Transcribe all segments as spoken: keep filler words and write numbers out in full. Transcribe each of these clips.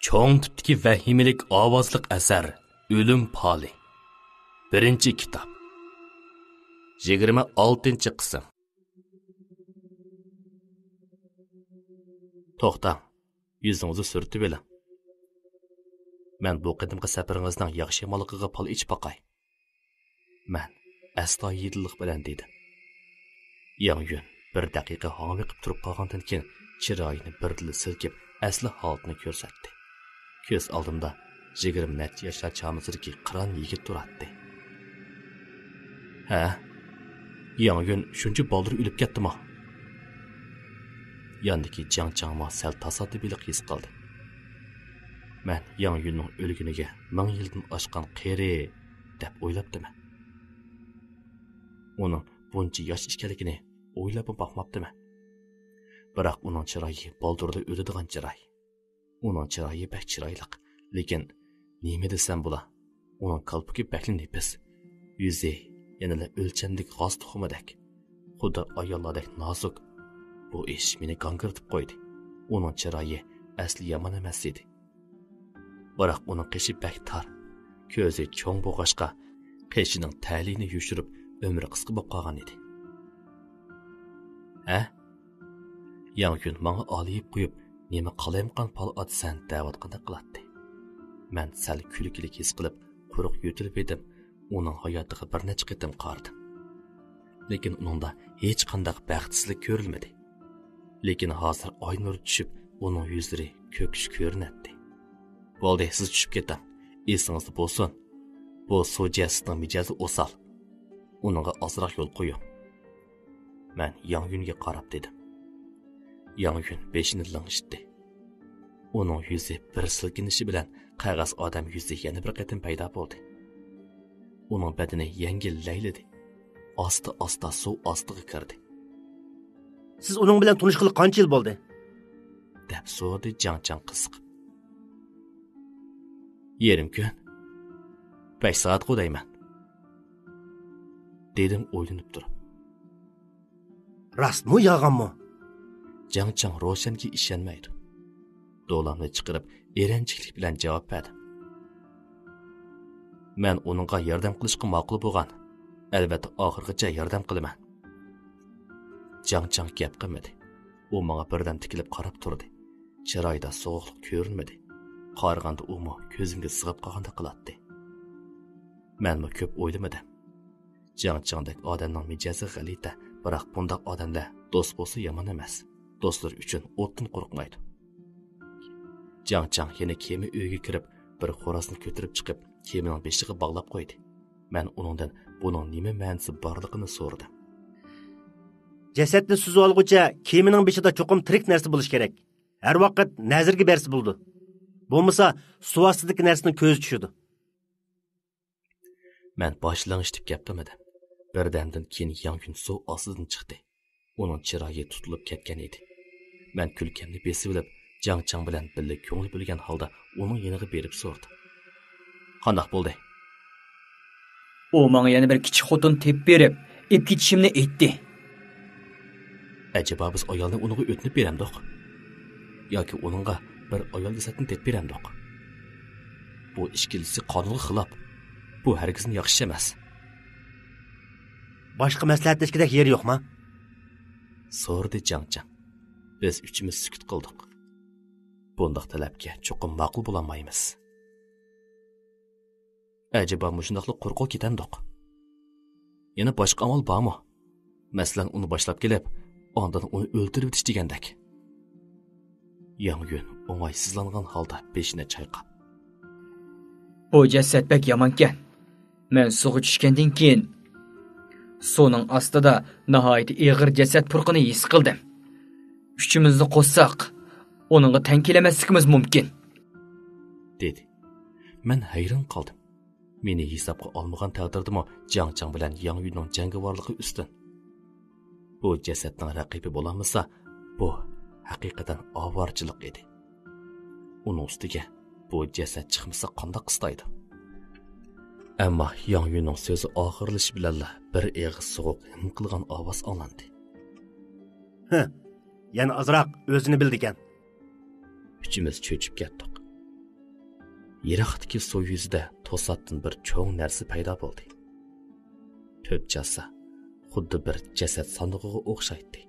چوڭ تىپتىكى ۋەھىمىلىك ئاۋازلىق ئەسەر ئۆلۈم پالى. بىرىنچى كىتاب. يىگىرمە ئالتىنچى قىسىم. توختاڭ، يۈزىڭىزنى سۈرتۈۋېلىڭ. مەن بۇ قېتىمقى سەپىرىڭىزنىڭ ياخشى-يامانلىقىغا پال ئېچىپ باقاي. مەن ئەستايىدىللىق بىلەن دېدىم. ياڭ يۈن بىر دەقىقە ھاڭۋېقىپ تۇرۇپ قالغاندىن كېيىن چىرايىنى بىردىنلا سىلكىپ، ئەسلى ھالىتىنى كۆرسەتتى. كۆز ئالدىمدا يىگىرمە نەچچە ياشلار چامىسىدىكى قىران يىگىت تۇراتتى. ھە؟ ياڭ يۈن شۇنچە بالدۇر ئۆلۈپ كەتتىمۇ؟ ياندىكى جاڭ چاڭمۇ سەل تاسادىپىيلىق ھېس قىلدى. مەن ياڭ يۈننىڭ ئۆلگىنىگە مىڭ يىلدىن ئاشقان قېرى دەپ ئويلاپتىمەن. ئۇنىڭ بۇنچە ياش ئىكەنلىكىنى ئويلاپمۇ باقماپتىمەن. بىراق ئۇنىڭ چىرايى بالدۇرلا ئۆلىدىغان چىراي. ئۇنىڭ چىرايى بەك چىرايلىق، لېكىن نېمە دېسەم بولا، ئۇنىڭ كالپۇكى بەكلا نېپىز. يۈزى يەنىلا ئۆلچەملىك غاز تۇخۇمىدەك. خۇدا ئاياللاردەك نازۇك. بۇ ئىش مېنى گاڭگىرىتىپ قويدى. ئۇنىڭ چىرايى ئەسلى يامان ئەمەس ئىدى. بىراق ئۇنىڭ قېشى بەك تار. كۆزى چوڭ بولغاچقا، قېشىنىڭ تەلىيىنى يوشۇرۇپ، ئۆمرى قىسقا بولۇپ قالغان ئىدى. ھە؟ ياڭ يۈن ماڭا ئالىيىپ قويۇپ، نېمە قالايمىقان پال ئاتىسەن دەۋاتقاندەك قىلاتتى. مەن سەل كۈلكىلىك ھېس قىلىپ، قۇرۇق يۆتىلىپ يېتىپ، ئۇنىڭ ھاياتىغا بىر نەچچە قېتىم قارىدىم. لېكىن ئۇنىڭدا ھېچقانداق بەختسىزلىك كۆرۈلمىدى. لېكىن ھازىر ئاي نۇرى چۈشۈپ، ئۇنىڭ يۈزلىرى كۆكۈش كۆرۈنەتتى. بولدى، سىز چۈشۈپ كېتىڭ. ئېسىڭىزدە بولسۇن، بۇ سۇ جەسىتىنىڭ مىجەزى ئوسال. ئۇنىڭغا ئازراق يول قويۇڭ. مەن ياڭ يۈنگە قاراپ دېدىم. ياڭ يۈن بېشىنى لىڭشىتتى. ئۇنىڭ يۈزى بىر سىلكىنىشى بىلەن قەغەز ئادەم يۈزى يەنە بىر قېتىم پەيدا بولدى. ئۇنىڭ بەدىنى يەڭگىل لەيلىدى. ئاستا-ئاستا سۇ ئاستىغا كىردى. سىز ئۇنىڭ بىلەن تونۇشقىلى قانچە يىل بولدى؟ دەپ سورىدى جاڭ چاڭ قىزىقىپ. يېرىم كۈن. بەش سائەتقۇ دەيمەن. دېدىم ئويلىنىپ تۇرۇپ. راستمۇ، يالغانمۇ؟ جاڭ چاڭ روشەنگە ئىشەنمەيدۇ. دولامنى چىقىرىپ، ئېرەنچىكلىك بىلەن جاۋاب بەردىم. مەن ئۇنىڭغا ياردەم قىلىشقا ماقۇل بولغان. ئەلۋەتتە، ئاخىرغىچە ياردەم قىلىمەن. جاڭ چاڭ گەپ قىلمىدى. ئۇ ماڭا بىردەم تىكىلىپ قاراپ تۇردى. چىرايىدا سوغۇقلۇق كۆرۈنمىدى. قارىغاندا ئۇمۇ كۆزۈمگە سىغىپ قالغاندەك قىلاتتى. مەنمۇ كۆپ ئويلىمىدىم. جاڭ چاڭدەك ئادەمنىڭ مىجەزى غەلىتە، بىراق بۇنداق ئادەملەر دوست بولسا يامان ئەمەس. دوستلىرى ئۈچۈن ئوتتىن قورقمايدۇ. جاڭ چاڭ يەنە كېمە ئۆيىگە كىرىپ، بىر خورازنى كۆتۈرۈپ چىقىپ، كېمىنىڭ بېشىغا باغلاپ قويدى. مەن ئۇنىڭدىن بۇنىڭ نېمە مەنىسى بارلىقىنى سورىدىم. جەسەتنى سۈزۈۋالغۇچە كېمىنىڭ بېشىدا چوقۇم تىرىك نەرسە بولۇشى كېرەك. ھەر ۋاقىت نەزىرگە بەرسە بولىدۇ. بولمىسا سۇ ئاستىدىكى نەرسىنىڭ كۆزى چۈشىدۇ. مەن باش لىڭشىتىپ گەپ قىلمىدىم. بىردەمدىن كېيىن ياڭ يۈن سۇ ئاستىدىن چىقتى. ئۇنىڭ چىرايى تۇتۇلۇپ كەتكەن ئىدى. مەن كۈلكەمنى بېسىۋېلىپ، جاڭ چاڭ بىلەن بىللە كۆڭۈل بۆلگەن ھالدا ئۇنىڭ يېنىغا بېرىپ سورىدىم. قانداق بولدى؟ ئۇ ماڭا يەنە بىر كىچىك خوتۇن تېپىپ بېرىپ، ئېلىپ كېتىشىمنى ئېيتتى. ئەجەبا بىز ئايالنى ئۇنىڭغا ئۆتۈنۈپ بېرەمدۇق؟ ياكى ئۇنىڭغا بىر ئايال جەسەتنى تېپىپ بېرەمدۇق؟ بۇ ئىككىلىسى قانۇنغا خىلاپ. بۇ ھەرگىزمۇ ياخشى ئىش ئەمەس. باشقا مەسلىھەتلەشكۈدەك يېرى يوقما؟ سورىدى جاڭ چاڭ. بىز ئۈچىمىز سۈكۈت قىلدۇق. بۇنداق تەلەپكە چوقۇم ماقۇل بولالمايمىز. ئەجەبا مۇشۇنداقلا قۇرۇق كېتەمدۇق؟ يەنە باشقا ئامال بارمۇ؟ مەسىلەن، ئۇنى باشلاپ كېلىپ، ئاندىن ئۇنى ئۆلتۈرۈۋېتىش دېگەندەك. ياڭ يۈن ئوڭايسىزلانغان ھالدا بېشىنى چايقاپ. بۇ جەسەت بەك يامانكەن. مەن سۇغا چۈشكەندىن كېيىن، سۇنىڭ ئاستىدا ناھايىتى ئېغىر جەسەت پۇرىقىنى ھېس قىلدىم. ئۈچىمىزنى قوشساق، ئۇنىڭغا تەڭ كېلەلمەسلىكىمىز مۇمكىن. دېدى. مەن ھەيران قالدىم. مېنى ھېسابقا ئالمىغان تەقدىردىمۇ جاڭ چاڭ بىلەن ياڭ يۈننىڭ جەڭگىۋارلىقى ئۈستۈن. بۇ جەسەتنىڭ رەقىبى بولالمىسا، بۇ ھەقىقەتەن ئاۋارىچىلىق ئىدى. ئۇنىڭ ئۈستىگە بۇ جەسەت چىقمىسا قانداق قىستايدۇ؟ ئەمما ياڭ يۈننىڭ سۆزى ئاخىرلىشىش بىلەنلا بىر ئېغىز سوغۇق ھىم قىلغان ئاۋاز ئاڭلاندى. ھە، يەنە ئازراق ئۆزىنى بىلىدىكەن. ئۈچىمىز چۆچۈپ كەتتۇق. يىراقتىكى سۇ يۈزىدە توساتتىن بىر چوڭ نەرسە پەيدا بولدى. تۆت چاسا، خۇددى بىر جەسەت ساندۇقىغا ئوخشايتتى.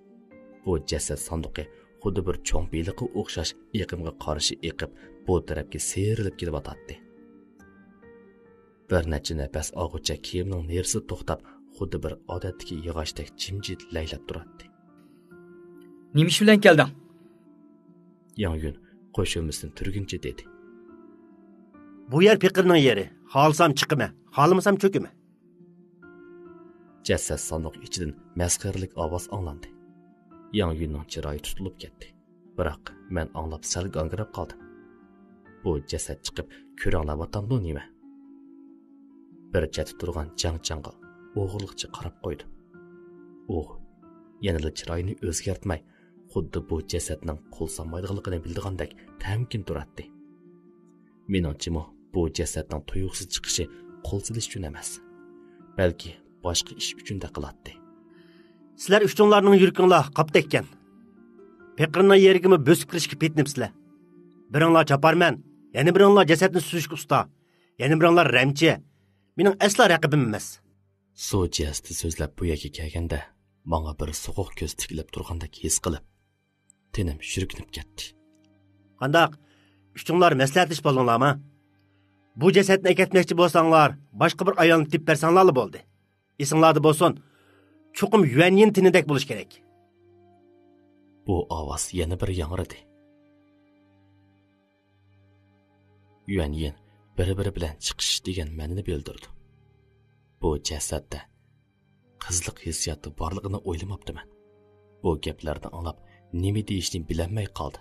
بۇ جەسەت ساندۇقى خۇددى بىر چوڭ بېلىققا ئوخشاش ئېقىمغا قارشى ئېقىپ، بۇ تەرەپكە سىيرىلىپ كېلىۋاتاتتى. بىر نەچچە نەپەس ئالغۇچە كېمىنىڭ نېرىسىدا توختاپ، خۇددى بىر ئادەتتىكى ياغاچتەك جىمجىت لەيلەپ تۇراتتى. نېمە ئىش بىلەن كەلدىڭ؟ ياڭ يۈن قوشۇلمىسىنى تۈرگۈنچە دېدى. بۇ يەر پېقىرنىڭ يېرى. خالىسام چىقىمەن، خالىمىسام چۆكىمەن. جەسەت ساندۇق ئىچىدىن مەسخىرىلىك ئاۋاز ئاڭلاندى. ياڭ يۈننىڭ چىرايى تۇتۇلۇپ كەتتى. بىراق مەن ئاڭلاپ سەل گاڭگىراپ قالدىم. بۇ جەسەت چىقىپ كۆرەڭلەۋاتامدۇ نېمە؟ بىر چەتتە تۇرغان جاڭ چاڭغا ئوغرىلىقچە قاراپ قويدۇم. ئۇ يەنىلا چىرايىنى ئۆزگەرتمەي، خۇددى بۇ جەسەتنىڭ قول سالمايدىغانلىقىنى بىلىدىغاندەك تەمكىن تۇراتتى. مېنىڭچىمۇ بۇ جەسەتنىڭ تۇيۇقسىز چىقىشى قول سېلىش ئۈچۈن ئەمەس، بەلكى باشقا ئىش ئۈچۈندەك قىلاتتى. سىلەر ئۈچۈڭلارنىڭ يۈرىكىڭلار قاپتەككەن. پېقىرنىڭ يېرىگىمۇ بۆسۈپ كىرىشكە پېتىنىپسىلەر. بىرىڭلار چاپارمەن، يەنە بىرىڭلار جەسەتنى سۈزۈشكە ئۇستا، يەنە بىرىڭلار رەمچى. مېنىڭ ئەسلا رەقىبىم ئەمەس. سۇ جەستى سۆزلەپ بۇ يەرگە كەلگەندە، ماڭا بىر سوغۇق كۆز تىكىلىپ تۇرغاندەك ھېس قىلىپ، تېنىم شۈركۈنۈپ كەتتى. قانداق؟ ئۈچۈڭلار مەسلىھەتلىشىپ ئالدىڭلارمۇ؟ بۇ جەسەتنى ئەكەتمەكچى بولساڭلار، باشقا بىر ئايالنى تېپىپ بەرسەڭلارلا بولدى. ئېسىڭلاردا بولسۇن، چوقۇم يۈەنيىن تېنىدەك بولۇش كېرەك. بۇ ئاۋاز يەنە بىر ياڭرىدى. يۈەنيىن بىر-بىرى بىلەن چىقىش دېگەن مەنىنى بىلدۈرىدۇ. بۇ جەسەتتە قىزلىق ھېسسىياتى بارلىقىنى ئويلىماپتىمەن. بۇ گەپلەرنى ئاڭلاپ، نېمە دېيىشنى بىلەلمەي قالدى.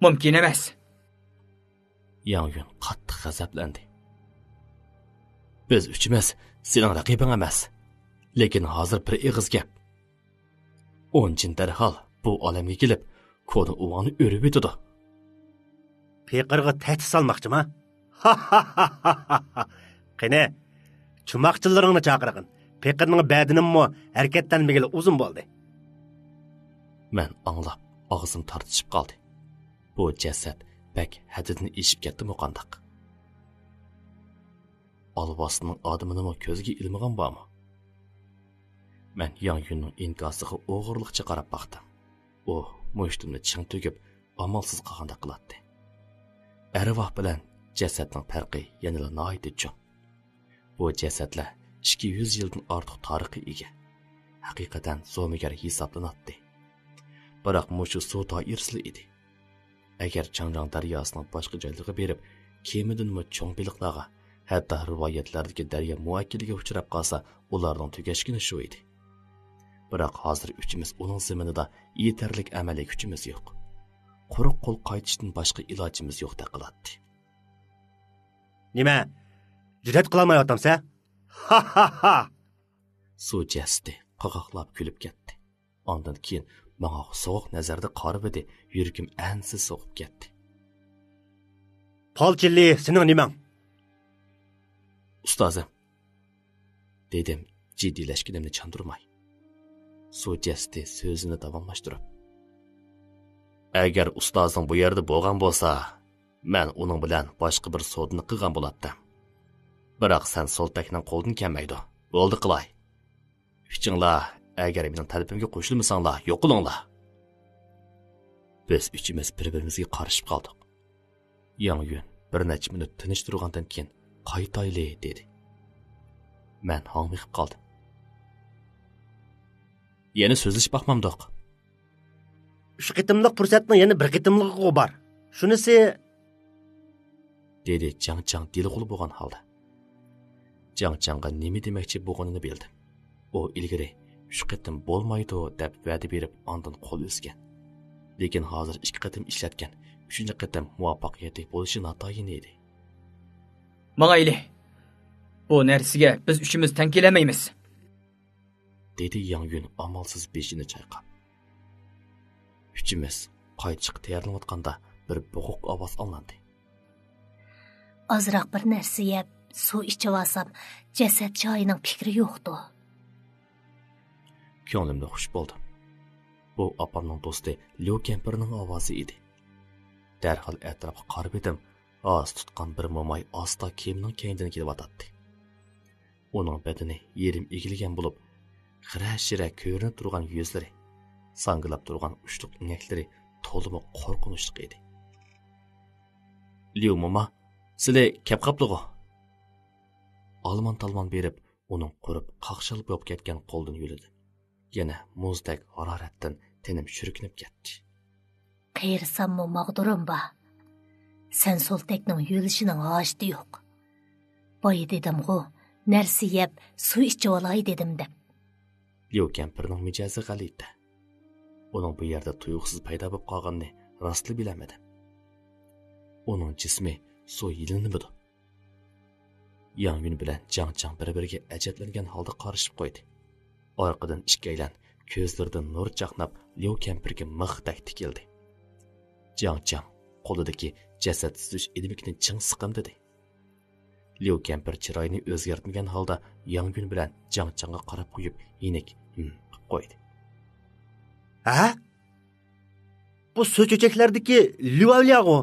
مۇمكىن ئەمەس. ياڭ يۈن قاتتىق غەزەپلەندى. بىز ئۈچىمىز سېنىڭ رەقىبىڭ ئەمەس. لېكىن ھازىر بىر ئېغىز گەپ. ئون جىن دەرھال بۇ ئالەمگە كېلىپ، كونا ئۇۋاڭنى ئۆرۈۋېتىدۇ. پېقىرغا تەھدىت سالماقچىما؟ قېنى، چوماقچىلىرىڭنى چاقىرغىن. پېقىرنىڭ بەدىنىمۇ ھەرىكەتلەنمىگىلى ئۇزۇن بولدى. مەن ئاڭلاپ، ئاغزىم تارتىشىپ قالدى. بۇ جەسەت بەك ھەددىدىن ئېشىپ كەتتىمۇ قانداق؟ ئالۋاستىنىڭ ئادىمىنىمۇ كۆزگە ئىلمىغان بارمۇ؟ مەن ياڭ يۈننىڭ ئىنكاسىغا ئوغرىلىقچە قاراپ باقتىم. ئۇ مۇشتۇمنى چىڭ تۈگۈپ، ئامالسىز قالغاندەك قىلاتتى. ئەرۋاھ بىلەن جەسەتنىڭ پەرقى يەنىلا ناھايىتى چوڭ. بۇ جەسەتلەر ئىككى يۈز يىلدىن ئارتۇق تارىخقا ئىگە. ھەقىقەتەن زومىگەر ھېسابلىناتتى. بىراق مۇشۇ سۇ دائىرىسىلا ئىدى. ئەگەر چاڭجاڭ دەرياسىنىڭ باشقا جايلىرىغا بېرىپ، كېمىدىنمۇ چوڭ بېلىقلارغا، ھەتتا رىۋايەتلەردىكى دەريا مۇئەككىلىگە ئۇچراپ قالسا، ئۇلارنىڭ تۈگەشكىنى شۇ ئىدى. بىراق ھازىر ئۈچىمىز ئۇنىڭ زېمىنىدا يېتەرلىك ئەمەلىي كۈچىمىز يوق. قۇرۇق قول قايتىشتىن باشقا ئىلاجىمىز يوقتەك قىلاتتى. نېمە؟ جۈرئەت قىلالمايۋاتامسەن؟ ھا ھا ھا! سۇ جەستى قاقاقلاپ كۈلۈپ كەتتى. ئاندىن كېيىن ماڭا سوغۇق نەزەردە قارىۋىدى، يۈرىكىم ئەنسىز سوقۇپ كەتتى. پالچىلى سېنىڭ نېمەڭ؟ ئۇستازىم، دېدىم جىددىيلەشكىنىمنى چاندۇرماي. سۇ جەستى سۆزىنى داۋاملاشتۇرۇپ، ئەگەر ئۇستازىڭ بۇ يەردە بولغان بولسا، مەن ئۇنىڭ بىلەن باشقا بىر سودىنى قىلغان بولاتتىم. بىراق سەن سولتەكنىڭ قولىدىن كەلمەيدۇ. بولدى قىلاي. ئۈچۈڭلار ئەگەر مېنىڭ تەلىپىمگە قوشۇلمىساڭلار، يوقىلىڭلار. بىز ئۈچىمىز بىر-بىرىمىزگە قارىشىپ قالدۇق. ياڭ يۈن بىر نەچچە مىنۇت تىنچ تۇرغاندىن كېيىن، قايتايلى، دېدى. مەن ھاڭۋېقىپ قالدىم. يەنە سۆزلىشىپ باقمامدۇق؟ ئۈچ قېتىملىق پۇرسەتنىڭ يەنە بىر قېتىملىقىغۇ بار. شۇنىسى، دېدى جاڭ چاڭ دېلىغۇل بولغان ھالدا. جاڭ چاڭغا نېمە دېمەكچى بولغىنىنى بىلدىم. ئۇ ئىلگىرى ئۈچ قېتىم بولمايدۇ دەپ ۋەدە بېرىپ، ئاندىن قول ئۈزگەن. لېكىن ھازىر ئىككى قېتىم ئىشلەتكەن، ئۈچىنچى قېتىم مۇۋەپپەقىيەتلىك بولۇشى ناتايىن ئىدى. ماڭايلى. بۇ نەرسىگە بىز ئۈچىمىز تەڭ كېلەلمەيمىز. دېدى ياڭ يۈن ئامالسىز بېشىنى چايقاپ. ئۈچىمىز قايتىشقا تەييارلىنىۋاتقاندا بىر بوغۇق ئاۋاز ئاڭلاندى. ئازراق بىر نەرسە يەپ، سۇ ئىچىۋالسام، جەسەت جايىنىڭ پىكرى يوقتۇ. كۆڭلۈمدە خۇش بولدۇم. بۇ ئاپامنىڭ دوستى ليۇ كەمپىرنىڭ ئاۋازى ئىدى. دەرھال ئەتراپقا قارىۋىدىم، ئاز تۇتقان بىر موماي ئاستا كېمىنىڭ كەينىدىن كېلىۋاتاتتى. ئۇنىڭ بەدىنى يېرىم ئېگىلگەن بولۇپ، خىرە-شىرە كۆرۈنۈپ تۇرغان يۈزلىرى، ساڭگىلاپ تۇرغان ئۇچلۇق ئىنەكلىرى تولىمۇ قورقۇنچلۇق ئىدى. ليۇ موما، سىلى كەپ قاپتىغۇ؟ ئالمان-تالمان بېرىپ، ئۇنىڭ قۇرۇپ قاقشال بولۇپ كەتكەن قولىدىن يۆلىدىم. يەنە مۇزدەك ھارارەتتىن تېنىم شۈركۈنۈپ كەتتى. قېرىساممۇ ماغدۇرۇم بار. سەن سولتەكنىڭ يۆلىشىنىڭ ھاجىتى يوق. بايا دېدىمغۇ، نەرسە يەپ، سۇ ئىچىۋالاي دېدىم دەپ. ليۇ كەمپىرنىڭ مىجەزى غەلىتە. ئۇنىڭ بۇ يەردە تۇيۇقسىز پەيدا بولۇپ قالغىنىنى راستلا بىلەلمىدىم. ئۇنىڭ جىسمى سۇ يىلىنىمىدۇ؟ ياڭ يۈن بىلەن جاڭ چاڭ بىر-بىرىگە ئەجەبلەنگەن ھالدا قارىشىپ قويدى. ئارقىدىن ئىككىيلەن كۆزلىرىدىن نۇر چاقناپ، ليۇ كەمپىرگە مىختەك تىكىلدى. جاڭ چاڭ قولىدىكى جەسەت سۈزۈش ئىلمىكىنى چىڭ سىقىمدىدى. ليۇ كەمپىر چىرايىنى ئۆزگەرتمىگەن ھالدا ياڭ يۈن بىلەن جاڭ چاڭغا قاراپ قويۇپ، يېنىك ھىم قىپ قويدى. ھە؟ بۇ سۇ چۆچەكلەردىكى ليۇ ئەۋلىياغۇ؟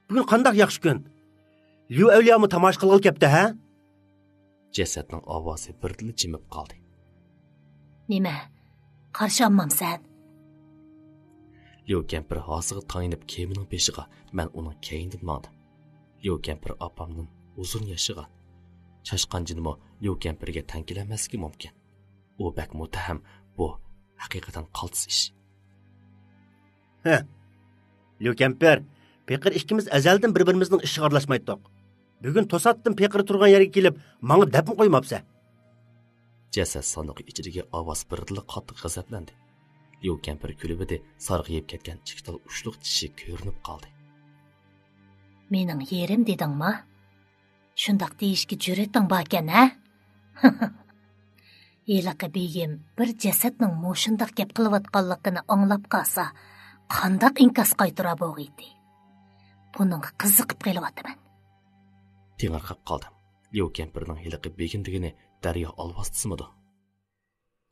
بۈگۈن قانداق ياخشى كۈن! ليۇ ئەۋلىيامۇ تاماشا قىلغىلى كەپتۇ، ھە؟ جەسەتنىڭ ئاۋازى بىردىنلا جىمىپ قالدى. نېمە؟ قارشى ئالمامسەن؟ ليۇ كەمپىر ھاسىغا تايىنىپ كېمىنىڭ بېشىغا، مەن ئۇنىڭ كەينىدىن ماڭدىم. ليۇ كەمپىر ئاپامدىن ئۇزۇن ياشىغان. چاشقان جىنمۇ ليۇ كەمپىرگە تەڭ كېلەلمەسلىكى مۇمكىن. ئۇ بەك مۇتتەھەم، بۇ ھەقىقەتەن قالتىس ئىش. ھە. ليۇ كەمپىر، پېقىر ئىككىمىز ئەزەلدىن بىر-بىرىمىزنىڭ ئىشىغا ئارىلاشمايتتۇق. بۈگۈن توساتتىن پېقىر تۇرغان يەرگە كېلىپ، ماڭا دەپمۇ قويماپسەن. جەسەت ساندۇقى ئىچىدىكى ئاۋاز بىردىنلا قاتتىق غەزەپلەندى. ليۇ كەمپىر كۈلۈۋىدى، سارغىيىپ كەتكەن ئىككى تال ئۇچلۇق چىشى كۆرۈنۈپ قالدى. مېنىڭ يېرىم دېدىڭما؟ شۇنداق دېيىشكە جۈرئىتىڭ باركەن، ھە؟ ھېلىقى بېگىم بىر جەسەتنىڭ مۇشۇنداق گەپ قىلىۋاتقانلىقىنى ئاڭلاپ قالسا، قانداق ئىنكاس قايتۇرار بولغىيتى؟ بۇنىڭغا قىزىقىپ قېلىۋاتىمەن. تېڭىرقاپ قالدىم. ليۇ كەمپىرنىڭ ھېلىقى بېگىم دېگىنى دەريا ئالۋاستىسىمىدۇ؟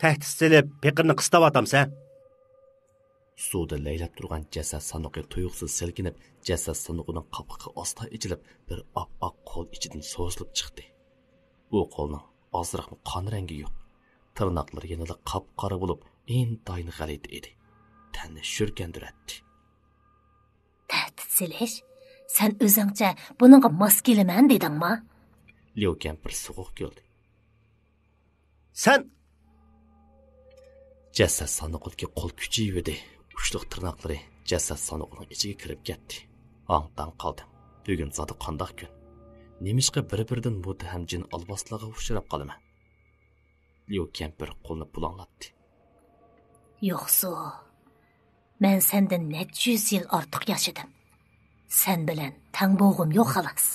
تەھدىت سېلىپ، پېقىرنى قىستاۋاتامسەن؟ سۇدا لەيلەپ تۇرغان جەسەت ساندۇقى تۇيۇقسىز سىلكىنىپ، جەسەت ساندۇقىنىڭ قاپىقى ئاستا ئېچىلىپ، بىر ئاپئاق قول ئىچىدىن سوزۇلۇپ چىقتى. بۇ قولنىڭ ئازراقمۇ قان رەڭگى يوق. تىرناقلىرى يەنىلا قاپقارا بولۇپ، ئىنتايىن غەلىتە ئىدى. تەننى شۈركەندۈرەتتى. تەھدىت سېلىش؟ سەن ئۆزۈڭچە بۇنىڭغا ماس كېلىمەن دېدىڭما؟ ليۇ كەمپىر سوغۇق كۈلدى. سەن! جەسەت ساندۇقىدىكى قول كۈچىيىۋىدى. ئۇچلۇق تىرناقلىرى جەسەت ساندۇقىنىڭ ئىچىگە كىرىپ كەتتى. ھاڭ-تاڭ قالدىم. بۈگۈن زادى قانداق كۈن؟ نېمىشقا بىر-بىردىن مۇتتەھەم جىن ئالۋاستىلارغا ئۇچراپ قالىمەن؟ ليۇ كەمپىر قولىنى پۇلاڭلاتتى. يوقسۇ، مەن سەندىن نەچچە يۈز يىل ئارتۇق ياشىدىم. سەن بىلەن تەڭ بولغۇم يوق، خالاس.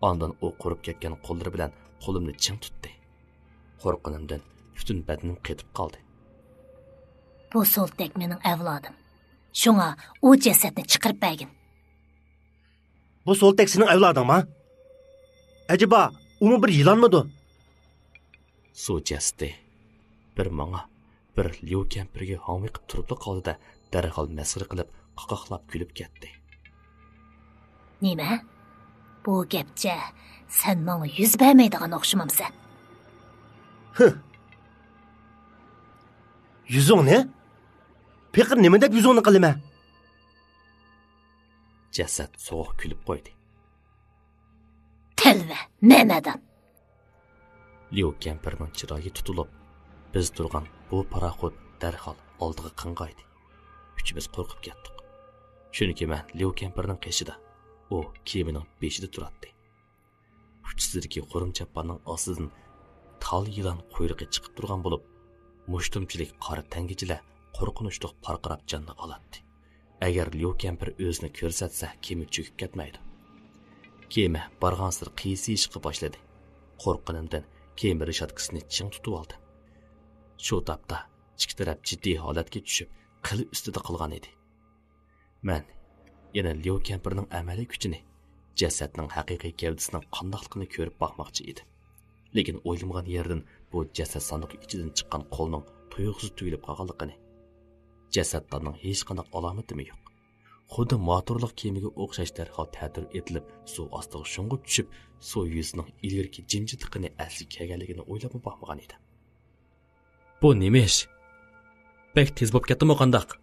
ئاندىن ئۇ قۇرۇپ كەتكەن قوللىرى بىلەن قولۇمنى چىڭ تۇتتى. قورققىنىمدىن پۈتۈن بەدىنىم قېتىپ قالدى. بۇ سولتەك مېنىڭ ئەۋلادىم. شۇڭا ئۇ جەسەتنى چىقىرىپ بەرگىن. بۇ سولتەك سېنىڭ ئەۋلادىڭما؟ ئەجەبا، ئۇمۇ بىر يىلانمىدۇ؟ سۇ جەسىتى بىر ماڭا، بىر ليۇ كەمپىرگە ھاڭۋېقىپ تۇرۇپلا قالدى-دە، دەرھال مەسخىرە قىلىپ، قاقاقلاپ كۈلۈپ كەتتى. نېمە؟ بۇ گەپچە سەن ماڭا يۈز بەرمەيدىغان ئوخشىمامسەن؟ ھىھ! يۈزۈڭنى؟ پېقىر نېمە دەپ يۈزۈڭنى قىلىمەن؟ جەسەت سوغۇق كۈلۈپ قويدى. تەلۋە، مەمەدان! ليۇ كەمپىرنىڭ چىرايى تۇتۇلۇپ، بىز تۇرغان بۇ پاراخوت دەرھال ئالدىغا قىڭغايدى. ئۈچىمىز قورقۇپ كەتتۇق. چۈنكى مەن ليۇ كەمپىرنىڭ قېشىدا، ئۇ كېمىنىڭ بېشىدا تۇراتتى. ئۇچىسىدىكى خۇرۇم چاپاننىڭ ئاستىدىن تال يىلان قۇيرۇقى چىقىپ تۇرغان بولۇپ، مۇشتۇمچىلىك قارا تەڭگىچىلەر قورقۇنچلۇق پارقىراپ جاننى ئالاتتى. ئەگەر ليۇ كەمپىر ئۆزىنى كۆرسەتسە، كېمە چۆكۈپ كەتمەيدۇ. كېمە بارغانسېرى قىيسىيىشقا باشلىدى. قورققىنىمدىن كېمە رېشاتكىسىنى چىڭ تۇتۇۋالدىم. شۇ تاپتا ئىككى تەرەپ جىددىي ھالەتكە چۈشۈپ، قىلى ئۈستىدە قالغان ئىدى. مەن يەنە ليۇ كەمپىرنىڭ ئەمەلىي كۈچىنى، جەسەتنىڭ ھەقىقىي گەۋدىسىنىڭ قانداقلىقىنى كۆرۈپ باقماقچى ئىدىم. لېكىن ئويلىمىغان يەردىن بۇ جەسەت ساندۇقى ئىچىدىن چىققان قولنىڭ تۇيۇقسىز تۈگۈلۈپ قالغانلىقىنى، جەسەتتاننىڭ ھېچقانداق ئالامىتىمۇ يوق. خۇددى موتورلۇق كېمىگە ئوخشاش دەرھال تەتۈر ئېتىلىپ، سۇ ئاستىغا شۇڭغۇپ چۈشۈپ، سۇ يۈزىنىڭ ئىلگىرىكى جىمجىتلىقىنى ئەسلىگە كەلگەنلىكىنى ئويلاپمۇ باقمىغان ئىدىم. بۇ نېمە ئىش؟ بەك تېز بولۇپ كەتتىمۇ قانداق؟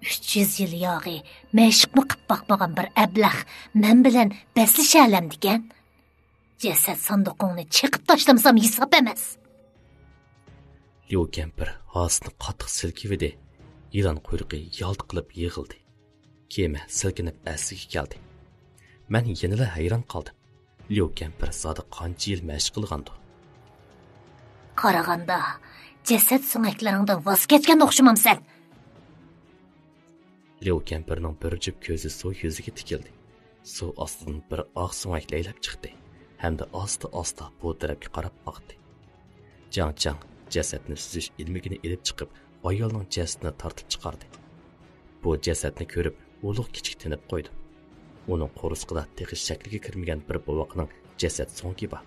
ئۈچ يۈز يىل ياغى مەشىقمۇ قىپ باقمىغان بىر ئەبلەخ مەن بىلەن بەسلىشەلەمدىكەن؟ جەسەت ساندۇقۇڭنى چېقىپ تاشلىمىسام ھېساب ئەمەس. ليۇ كەمپىر ھاسىسىنى قاتتىق سىلكىۋىدى. يىلان قۇيرۇقى يالت قىلىپ يىغىلدى. كېمە سىلكىنىپ ئەسلىگە كەلدى. مەن يەنىلا ھەيران قالدىم. ليۇ كەمپىر زادى قانچە يىل مەشىق قىلغاندۇ؟ قارىغاندا، جەسەت سۆڭەكلىرىڭدىن ۋاز كەچكەن ئوخشىمامسەن؟ ليۇ كەمپىرنىڭ بىر جۈپ كۆزى سۇ يۈزىگە تىكىلدى. سۇ ئاستىدىن بىر ئاق سۆڭەك لەيلەپ چىقتى ھەمدە ئاستا-ئاستا بۇ تەرەپكە قاراپ ئاقتى. جاڭ چاڭ جەسەتنى سۈزۈش ئىلمىكىنى ئېلىپ چىقىپ، ئايالنىڭ جەسىتىنى تارتىپ چىقاردى. بۇ جەسەتنى كۆرۈپ، ئۇلۇغ كىچىك تىنىپ قويدۇم. ئۇنىڭ قورسىقىدا تېخى شەكىلگە كىرمىگەن بىر بوۋاقنىڭ جەسەت سۆڭىكى بار.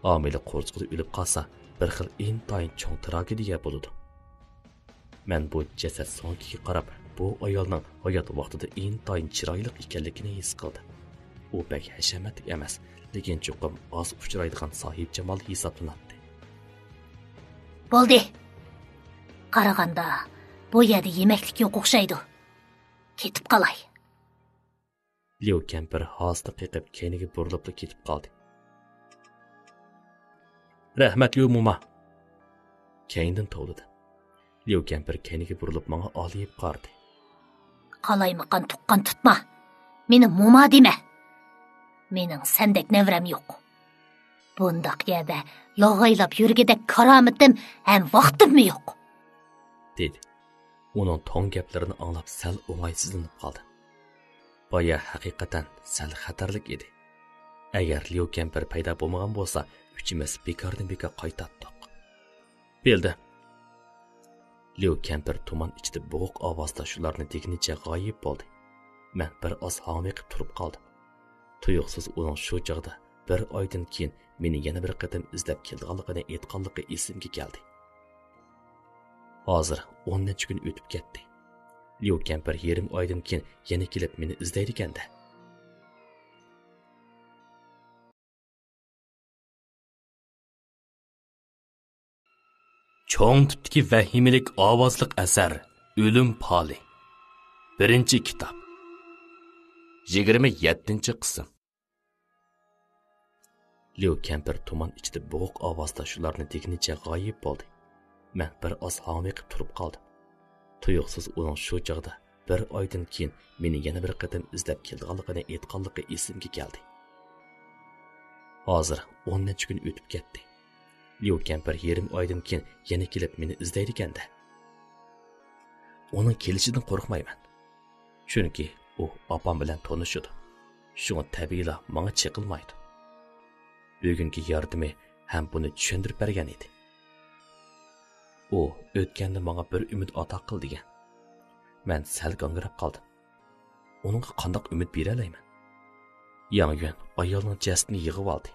ھامىلە قورسىقىدا ئۆلۈپ قالسا، بىر خىل ئىنتايىن چوڭ تراگېدىيە بولىدۇ. مەن بۇ جەسەت سۆڭىكىگە قاراپ، بۇ ئايالنىڭ ھايات ۋاقتىدا ئىنتايىن چىرايلىق ئىكەنلىكىنى ھېس قىلدىم. ئۇ بەك ھەشەمەتلىك ئەمەس، لېكىن چوقۇم ئاز ئۇچرايدىغان ساھىبجامال ھېسابلىناتتى. بولدى. قارىغاندا، بۇ يەردە يېمەكلىك يوق ئوخشايدۇ. كېتىپ قالاي. ليۇ كەمپىر ھاسىنى قېقىپ، كەينىگە بۇرۇلۇپلا كېتىپ قالدى. رەھمەت، ليۇ موما! كەينىدىن توۋلىدى. ليۇ كەمپىر كەينىگە بۇرۇلۇپ، ماڭا ئالىيىپ قارىدى. قالايمىقان تۇغقان تۇتما! مېنى موما دېمە! مېنىڭ سەندەك نەۋرەم يوق. بۇنداق يەردە لاغايلاپ يۈرگۈدەك كارامىتىم ھەم ۋاقتىممۇ يوق. دېدى. ئۇنىڭ توڭ گەپلىرىنى ئاڭلاپ سەل ئوڭايسىزلىنىپ قالدىم. بايا ھەقىقەتەن سەل خەتەرلىك ئىدى. ئەگەر ليۇ كەمپىر پەيدا بولمىغان بولسا، ئۈچىمىز بىكاردىن بىكار قايتاتتۇق. بىلدىم. ليۇ كەمپىر تۇمان ئىچىدە بوغۇق ئاۋازدا شۇلارنى دېگىنىچە غايىب بولدى. مەن بىر ئاز ھاڭۋېقىپ تۇرۇپ قالدىم. تۇيۇقسىز ئۇنىڭ شۇ چاغدا بىر ئايدىن كېيىن مېنى يەنە بىر قېتىم ئىزدەپ كېلىدىغانلىقىنى ئېيتقانلىقى ئېسىمگە كەلدى. ھازىر ئون نەچچە كۈن ئۆتۈپ كەتتى. ليۇ كەمپىر يېرىم ئايدىن كېيىن يەنە كېلىپ مېنى ئىزدەيدىكەن-دە. چوڭ تىپتىكى ۋەھىمىلىك ئاۋازلىق ئەسەر، ئۆلۈم پالى. بىرىنچى كىتاب. يىگىرمە يەتتىنچى قىسىم. ليۇ كەمپىر تۇمان ئىچىدە بوغۇق ئاۋازدا شۇلارنى دېگىنىچە غايىب بولدى. مەن بىر ئاز ھاڭۋېقىپ تۇرۇپ قالدىم. تۇيۇقسىز ئۇنىڭ شۇ چاغدا بىر ئايدىن كېيىن مېنى يەنە بىر قېتىم ئىزدەپ كېلىدىغانلىقىنى ئېيتقانلىقى ئېسىمگە كەلدى. ھازىر ئون نەچچە كۈن ئۆتۈپ كەتتى. ليۇ كەمپىر يېرىم ئايدىن كېيىن يەنە كېلىپ مېنى ئىزدەيدىكەن-دە. ئۇنىڭ كېلىشىدىن قورقمايمەن. چۈنكى ئۇ ئاپام بىلەن تونۇشىدۇ. شۇڭا تەبىئىيلا ماڭا چېقىلمايدۇ. بۈگۈنكى ياردىمى ھەم بۇنى چۈشەندۈرۈپ بەرگەن ئىدى. ئۇ ئۆتكەندە ماڭا بىر ئۈمىد ئاتا قىل دېگەن. مەن سەل گاڭگىراپ قالدىم. ئۇنىڭغا قانداق ئۈمىد بېرەلەيمەن؟ ياڭ يۈەن ئايالنىڭ جەسىتىنى يىغىۋالدى.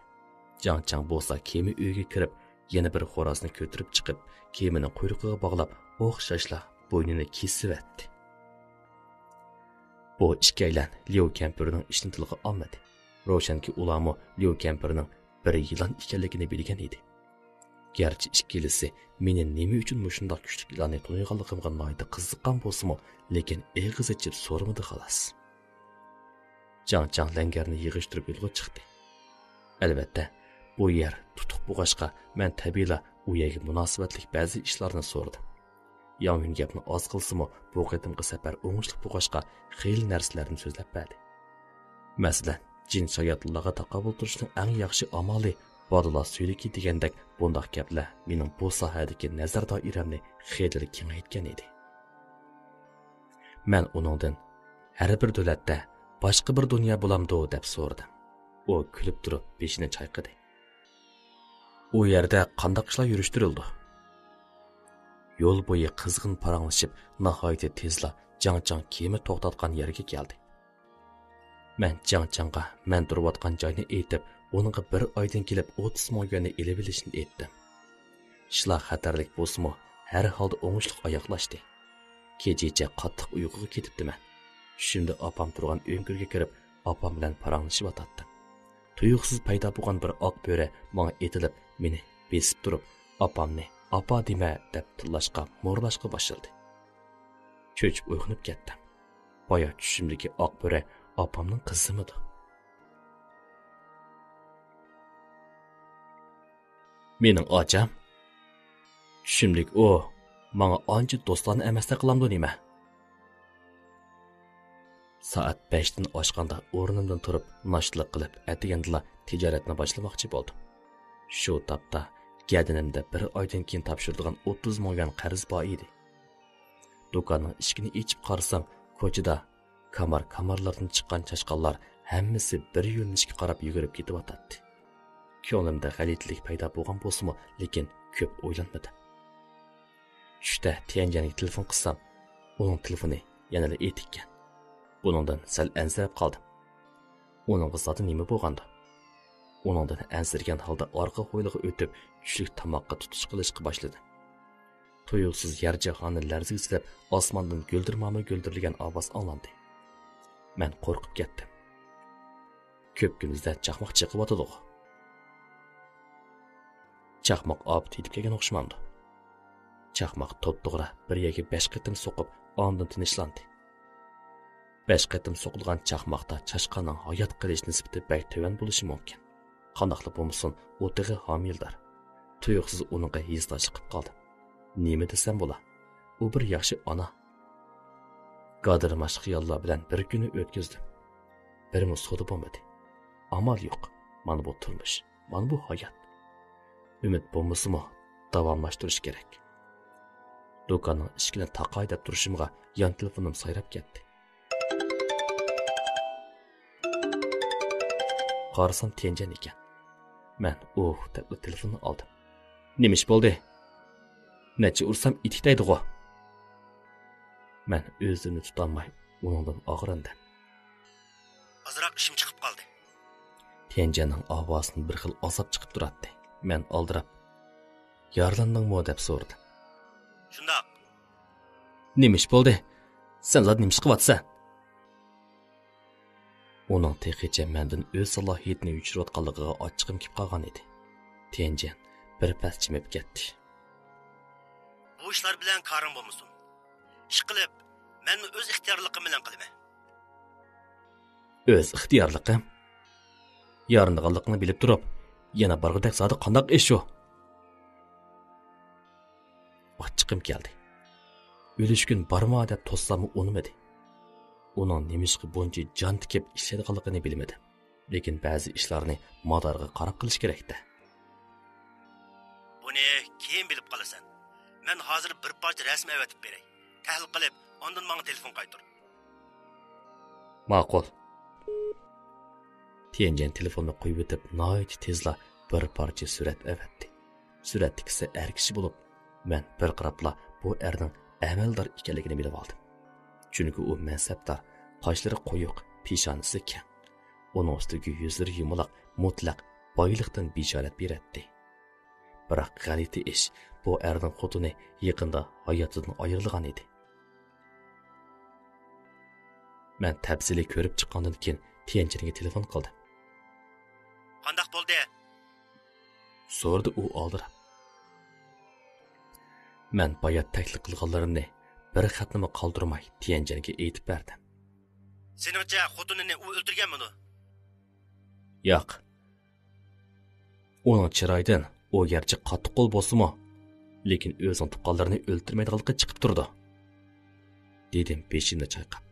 جاڭ چاڭ بولسا كېمە ئۆيىگە كىرىپ، يەنە بىر خورازنى كۆتۈرۈپ چىقىپ، كېمىنىڭ قۇيرۇقىغا باغلاپ، ئوخشاشلا بوينىنى كېسىۋەتتى. بۇ ئىككىيلەن ليۇ كەمپىرنىڭ ئىشىنى تىلغا ئالمىدى. روشەنكى، ئۇلارمۇ ليۇ كەمپىرنىڭ بىر يىلان ئىكەنلىكىنى بىلگەن ئىدى. گەرچە ئىككىلىسى مېنى نېمە ئۈچۈن مۇشۇنداق كۈچلۈك يىلاننى تونۇيغانلىقىمغا ناھايىتى قىزىققان بولسىمۇ، لېكىن ئېغىز ئېچىپ سورىمىدى خالاس. جاڭ چاڭ لەڭگەرنى يىغىشتۇرۇپ يولغا چىقتى. ئەلۋەتتە، بۇ يەر تۇتۇق بولغاچقا، مەن تەبىئىيلا ئۇ يەرگە مۇناسىۋەتلىك بەزى ئىشلارنى سورىدىم. ياڭ يۈن گەپنى ئاز قىلسىمۇ، بۇ قېتىمقى سەپەر ئوڭۇشلۇق بولغاچقا، خېلى نەرسىلەرنى سۆزلەپ بەردى. مەسىلەن، جىن شاياتىنلارغا تاقابىل تۇرۇشنىڭ ئەڭ ياخشى ئامالى بالىلار سۈيدۈكى دېگەندەك بۇنداق گەپلەر مېنىڭ بۇ ساھەدىكى نەزەر دائىرەمنى خېلىلا كېڭەيتكەن ئىدى. مەن ئۇنىڭدىن، «ھەر بىر دۆلەتتە باشقا بىر دۇنيا بولامدۇ؟» دەپ سورىدىم. ئۇ كۈلۈپ تۇرۇپ بېشىنى چايقىدى. «ئۇ يەردە قانداق ئىشلار يۈرۈشتۈرۈلىدۇ؟» يول بويى قىزغىن پاراڭلىشىپ، ناھايىتى تېزلا جاڭ چاڭ كېمە توختاتقان يەرگە كەلدى. مەن جاڭ چاڭغا مەن تۇرۇۋاتقان جاينى ئېيتىپ، ئۇنىڭغا بىر ئايدىن كېلىپ ئوتتۇز مىڭ يۈەننى ئېلىۋېلىشنى ئېيتتىم. ئىشلار خەتەرلىك بولسىمۇ، ھەر ھالدا ئوڭۇشلۇق ئاياغلاشتى. كېچىچە قاتتىق ئۇيقۇغا كېتىپتىمەن. چۈشۈمدە ئاپام تۇرغان ئۆڭكۈرگە كىرىپ، ئاپام بىلەن پاراڭلىشىۋاتاتتىم. تۇيۇقسىز پەيدا بولغان بىر ئاق بۆرە ماڭا ئېتىلىپ، مېنى بېسىپ تۇرۇپ، «ئاپامنى ئاپا دېمە» دەپ تىللاشقا، مورلاشقا باشلىدى. چۆچۈپ ئويغىنىپ كەتتىم. بايا چۈشۈمدىكى ئاق بۆرە ئاپامنىڭ قىزىمىدۇ؟ مېنىڭ ئاچام؟ چۈشۈمدىكى ئۇ ماڭا ئانچە دوستانە ئەمەستەك قىلامدۇ نېمە؟ سائەت بەشتىن ئاشقاندا ئورنۇمدىن تۇرۇپ، ناشتىلىق قىلىپ، ئەتىگەندىلا تىجارەتنى باشلىماقچى بولدۇم. شۇ تاپتا گەدىنىمدە بىر ئايدىن كېيىن تاپشۇرىدىغان ئوتتۇز مىڭ يۈەن قەرز بار ئىدى. دۇكاننىڭ ئىشىكىنى ئېچىپ قارىسام، كوچىدا كامار-كامارلاردىن چىققان چاشقانلار ھەممىسى بىر يۆنىلىشكە قاراپ يۈگۈرۈپ كېتىۋاتاتتى. كۆڭلۈمدە غەلىتىلىك پەيدا بولغان بولسىمۇ، لېكىن كۆپ ئويلانمىدىم. چۈشتە تيەنجيەنگە تېلېفون قىلسام، ئۇنىڭ تېلېفونى يەنىلا ئېتىككەن. بۇنىڭدىن سەل ئەنسىرەپ قالدىم. ئۇنىڭغا زادى نېمە بولغاندۇ؟ ئۇنىڭدىن ئەنسىرىگەن ھالدا ئارقا ھويلىغا ئۆتۈپ، چۈشلۈك تاماققا تۇتۇش قىلىشقا باشلىدىم. تۇيۇقسىز يەر جاھاننى لەرزىگە سېلىپ، ئاسماندىن گۈلدۈرماما گۈلدۈرلىگەن ئاۋاز ئاڭلاندى. مەن قورقۇپ كەتتىم. كۆكىمىزدە چاقماق چېقىۋاتىدىغۇ. چاقماق ئاپىتى يېتىپ كەلگەن ئوخشىمامدۇ؟ چاقماق توپتوغرا بىر يەرگە بەش قېتىم سوقۇپ، ئاندىن تىنچلاندى. بەش قېتىم سوقۇلغان چاقماقتا چاشقاننىڭ ھايات قېلىش نىسبىتى بەك تۆۋەن بولۇشى مۇمكىن. قانداقلا بولمىسۇن، ئۇ تېخى ھامىلىدار. تۇيۇقسىز ئۇنىڭغا ھېسداشلىق قىلىپ قالدىم. نېمە دېسەم بولا؟ ئۇ بىر ياخشى ئانا. گادىرماش خىياللار بىلەن بىر كۈننى ئۆتكۈزدۈم. بىرمۇ سودا بولمىدى. ئامال يوق. مانا بۇ تۇرمۇش، مانا بۇ ھايات. ئۈمىد بولمىسىمۇ، داۋاملاشتۇرۇش كېرەك. دۇكاننىڭ ئىشىكىنى تاقاي دەپ تۇرۇشۇمغا يان تېلېفونۇم سايراپ كەتتى. قارىسام، تيەنجيەن ئىكەن. مەن ئۇھ دەپلا تېلېفوننى ئالدىم. نېمە ئىش بولدى؟ نەچچە ئۇرسام ئېتىك دەيدىغۇ. مەن ئۆزۈمنى تۇتالماي ئۇنىڭدىن ئاغرىندىم. ئازراق ئىشىم چىقىپ قالدى. تيەنجيەننىڭ ئاۋازىدىن بىر خىل ئازاب چىقىپ تۇراتتى. مەن ئالدىراپ، يارىلاندىڭمۇ دەپ سورىدىم. شۇنداق. نېمە ئىش بولدى؟ سەن زادى نېمە ئىش قىلىۋاتىسەن؟ ئۇنىڭ تېخىچە مەندىن ئۆز سالاھىيىتىنى يوشۇرۇۋاتقانلىقىغا ئاچچىقىم كېلىپ قالغان ئىدى. تيەنجيەن بىر پەس جىمىپ كەتتى. بۇ ئىشلار بىلەن كارىڭ بولمىسۇن. ئىشقىلىپ، مەنمۇ ئۆز ئىختىيارلىقىم بىلەن قىلىمەن. ئۆز ئىختىيارلىقىم؟ يارىنىدىغانلىقىڭنى بىلىپ تۇرۇپ، يەنە بارغۇدەك زادى قانداق ئىش ئۇ؟ ئاچچىقىم كەلدى. ئۆلۈشكۈن بارما دەپ توسساممۇ ئۇنىمىدى. ئۇنىڭ نېمىشقا بۇنچە جان تىكىپ ئىشلەيدىغانلىقىنى بىلمىدىم. لېكىن بەزى ئىشلارنى مادارىغا قاراپ قىلىش كېرەك-دە. بۇنى كېيىن بىلىپ قالىسەن. مەن ھازىر بىر پارچە رەسىم ئەۋەتىپ بېرەي. تەھلىل قىلىپ، ئاندىن ماڭا تېلېفون قايتۇر. ماقۇل. تيەنجيەن تېلېفوننى قويۇۋېتىپ، ناھايىتى تېزلا بىر پارچە سۈرەت ئەۋەتتى. سۈرەتتىكىسى ئەر كىشى بولۇپ، مەن بىر قاراپلا بۇ ئەرنىڭ ئەمەلدار ئىكەنلىكىنى بىلىۋالدىم. چۈنكى ئۇ مەنسەپدار، قاشلىرى قويۇق، پېشانىسى كەڭ. ئۇنىڭ ئۈستىگە يۈزلىرى يۇمىلاق، مۇتلەق بايلىقتىن بېشارەت بېرەتتى. بىراق غەلىتە ئىش، بۇ ئەرنىڭ خوتۇنى يېقىندا ھاياتىدىن ئايرىلغان ئىدى. مەن تەپسىلىي كۆرۈپ چىققاندىن كېيىن تيەنجيەنگە تېلېفون قىلدىم. قانداق بولدى؟ سورىدى ئۇ ئالدىراپ. مەن بايا تەكلىپ قىلغانلىرىمنى بىر خەتنىمۇ قالدۇرماي تيەنجيەنگە ئېيتىپ بەردىم. سېنىڭچە خوتۇنىنى ئۇ ئۆلتۈرگەنمىدۇ؟ ياق. ئۇنىڭ چىرايىدىن ئۇ گەرچە قاتتىققول بولسىمۇ، لېكىن ئۆزىنىڭ تۇغقانلىرىنى ئۆلتۈرمەيدىغانلىقى چىقىپ تۇرىدۇ، دېدىم بېشىمنى چايقاپ.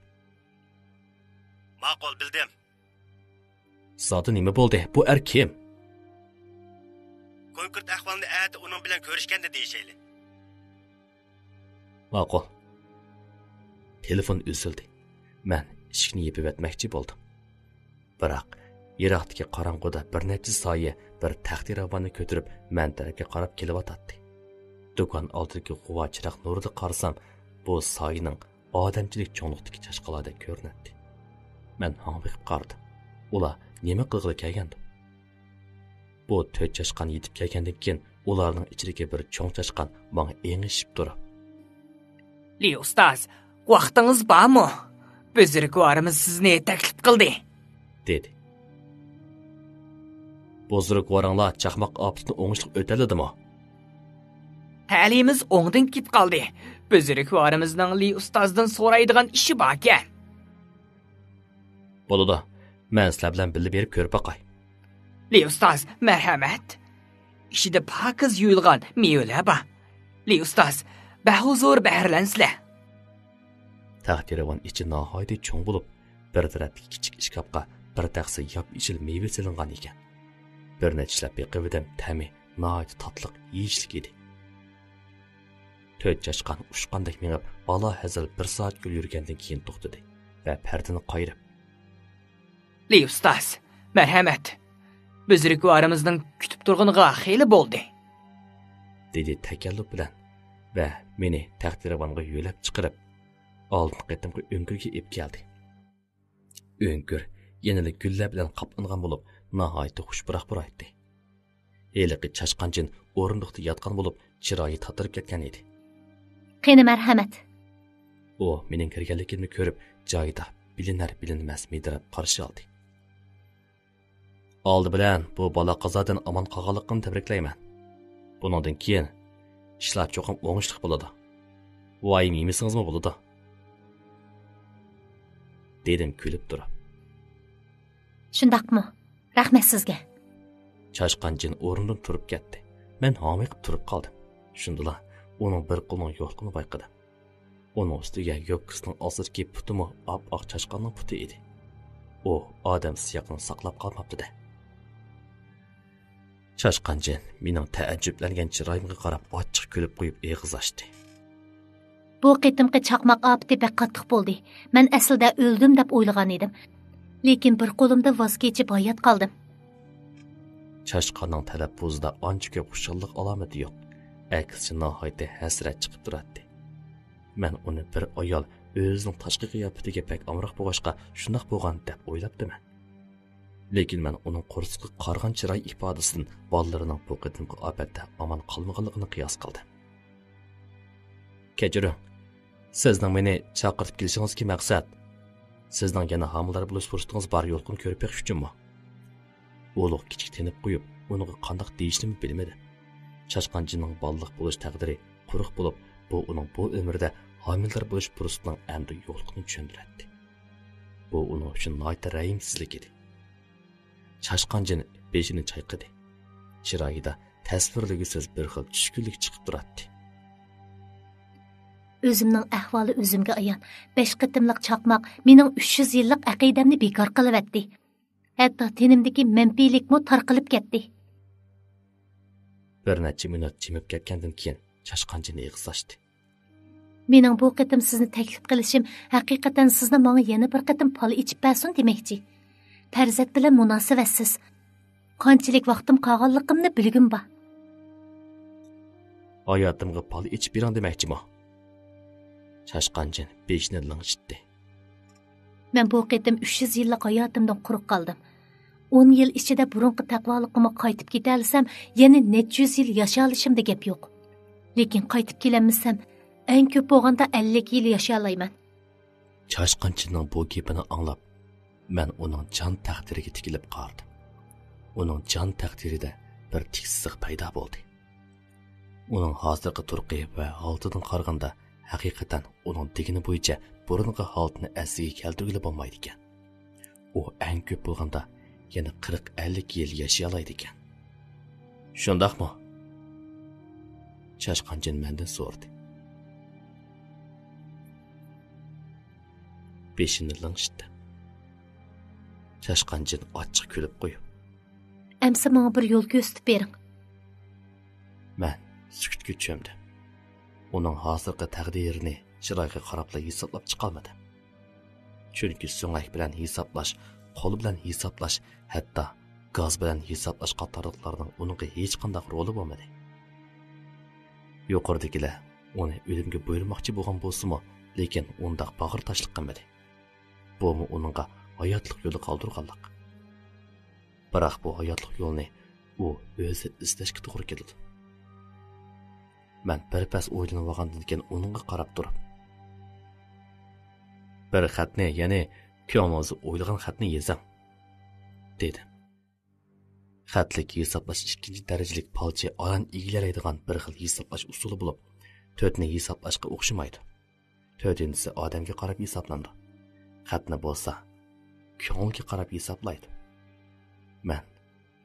ماقۇل، بىلدىم. زادى نېمە بولدى؟ بۇ ئەر كىم؟ كونكرېت ئەھۋالنى ئەتە ئۇنىڭ بىلەن كۆرۈشكەندە دېيىشەيلى. ماقۇل. تېلېفون ئۈزۈلدى. مەن ئىشىكنى يېپىۋەتمەكچى بولدۇم. بىراق، يىراقتىكى قاراڭغۇدا بىر نەچچە سايە بىر تەختىراۋاننى كۆتۈرۈپ، مەن تەرەپكە قاراپ كېلىۋاتاتتى. دۇكان ئالدىدىكى غۇۋا چىراغ نۇرىدا قارىسام، بۇ سايىنىڭ ئادەمچىلىك چوڭلۇقتىكى چاشقانلاردەك كۆرۈنەتتى. مەن ھاڭۋېقىپ قارىدىم. ئۇلار نېمە قىلغىلى كەلگەندۇ؟ بۇ تۆت چاشقان يېتىپ كەلگەندىن كېيىن، ئۇلارنىڭ ئىچىدىكى بىر چوڭ چاشقان ماڭا ئېڭىشىپ تۇرۇپ، لى ئۇستاز، ۋاقتىڭىز بارمۇ؟ بۈزرۈكۋارىمىز سىزنى تەكلىپ قىلدى، دېدى. بۇزرۇكۋارىڭلار چاقماق ئاپىتىنى ئوڭۇشلۇق ئۆتەلىدىمۇ؟ تەلىيىمىز ئوڭدىن كېتىپ قالدى. بۈزرۈكۋارىمىزنىڭ لى ئۇستازدىن سورايدىغان ئىشى باركەن. بولىدۇ. مەن سىلەر بىلەن بىللە بېرىپ كۆرۈپ باقاي. لى ئۇستاز، مەرھەمەت. ئىچىدە پاكىز يۇيۇلغان مېۋىلەر بار. لى ئۇستاز، بەھۇزۇر بەھرىلەنسىلەر. تەختىراۋان ئىچى ناھايىتى چوڭ بولۇپ، بىر تەرەپتىكى كىچىك ئىشكاپقا بىر تەخسە ياپيېشىل مېۋە سېلىنغان ئىكەن. بىر نەچچىلەپ بېقىۋىدىم، تەمى ناھايىتى تاتلىق، يېيىشلىك ئىدى. تۆت چاشقان ئۇچقاندەك مېڭىپ، ئالاھەزەل بىر سائەت يول يۈرگەندىن كېيىن توختىدى ۋە پەردىنى قايرىپ، لى ئۇستاز، مەرھەمەت! بۈزرۈكۋارىمىزنىڭ كۈتۈپ تۇرغىنىغا خېلى بولدى، دېدى تەكەللۇپ بىلەن ۋە مېنى تەختىراۋانغا يۆلەپ چىقىرىپ، ئالدىنقى قېتىمقى ئۆڭكۈرگە ئېلىپ كەلدى. ئۆڭكۈر يەنىلا گۈللەر بىلەن قاپلانغان بولۇپ، ناھايىتى خۇش پۇراق پۇرايتتى. ھېلىقى چاشقان جىن ئورۇندۇقتا ياتقان بولۇپ، چىرايى تاتىرىپ كەتكەن ئىدى. قېنى، مەرھەمەت! ئۇ مېنىڭ كىرگەنلىكىمنى كۆرۈپ، جايىدا بىلىنەر-بىلىنمەس مىدىرلاپ قارشى ئالدى. ئالدى بىلەن بۇ بالا-قازادىن ئامان قالغانلىقىڭنى تەبرىكلەيمەن. بۇنىڭدىن كېيىن ئىشلار چوقۇم ئوڭۇشلۇق بولىدۇ. ۋايىم يېمىسىڭىزمۇ بولىدۇ، دېدىم كۈلۈپ تۇرۇپ. شۇنداقمۇ؟ رەھمەت سىزگە. چاشقان جىن ئورنىدىن تۇرۇپ كەتتى. مەن ھامىقىپ تۇرۇپ قالدىم. شۇندىلا ئۇنىڭ بىر قولىنىڭ يوقلۇقىنى بايقىدىم. ئۇنىڭ ئۈستىگە يوپكىسىنىڭ ئاستىدىكى پۇتىمۇ ئاپئاق چاشقاننىڭ پۇتى ئىدى. ئۇ ئادەم سىياقىنى ساقلاپ قالماپتۇ-دە. چاشقان جىن مېنىڭ تەئەججۈپلەنگەن چىرايىمغا قاراپ ئاچچىق كۈلۈپ قويۇپ ئېغىز ئاچتى. بۇ قېتىمقى چاقماق ئاپىتى بەك قاتتىق بولدى. مەن ئەسلىدە ئۆلدۈم دەپ ئويلىغان ئىدىم. لېكىن بىر قولۇمدا ۋاز كېچىپ ھايات قالدىم. چاشقاننىڭ تەلەپپۇزىدا ئانچە كۆپ خۇشاللىق ئالامىتى يوق. ئەكسىچە ناھايىتى ھەسرەت چىقىپ تۇراتتى. مەن ئۇنى بىر ئايال ئۆزىنىڭ تاشقى قىياپىتىگە بەك ئامراق بولغاچقا شۇنداق بولغان دەپ ئويلاپتىمەن. لېكىن مەن ئۇنىڭ قورسىقىغا قارىغان چىراي ئىپادىسىدىن بالىلىرىنىڭ بۇ قېتىمقى ئاپەتتە ئامان قالمىغانلىقىنى قىياس قىلدىم. كەچۈرۈڭ، سىزنىڭ مېنى چاقىرتىپ كېلىشىڭىزدىكى مەقسەت، سىزنىڭ يەنە ھامىلىدار بولۇش پۇرسىتىڭىز بار يوقلۇقىنى كۆرۈپ بېقىش ئۈچۈنمۇ؟ ئۇلۇق كىچىك تىنىپ قويۇپ، ئۇنىڭغا قانداق دېيىشنىمۇ بىلمىدىم. چاشقان جىننىڭ بالىلىق بولۇش تەقدىرى قۇرۇق بولۇپ، بۇ ئۇنىڭ بۇ ئۆمرىدە ھامىلىدار بولۇش پۇرسىتىنىڭ ئەمدى يوقلۇقىنى چۈشەندۈرەتتى. بۇ ئۇنىڭ ئۈچۈن ناھايىتى رەھىمسىزلىك ئىدى. چاشقان جىن بېشىنى چايقىدى. چىرايىدا تەسۋىرلىگۈسىز بىر خىل چۈشكۈنلۈك چىقىپ تۇراتتى. ئۆزۈمنىڭ ئەھۋالى ئۆزۈمگە ئايان. بەش قېتىملىق چاقماق مېنىڭ ئۈچ يۈز يىللىق ئەقىدەمنى بىكار قىلىۋەتتى. ھەتتا تېنىمدىكى مەنپىيلىكمۇ تارقىلىپ كەتتى. بىر نەچچە مىنۇت جىمىپ كەتكەندىن كېيىن چاشقان جىن ئېغىز ئاچتى. مېنىڭ بۇ قېتىم سىزنى تەكلىپ قىلىشىم ھەقىقەتەن سىزنىڭ ماڭا يەنە بىر قېتىم پال ئېچىپ بەرسۇن دېمەكچى. پەرزەنت بىلەن مۇناسىۋەتسىز. قانچىلىك ۋاقتىم قالغانلىقىمنى بىلگۈم بار. ھاياتىمغا پال ئېچىپ بېرىڭ دېمەكچىمۇ؟ چاشقان جىن بېشىنى لىڭشىتتى. مەن بۇ قېتىم ئۈچ يۈز يىللىق ھاياتىمدىن قۇرۇق قالدىم. ئون يىل ئىچىدە بۇرۇنقى تەقۋالىقىمغا قايتىپ كېتەلىسەم، يەنە نەچچە يۈز يىل ياشىيالىشىمدا گەپ يوق. لېكىن قايتىپ كېلەلمىسەم، ئەڭ كۆپ بولغاندا ئەللىك يىل ياشىيالايمەن. چاشقان جىننىڭ بۇ گېپىنى ئاڭلاپ، مەن ئۇنىڭ جان تەقدىرىگە تىكىلىپ قارىدىم. ئۇنىڭ جان تەقدىرىدە بىر تىك سىزىق پەيدا بولدى. ئۇنىڭ ھازىرقى تۇرقى ۋە ھالىتىدىن قارىغاندا، ھەقىقەتەن ئۇنىڭ دېگىنى بويىچە بۇرۇنقى ھالىتىنى ئەسلىگە كەلتۈرگىلى بولمايدىكەن. ئۇ ئەڭ كۆپ بولغاندا يەنە قىرىق ئەللىك يىل ياشىيالايدىكەن. شۇنداقمۇ؟ چاشقان جىن مەندىن سورىدى. بېشىنى لىڭشىتتى. چاشقان جىن ئاچچىق كۈلۈپ قويۇپ، ئەمسە ماڭا بىر يول كۆرسىتىپ بېرىڭ. مەن سۈكۈتكە چۆمدۈم. ئۇنىڭ ھازىرقى تەقدىرىنى چىرايىغا قاراپلا ھېسابلاپ چىقالمىدىم. چۈنكى سۆڭەك بىلەن ھېسابلاش، قول بىلەن ھېسابلاش، ھەتتا گاز بىلەن ھېسابلاش قاتارلىقلارنىڭ ئۇنىڭغا ھېچقانداق رولى بولمىدى. يۇقىرىدىكىلەر ئۇنى ئۆلۈمگە بۇيرۇماقچى بولغان بولسىمۇ، لېكىن ئۇنداق باغرى تاشلىق قىلمىدى. بۇمۇ ئۇنىڭغا ھاياتلىق يولى قالدۇرغانلىق. بىراق بۇ ھاياتلىق يولىنى ئۇ ئۆزى ئىزدەشكە توغرا كېلىدۇ. مەن بىر پەس ئويلىنىۋالغاندىن كېيىن ئۇنىڭغا قاراپ تۇرۇپ، بىر خەتنى، يەنى كۆڭلىڭىزدە ئويلىغان خەتنى يېزىڭ، دېدى. خەتلىك ھېسابلاش ئىككىنچى دەرىجىلىك پالچى ئاران ئىگىلەيدىغان بىر خىل ھېسابلاش ئۇسۇلى بولۇپ، تۆتنى ھېسابلاشقا ئوخشىمايدۇ. تۆتىنچىسى ئادەمگە قاراپ ھېسابلىنىدۇ. خەتنى بولسا كۆڭۈلگە قاراپ ھېسابلايدۇ. مەن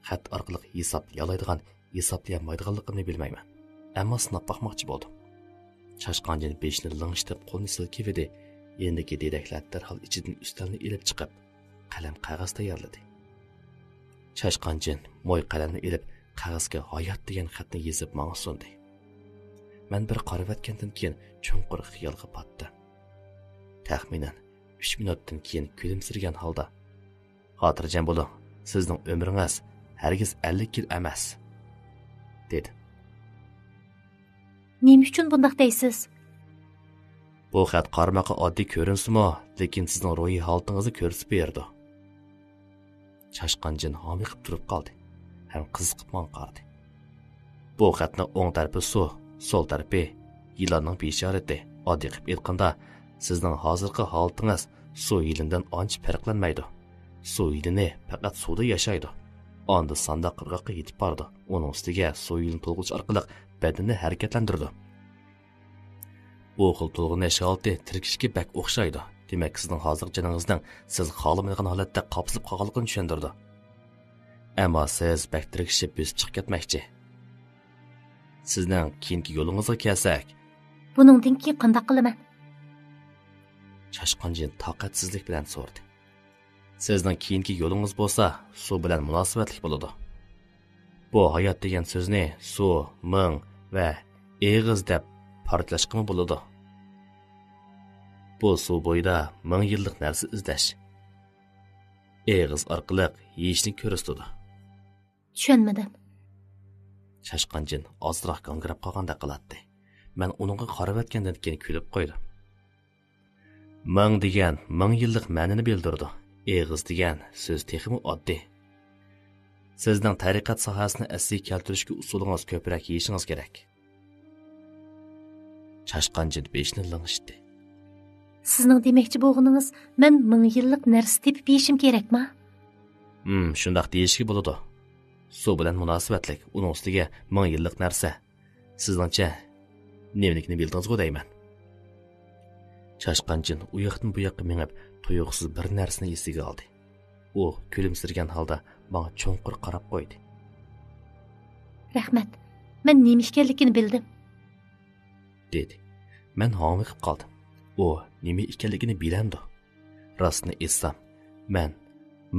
خەت ئارقىلىق ھېسابلىيالايدىغان، ھېسابلىيالمايدىغانلىقىمنى بىلمەيمەن. ئەمما سىناپ باقماقچى بولدۇم. چاشقانجىن بېشىنى لىڭشىتىپ قولىنى سىلكىۋىدى، يېنىدىكى دېرەكلەر دەرھال ئىچىدىن ئۈستەلنى ئېلىپ چىقىپ، قەلەم قەغەز تەييارلىدى. چاشقانجىن موي قەلەمنى ئېلىپ، قەغەزگە ھايات دېگەن خەتنى يېزىپ ماڭا سۇندى. مەن بىر قارىۋەتكەندىن كېيىن چوڭقۇر خىيالغا پاتتىم. تەخمىنەن ئۈچ مىنۇتتىن كېيىن كۈلۈمسىرىگەن ھالدا، «خاتىرجەم بولۇڭ، سىزنىڭ ئۆمرىڭىز ھەرگىز ئەللىك يىل ئەمەس» دېدى. «نېمە ئۈچۈن بۇنداق دەيسىز؟» «بۇ خەت قارىماققا ئاددىي كۆرۈنسىمۇ، لېكىن سىزنىڭ روھىي ھالىتىڭىزنى كۆرسىتىپ بېرىدۇ.» چاشقان جىن ھامىقىپ تۇرۇپ قالدى ھەم قىزىقىپ ماڭا قارىدى. «بۇ خەتنىڭ ئوڭ تەرىپى سۇ، سول تەرىپى يىلاننىڭ بېشارىتى. ئاددىي قىلىپ ئېيتقاندا، سىزنىڭ ھازىرقى ھالىتىڭىز سۇ يىلىنىدىن ئانچە پەرقلەنمەيدۇ. سۇ يىلىنى پەقەت سۇدا ياشايدۇ. ئاندىن سانداق قىرغاققا يېتىپ بارىدۇ. ئۇنىڭ ئۈستىگە سۇ يىلىنى تولغىنىش ئارقىلىق بەدىنىنى ھەرىكەتلەندۈرىدۇ. بۇ خىل تولغىنىش ھالىتى تىركىشىشكە بەك ئوخشايدۇ. دېمەك، سىزنىڭ ھازىرقى جېنىڭىزنىڭ سىز خالىمايدىغان ھالەتتە قاپسىلىپ قالغانلىقىنى چۈشەندۈرىدۇ. ئەمما سىز بەك تىركىشىپ بۆسۈپ چىقىپ كەتمەكچى. سىزنىڭ كېيىنكى يولىڭىزغا كەلسەك.» «بۇنىڭدىن كېيىن قانداق قىلىمەن؟» چاشقان جىن تاقەتسىزلىك بىلەن سورىدى. «سىزنىڭ كېيىنكى يولىڭىز بولسا سۇ بىلەن مۇناسىۋەتلىك بولىدۇ. بۇ ھايات دېگەن سۆزنى سۇ، مىڭ ۋە ئېغىز دەپ پارچىلاشقىمۇ بولىدۇ. بۇ سۇ بويىدا مىڭ يىللىق نەرسە ئىزدەش، ئېغىز ئارقىلىق يېيىشنى كۆرسىتىدۇ.» «چۈشەنمىدىم.» چاشقان جىن ئازراق گاڭگىراپ قالغاندەك قىلاتتى. مەن ئۇنىڭغا قارىۋەتكەندىن كېيىن كۈلۈپ قويدۇم. «مىڭ دېگەن مىڭ يىللىق مەنىنى بىلدۈرىدۇ. ئېغىز دېگەن سۆز تېخىمۇ ئاددىي. سىزنىڭ تەرىقەت ساھەسىنى ئەسلىگە كەلتۈرۈشكە ئۇسۇلىڭىز كۆپرەك يېيىشىڭىز كېرەك.» چاشقان جىن بېشىنى لىڭشىتتى. «سىزنىڭ دېمەكچى بولغىنىڭىز، مەن مىڭ يىللىق نەرسە تېپىپ يېيىشىم كېرەكما؟» «ھىم، شۇنداق دېيىشكە بولىدۇ. سۇ بىلەن مۇناسىۋەتلىك، ئۇنىڭ ئۈستىگە مىڭ يىللىق نەرسە. سىزنىڭچە، نېمىلىكىنى بىلدىڭىزغۇ دەيمەن.» چاشقان جىن ئۇ ياقتىن بۇ ياققا مېڭىپ، تۇيۇقسىز بىر نەرسىنى ئېسىگە ئالدى. ئۇ كۈلۈمسىرىگەن ھالدا ماڭا چوڭقۇر قاراپ قويدى. «رەھمەت، مەن نېمە ئىكەنلىكىنى بىلدىم.» دېدى. مەن ھاڭۋېقىپ قالدىم. ئۇ نېمە ئىكەنلىكىنى بىلەمدۇ؟ راستىنى ئېيتسام، مەن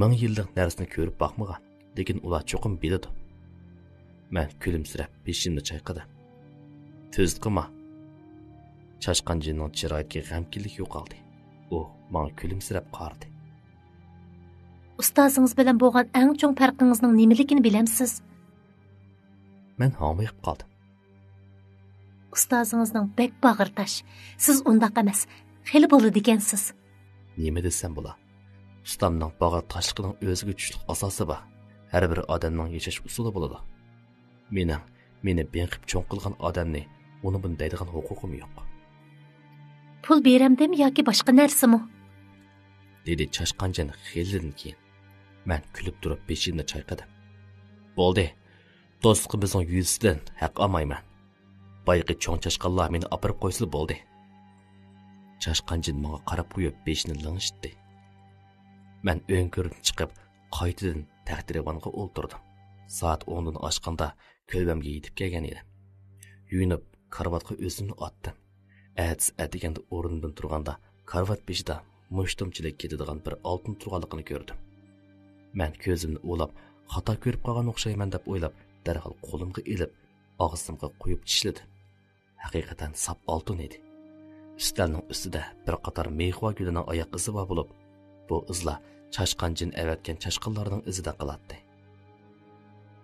مىڭ يىللىق نەرسىنى كۆرۈپ باقمىغان، لېكىن ئۇلار چوقۇم بىلىدۇ. مەن كۈلۈمسىرەپ بېشىمنى چايقىدىم. تۈزۈت قىلما. چاشقان جىننىڭ چىرايىدىكى غەمكىنلىك يوقالدى. ئۇ ماڭا كۈلۈمسىرەپ قارىدى. ئۇستازىڭىز بىلەن بولغان ئەڭ چوڭ پەرقىڭىزنىڭ نېمىلىكىنى بىلەمسىز؟ مەن ھاڭۋېقىپ قالدىم. ئۇستازىڭىزنىڭ بەك باغرى تاش. سىز ئۇنداق ئەمەس، خېلى بولىدىكەنسىز. نېمە دېسەم بولا؟ ئۇستامنىڭ باغرى تاشلىقىنىڭ ئۆزىگە چۈشلۈك ئاساسى بار. ھەر بىر ئادەمنىڭ ياشاش ئۇسۇلى بولىدۇ. مېنىڭ، مېنى بېقىپ چوڭ قىلغان ئادەمنى ئۇنى بۇنى دەيدىغان ھوقۇقۇم يوق. پۇل بېرەمدىم ياكى باشقا نەرسىمۇ؟ دېدى چاشقان جىن خېلىدىن كېيىن. مەن كۈلۈپ تۇرۇپ بېشىمنى چايقىدىم. بولدى. دوستلۇقىمىزنىڭ يۈزىسىدىن ھەق ئالمايمەن. بايىقى چوڭ چاشقانلار مېنى ئاپىرىپ قويسىلا بولدى. چاشقان جىن ماڭا قاراپ قويۇپ بېشىنى لىڭشىتتى. مەن ئۆڭكۈردىن چىقىپ، قايتىدىن تەختىراۋانغا ئولتۇردۇم. سائەت ئوندىن ئاشقاندا كۆلبەمگە يېتىپ كەلگەن ئىدىم. يۇيۇنۇپ، كارىۋاتقا ئۆزۈمنى ئاتتىم. ئەتىسى ئەتىگەندە ئورنۇمدىن تۇرغاندا، كارىۋات بېشىدا مۇشتۇمچىلىك كېتىدىغان بىر ئالتۇن تۇرغانلىقىنى كۆردۈم. مەن كۆزۈمنى ئۇۋىلاپ، خاتا كۆرۈپ قالغان ئوخشايمەن دەپ ئويلاپ، دەرھال قولۇمغا ئېلىپ، ئاغزىمغا قويۇپ چىشلىدىم. ھەقىقەتەن ساپ ئالتۇن ئىدى. ئۈستەلنىڭ ئۈستىدە بىر قاتار مېخۇا گۈلىنىڭ ئاياق ئىزى بار بولۇپ، بۇ ئىزلار چاشقان جىن ئەۋەتكەن چاشقانلارنىڭ ئىزىدەك قىلاتتى.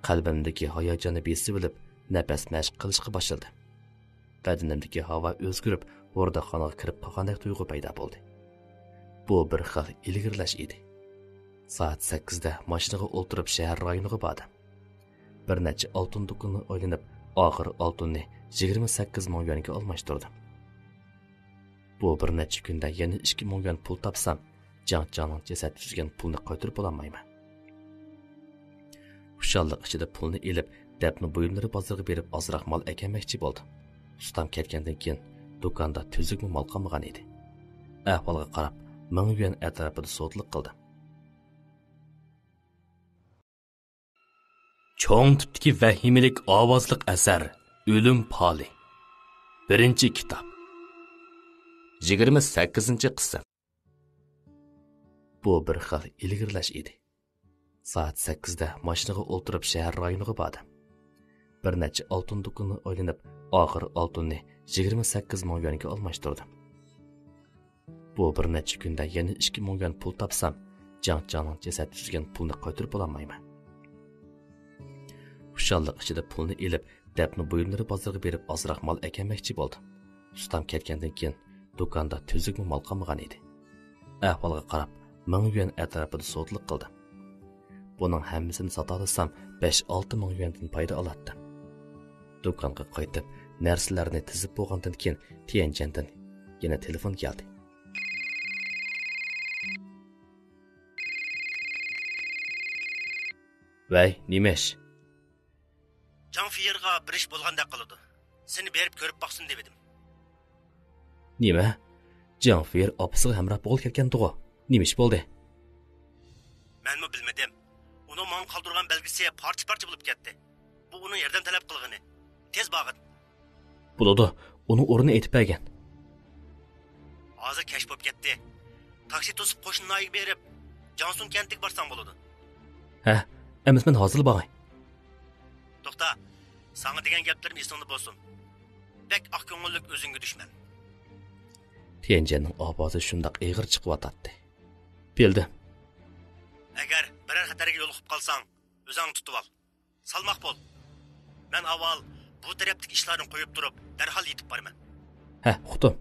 قەلبىمدىكى ھاياجاننى بېسىۋېلىپ، نەپەس مەشىق قىلىشقا باشلىدىم. بەدىنىمدىكى ھاۋا ئۆزگىرىپ، ھوردۇقخانىغا كىرىپ قالغاندەك تۇيغۇ پەيدا بولدى. بۇ بىر خىل ئىلگىرىلەش ئىدى. سائەت سەككىزدە ماشىنىغا ئولتۇرۇپ، شەھەر رايونىغا باردىم. بىر نەچچە ئالتۇن دۇكىنىنى ئايلىنىپ، ئاخىر ئالتۇننى يىگىرمە سەككىز مىڭ يۈەنگە ئالماشتۇردۇم. بۇ بىر نەچچە كۈندە يەنە ئىككى مىڭ يۈەن پۇل تاپسام، جاڭ جاڭنىڭ جەسەتتە يۈزگەن پۇلنى قايتۇرۇپ بولالمايمەن. خۇشاللىق ئىچىدە پۇلنى ئېلىپ، دەپنە بۇيۇملىرى بازىرىغا بېرىپ ئازراق مال ئەكەلمەكچى بولدۇم. ئۇستام كەتكەندىن كېيىن دۇكاندا تۈزۈكمۇ مال قالمىغان ئىدى. ئەھۋالغا قاراپ، مىڭ يۈەن ئەتراپىدا سودىلىق قىلدىم. چوڭ تىپتىكى ۋەھىمىلىك ئاۋازلىق ئەسەر، ئۆلۈم پالى. بىرىنچى كىتاب. يىگىرمە سەككىزىنچى قىسىم. بۇ بىر خىل ئىلگىرىلەش ئىدى. سائەت سەككىزدە ماشىنىغا ئولتۇرۇپ شەھەر رايونىغا باردىم. بىر نەچچە ئالتۇن دۇكىنىنى ئايلىنىپ، ئاخىرى ئالتۇننى يىگىرمە سەككىز مىڭ يۈەنگە ئالماشتۇردۇم. بۇ بىر نەچچە كۈندە يەنە ئىككى مىڭ يۈەن پۇل تاپسام، جاڭ جاڭنىڭ جەسەتتە يۈزگەن پۇلنى قايتۇرۇپ بولالمايمەن. خۇشاللىق ئىچىدە پۇلنى ئېلىپ، دەپنە بۇيۇملىرى بازىرىغا بېرىپ ئازراق مال ئەكەلمەكچى بولدۇم. ئۇستام كەتكەندىن كېيىن دۇكاندا تۈزۈكمۇ مال قالمىغان ئىدى. ئەھۋالغا قاراپ، مىڭ يۈەن ئەتراپىدا سودىلىق قىلدىم. بۇنىڭ ھەممىسىنى ساتالىسام، بەش-ئالتە مىڭ يۈەندىن پايدا ئالاتتىم. دۇكانغا قايتىپ، نەرسىلەرنى تىزىپ بولغاندىن كېيىن، تيەنجەندىن يەنە تېلېفون كەلدى. ۋەي، نېمە ئىش؟ جاڭ فېيېرغا بىر ئىش بولغاندەك قىلىدۇ. سېنى بېرىپ كۆرۈپ باقسۇن دېۋىدىم. نېمە؟ جاڭ فېيېر ئاپىسىغا ھەمراھ بولغىلى كەلگەنتىغۇ؟ نېمە ئىش بولدى؟ مەنمۇ بىلمىدىم. ئۇنىڭ ماڭا قالدۇرغان بەلگىسى پارچە-پارچە بولۇپ كەتتى. بۇ ئۇنىڭ ياردەم تەلەپ قىلغىنى. تېز بارغىن. بولىدۇ، ئۇنىڭ ئورنىنى ئېيتىپ بەرگىن. ھازىر كەچ بولۇپ كەتتى. تاكسى توسۇپ قوشنا ناھىيەگە بېرىپ، جاڭسۇن كەنتىگە بارساڭ بولىدۇ. ھە، ئەمىسە مەن ھازىرلا باراي. توختا، ساڭا دېگەن گەپلىرىم ئېسىڭدە بولسۇن. بەك ئاق كۆڭۈللۈك ئۆزۈڭگە دۈشمەن. تيەنجەننىڭ ئاۋازى شۇنداق ئېغىر چىقىۋاتاتتى. بىلدىم. ئەگەر بىرەر خەتەرگە يولۇقۇپ قالساڭ، ئۆزۈڭنى تۇتۇۋال. سالماق بول. مەن ئاۋۋال بۇ تەرەپتىكى ئىشلارنى قويۇپ تۇرۇپ، دەرھال يېتىپ بارىمەن. ھە، ئۇقتۇم.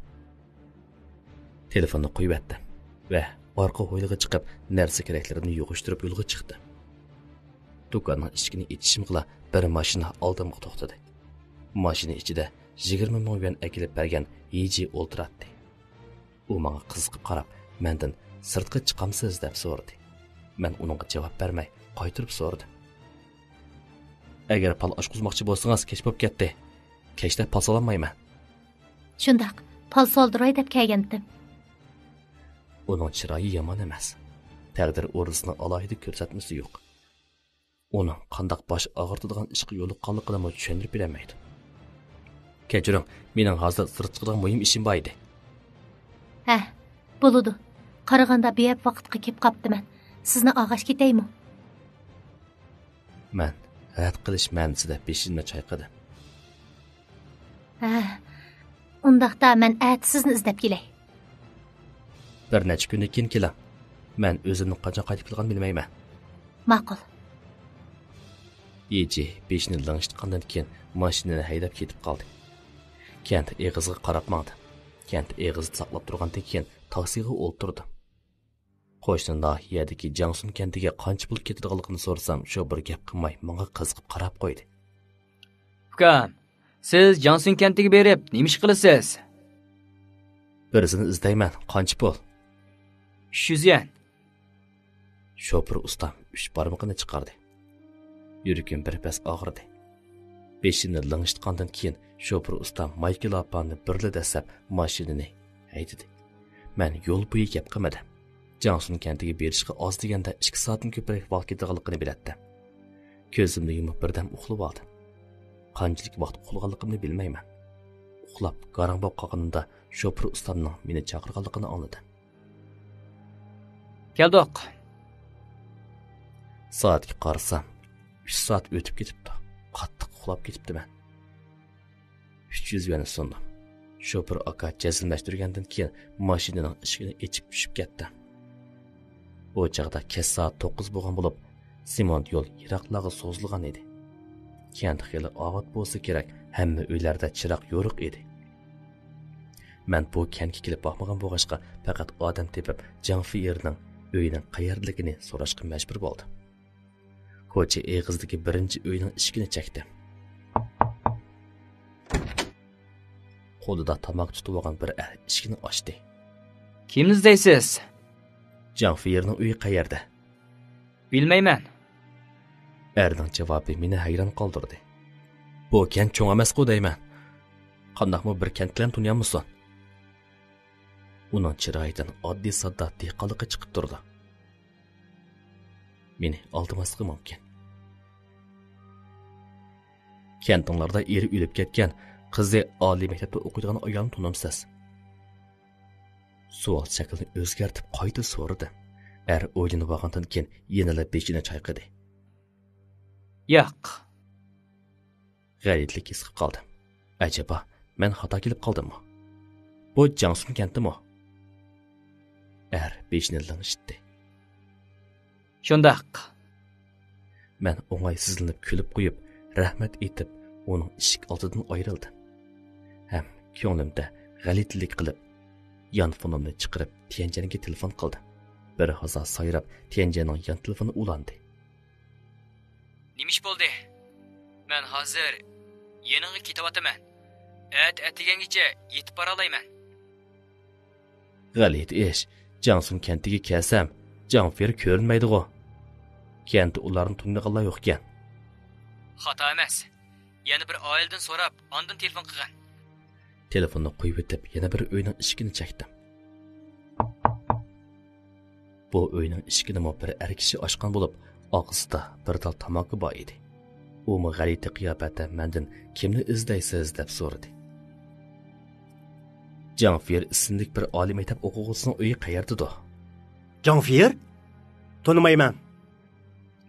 تېلېفوننى قويۇۋەتتىم ۋە ئارقا ھويلىغا چىقىپ، نەرسە-كېرەكلىرىمنى يىغىشتۇرۇپ يولغا چىقتىم. دۇكاننىڭ ئىشىكىنى ئېچىشىمغىلا بىر ماشىنا ئالدىمغا توختىدى. ماشىنا ئىچىدە يىگىرمە مىڭ يۈەن ئەكېلىپ بەرگەن يىجى ئولتۇراتتى. ئۇ ماڭا قىزىقىپ قاراپ، مەندىن «سىرتقا چىقامسىز؟» دەپ سورىدى. مەن ئۇنىڭغا جاۋاب بەرمەي، قايتۇرۇپ سورىدىم. «ئەگەر پال ئاچقۇزماقچى بولسىڭىز، كەچ بولۇپ كەتتى. كەچتە پال سالالمايمەن.» «شۇنداق، پال سالدۇراي دەپ كەلگەنتىم.» ئۇنىڭ چىرايى يامان ئەمەس. تەقدىر ئوردىسىنىڭ ئالاھىدە كۆرسەتمىسى يوق. ئۇنىڭ قانداق باش ئاغرىتىدىغان ئىشقا يولۇققانلىقىنىمۇ چۈشەندۈرۈپ بېرەلمەيدۇ. «كەچۈرۈڭ، مېنىڭ ھازىر سىرتقا چىقىدىغان مۇھىم ئىشىم بار ئىدى.» «ھە، بولىدۇ. قارىغاندا بىئەپ ۋاقىتقا كېلىپ قاپتىمەن. سىزنى ئاغاش كېتەيمۇ؟» مەن رەت قىلىش مەنىسىدە بېشىمنى چايقىدىم. «ھە، ئۇنداقتا مەن ئەتە سىزنى ئىزدەپ كېلەي.» «بىر نەچچە كۈندىن كېيىن كېلىڭ. مەن ئۆزۈمنىڭ قاچان قايتىپ كېلىدىغانلىقىنى بىلمەيمەن.» «ماقۇل.» يىجى بېشىنى لىڭشىتقاندىن كېيىن ماشىنىنى ھەيدەپ كېتىپ قالدى. كەنت ئېغىزىغا قاراپ ماڭدىم. كەنت ئېغىزىدا ساقلاپ تۇرغاندىن كېيىن تاكسىغا ئولتۇردۇم. قوشنا ناھىيەدىكى جاڭسۇن كەنتىگە قانچە پۇل كېتىدىغانلىقىنى سورىسام، شوپۇر گەپ قىلماي ماڭا قىزىقىپ قاراپ قويدى. «ئۇكام، سىز جاڭسۇن كەنتىگە بېرىپ نېمە ئىش قىلىسىز؟» «بىرسىنى ئىزدەيمەن. قانچە پۇل؟» «ئۈچ يۈز يۈەن.» شوپۇر ئۇستام ئۈچ بارمىقىنى چىقاردى. يۈرىكىم بىر پەس ئاغرىدى. بېشىنى لىڭشىتقاندىن كېيىن شوپۇر ئۇستام مايكا لاپاننى بىرلا دەسسەپ ماشىنىنى ھەيدىدى. مەن يول بويى گەپ قىلمىدىم. جاڭسۇن كەنتىگە بېرىشقا ئاز دېگەندە ئىككى سائەتتىن كۆپرەك ۋاقىت كېتىدىغانلىقىنى بىلەتتىم. كۆزۈمنى يۇمۇپ بىردەم ئۇخلىۋالدىم. قانچىلىك ۋاقىت ئۇخلىغانلىقىمنى بىلمەيمەن. ئۇخلاپ گاراڭ بولۇپ قالغىنىمدا شوپۇر ئۇستامنىڭ مېنى چاقىرغانلىقىنى ئاڭلىدىم. «كەلدۇق.» سائەتكە قارىسام، ئۈچ سائەت ئۆتۈپ كېتىپتۇ. قاتتىق ئۇخلاپ كېتىپتىمەن. ئۈچ يۈز يۈەننى سۇندۇم. شوپۇر ئاكا جەزملەشتۈرگەندىن كېيىن ماشىنىنىڭ ئىشىكىنى ئېچىپ چۈشۈپ كەتتىم. ئۇ چاغدا كەچ سائەت توققۇز بولغان بولۇپ، سېمونت يول يىراقلارغا سوزۇلغان ئىدى. كەنت خېلى ئاۋات بولسا كېرەك، ھەممە ئۆيلەردە چىراغ يورۇق ئىدى. مەن بۇ كەنتكە كېلىپ باقمىغان بولغاچقا، پەقەت ئادەم تېپىپ، جاڭ فېيېرنىڭ ئۆيىنىڭ قەيەردىلىكىنى سوراشقا مەجبۇر بولدۇم. كوچا ئېغىزىدىكى بىرىنچى ئۆينىڭ ئىشىكىنى چەكتىم. قولىدا تاماكا تۇتۇۋالغان بىر ئەر ئىشىكنى ئاچتى. كىمنى ئىزدەيسىز؟ جاڭ فېيېرنىڭ ئۆيى قەيەردە؟ بىلمەيمەن. ئەرنىڭ جاۋابى مېنى ھەيران قالدۇردى. بۇ كەنت چوڭ ئەمەسقۇ دەيمەن. قانداقمۇ بىر كەنتلەرنى تونۇيالمىسۇن؟ ئۇنىڭ چىرايىدىن ئاددىي-ساددا دېھقانلىقى چىقىپ تۇرىدۇ. مېنى ئالدىماسلىقى مۇمكىن. كەنتىڭلاردا ئېرى ئۆلۈپ كەتكەن، قىزى ئالىي مەكتەپتە ئوقۇيدىغان ئايالنى تونۇمسىز؟ سوئال شەكلىنى ئۆزگەرتىپ قايتا سورىدىم. ئەر ئويلىنىۋالغاندىن كېيىن يەنىلا بېشىنى چايقىدى. ياق. غەلىتىلىك ھېس قىلىپ قالدىم. ئەجەبا، مەن خاتا كېلىپ قالدىممۇ؟ بۇ جاڭسۇن كەنتىمۇ؟ ئەر بېشىنى لىڭشىتتى. شۇنداق. مەن ئوڭايسىزلىنىپ كۈلۈپ قويۇپ، رەھمەت ئېيتىپ، ئۇنىڭ ئىشىك ئالدىدىن ئايرىلدىم. ھەم كۆڭلۈمدە غەلىتىلىك قىلىپ، يانفونۇمنى چىقىرىپ، تيەنجەنگە تېلېفون قىلدىم. بىر ھازا سايراپ، تيەنجەننىڭ يان تېلېفونى ئۇلاندى. نېمە ئىش بولدى؟ مەن ھازىر يېنىڭغا كېتىۋاتىمەن. ئەتە ئەتىگەنگىچە يېتىپ بارالايمەن. غەلىتە ئىش، جاڭسۇن كەنتىگە كەلسەم، جاڭ فېيېر كۆرۈنمەيدىغۇ. كەنتتە ئۇلارنى تونۇيدىغانلار يوقكەن. خاتا ئەمەس. يەنە بىر ئائىلىدىن سوراپ، ئاندىن تېلېفون قىلغىن. تېلېفوننى قويۇۋېتىپ، يەنە بىر ئۆينىڭ ئىشىكىنى چەكتىم. بۇ ئۆينىڭ ئىشىكىنىمۇ بىر ئەر كىشى ئاچقان بولۇپ، ئاغزىدا بىر تال تاماكا بار ئىدى. ئۇمۇ غەلىتە قىياپەتتە مەندىن «كىمنى ئىزدەيسىز؟» دەپ سورىدى. «جاڭ فېيېر ئىسىملىك بىر ئالىي مەكتەپ ئوقۇغۇچىسىنىڭ ئۆيى قەيەردىدۇ؟» «جاڭ فېيېر؟ تونۇمايمەن.»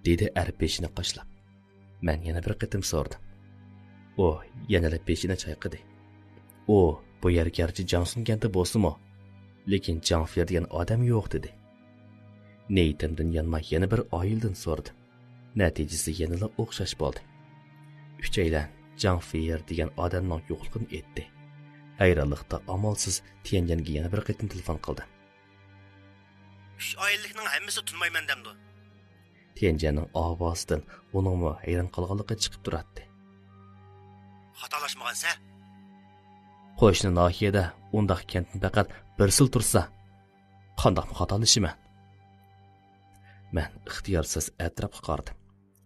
دېدى ئەر بېشىنى قاشلاپ. مەن يەنە بىر قېتىم سورىدىم. ئۇ يەنىلا بېشىنى چايقىدى. ئۇ بۇ يەر گەرچە جاڭسۇن كەنتى بولسىمۇ، لېكىن جاڭ فېيېر دېگەن ئادەم يوق دېدى. نىيىتىمدىن يانماي يەنە بىر ئائىلىدىن سورىدىم. نەتىجىسى يەنىلا ئوخشاش بولدى. ئۈچەيلەن جاڭ فېيېر دېگەن ئادەمنىڭ يوقلۇقىنى ئېيتتى. ھەيرانلىقتا ئامالسىز تيەنجەنگە يەنە بىر قېتىم تېلېفون قىلدىم. «ئۈچ ئائىلىلىكنىڭ ھەممىسى تونۇمايمەن دەمدۇ؟» تيەنجەننىڭ ئاۋازىدىن ئۇنىڭمۇ ھەيران قالغانلىقى چىقىپ تۇراتتى. «خاتالاشمىغانسەن؟ قوشنا ناھىيەدە ئۇنداق كەنتتىن پەقەت بىرسىلا تۇرسا، قانداقمۇ خاتالىشىمەن؟» مەن ئىختىيارسىز ئەتراپقا قارىدىم.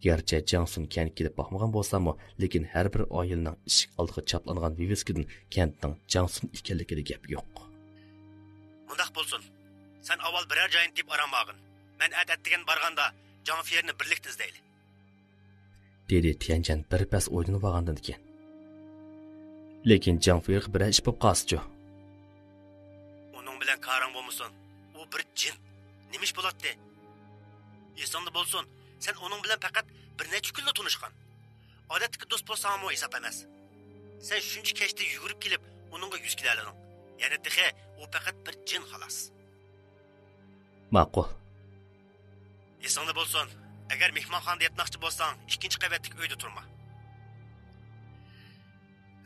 گەرچە جاڭسۇن كەنتكە كېلىپ باقمىغان بولساممۇ، لېكىن ھەر بىر ئائىلىنىڭ ئىشىك ئالدىغا چاپلانغان ۋىۋىسكىدىن كەنتنىڭ جاڭسۇن ئىكەنلىكىدە گەپ يوق. مۇنداق بولسۇن، سەن ئاۋۋال بىرەر جاينى تېپىپ ئارام ئالغىن. مەن ئەتە ئەتىگەن بارغاندا جاڭ فېيېرنى بىرلىكتە ئىزدەيلى. دېدى تيەنجەن بىر پەس ئويلىنىۋالغاندىن كېيىن. لېكىن جاڭ فېيېرغا بىرەر ئىش بولۇپ قالسىچۇ؟ ئۇنىڭ بىلەن كارىڭ بولمىسۇن. ئۇ بىر جىن. نېمە ئىش بولاتتى؟ ئېسىڭدە بولسۇن، سەن ئۇنىڭ بىلەن پەقەت بىر نەچچە كۈنلا تونۇشقان. ئادەتتىكى دوست بولساڭمۇ ھېساب ئەمەس. سەن شۇنچە كەچتە يۈگۈرۈپ كېلىپ، ئۇنىڭغا يۈز كېلەلىدىڭ. يەنە تېخى ئۇ پەقەت بىر جىن، خالاس. ماقۇل. ئېسىڭدە بولسۇن، ئەگەر مېھمانخانىدا ياتماقچى بولساڭ، ئىككىنچى قەۋەتتىكى ئۆيدە تۇرما.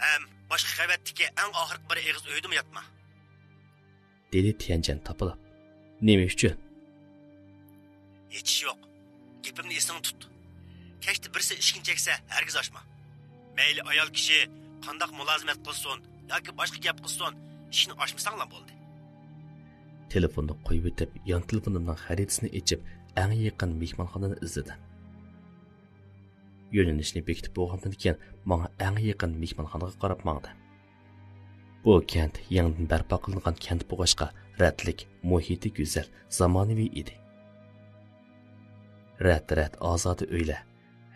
ھەم باشقا قەۋەتتىكى ئەڭ ئاخىرقى بىر ئېغىز ئۆيدىمۇ ياتما. دېدى تيەنجەن تاپىلاپ. نېمە ئۈچۈن؟ ھېچ ئىش يوق. گېپىمنى ئېسىڭدە تۇت. كەچتە بىرسى ئىشىكنى چەكسە، ھەرگىز ئاچما. مەيلى ئايال كىشى قانداق مۇلازىمەت قىلسۇن ياكى باشقا گەپ قىلسۇن، ئىشىكنى ئاچمىساڭلا بولدى. تېلېفوننى قويۇۋېتىپ، يان تېلېفونۇمنىڭ خەرىتىسىنى ئېچىپ، ئەڭ يېقىن مېھمانخانىنى ئىزلىدىم. يۆنىلىشنى بېكىتىپ بولغاندىن كېيىن، ماڭا ئەڭ يېقىن مېھمانخانىغا قاراپ ماڭدىم. بۇ كەنت يېڭىدىن بەرپا قىلىنغان كەنت بولغاچقا، رەتلىك، مۇھىتى گۈزەل، زامانىۋى ئىدى. رەت-رەت ئازادە ئۆيلەر،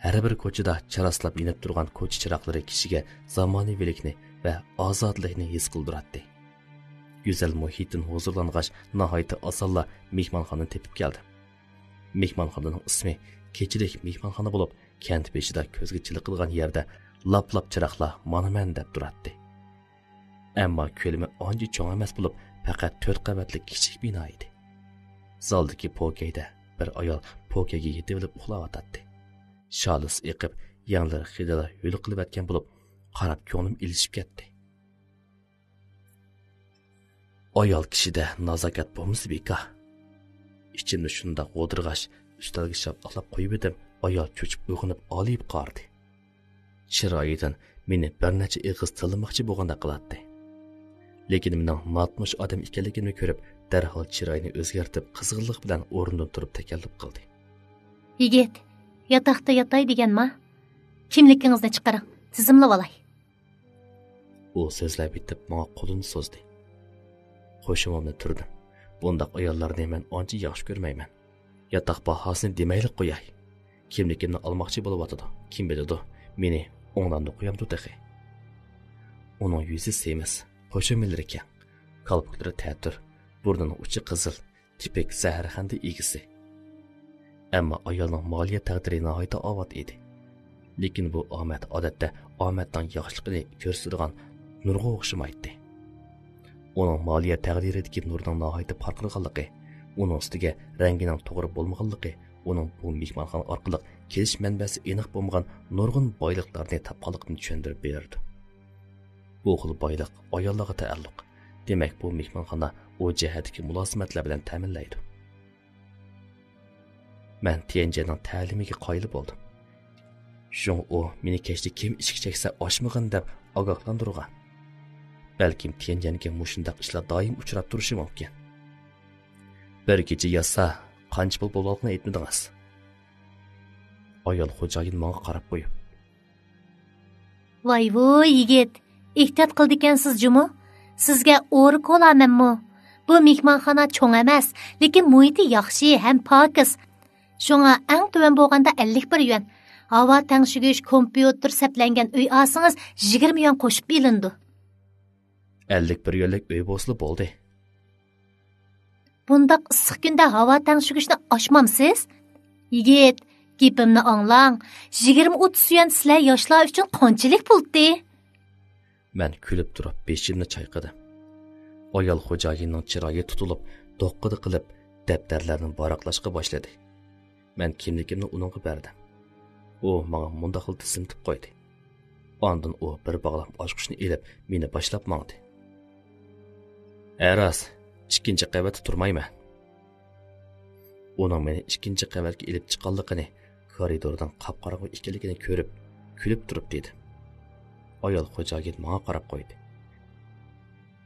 ھەر بىر كوچىدا چاراسلاپ يېنىپ تۇرغان كوچا چىراغلىرى كىشىگە زامانىۋىلىكنى ۋە ئازادىلىكنى ھېس قىلدۇراتتى. گۈزەل مۇھىتتىن ھۇزۇرلانغاچ، ناھايىتى ئاسانلا مېھمانخانىنى تېپىپ كەلدىم. مېھمانخانىنىڭ ئىسمى كېچىلىك مېھمانخانا بولۇپ، كەنت بېشىدا كۆزگە چېلىقىدىغان يەردە لاپ-لاپ چىراغلار مانا مەن دەپ تۇراتتى. ئەمما كۆلىمى ئانچە چوڭ ئەمەس بولۇپ، پەقەت تۆت قەۋەتلىك كىچىك بىنا ئىدى. زالدىكى پوكەيدە بىر ئايال پوكەيگە يېتىۋېلىپ ئۇخلاۋاتاتتى. شالىسى ئېقىپ، يەڭلىرى خېلىلا ھۆل قىلىۋەتكەن بولۇپ، قاراپ كۆڭلۈم ئېلىشىپ كەتتى. ئايال كىشىدە نازاكەت بولمىسا بىكار. ئىچىمدە شۇنداق غودۇرغاچ، ئۈستەلگە شاپىلاقلاپ قويۇۋىدىم، ئايال چۆچۈپ ئويغىنىپ ئالىيىپ قارىدى. چىرايىدىن مېنى بىر نەچچە ئېغىز تىللىماقچى بولغاندەك قىلاتتى. لېكىن مېنىڭ ماتمۇش ئادەم ئىكەنلىكىمنى كۆرۈپ، دەرھال چىرايىنى ئۆزگەرتىپ، قىزغىنلىق بىلەن ئورنىدىن تۇرۇپ تەكەللۇپ قىلدى. يىگىت، ياتاقتا ياتاي دېگەنما؟ كىملىكىڭىزنى چىقىرىڭ، تىزىملىۋالاي. ئۇ سۆزلەپ يېتىپ ماڭا قولىنى سوزدى. قوشۇمۇمنى تۈردۈم. بۇنداق ئاياللارنى مەن ئانچە ياخشى كۆرمەيمەن. ياتاق باھاسىنى دېمەيلى قوياي. كىملىكىمنى ئالماقچى بولۇۋاتىدۇ. كىم بىلىدۇ، مېنى ئوڭلاندۇ قويامدۇ تېخى. ئۇنىڭ يۈزى سېمىز، قوشۇمىلىرى كەڭ، كالپۇكلىرى تەتۈر، بۇرنىنىڭ ئۇچى قىزىل، تىپىك زەھەرخەندە ئىگىسى. ئەمما ئايالنىڭ مالىيە تەقدىرى ناھايىتى ئاۋات ئىدى. لېكىن بۇ ئامەت ئادەتتە ئامەتنىڭ ياخشىلىقىنى كۆرسىتىدىغان نۇرغا ئوخشىمايتتى. ئۇنىڭ مالىيە تەقدىرىدىكى نۇرنىڭ ناھايىتى پارقىرىغانلىقى، ئۇنىڭ ئۈستىگە رەڭگىنىڭ توغرا بولمىغانلىقى، ئۇنىڭ بۇ مېھمانخانا ئارقىلىق كېلىش مەنبەسى ئېنىق بولمىغان نۇرغۇن بايلىقلارنى تاپقانلىقىنى چۈشەندۈرۈپ بېرىدۇ. بۇ خىل بايلىق ئاياللارغا تەئەللۇق. دېمەك، بۇ مېھمانخانا ئۇ جەھەتتىكى مۇلازىمەتلەر بىلەن تەمىنلەيدۇ. مەن تيەنجيەننىڭ تەلىمىگە قايىل بولدۇم. شۇڭا ئۇ مېنى كەچتە كىم ئىچكى چەكسە ئاچمىغىن دەپ ئاگاھلاندۇرغان. بەلكىم تيەنجيەنگە مۇشۇنداق ئىشلار دائىم ئۇچراپ تۇرۇشى مۇمكىن. بىر كېچە ياتسا، قانچە پۇل بولغانلىقىنى ئېيتمىدىڭىز. ئايال خوجايىن ماڭا قاراپ قويۇپ. ۋاي ۋۇي يىگىت، ئېھتىيات قىلىدىكەنسىز جۇمۇ؟ سىزگە ئورا كولا مەنمۇ؟ بۇ مېھمانخانا چوڭ ئەمەس، لېكىن مۇھىتى ياخشى ھەم پاكىز. شۇڭا ئەڭ تۆۋەن بولغاندا ئەللىك بىر يۈەن. ھاۋا تەڭشىگۈچ، كومپيۇتېر سەپلەنگەن ئۆي ئالسىڭىز، يىگىرمە يۈەن قوشۇپ ئېلىنىدۇ. ئەللىك بىر يۈەنلىك ئۆي بولسىلا بولدى. بۇنداق ئىسسىق كۈندە ھاۋا تەڭشىگۈچنى ئاچمامسىز؟ يىگىت، گېپىمنى ئاڭلاڭ. يىگىرمە ئوتتۇز يۈەن سىلەر ياشلار ئۈچۈن قانچىلىك پۇلتى؟ مەن كۈلۈپ تۇرۇپ بېشىمنى چايقىدىم. ئايال خوجايىننىڭ چىرايى تۇتۇلۇپ، دوققىدە قىلىپ، دەپتەرلەرنى ۋاراقلاشقا باشلىدى. مەن كىملىكىمنى ئۇنىڭغا بەردىم. ئۇ ماڭا مۇنداقلا تىزىملىتىپ قويدى. ئاندىن ئۇ بىر باغلام ئاچقۇچنى ئېلىپ، مېنى باشلاپ ماڭدى. ھە راست، ئىككىنچى قەۋەتتە تۇرمايمەن. ئۇنىڭ مېنى ئىككىنچى قەۋەتكە ئېلىپ چىققانلىقىنى، كارىدورنىڭ قاپقاراڭغۇ ئىكەنلىكىنى كۆرۈپ، كۈلۈپ تۇرۇپ دېدىم. ئايال خوجايىن ماڭا قاراپ قويدى.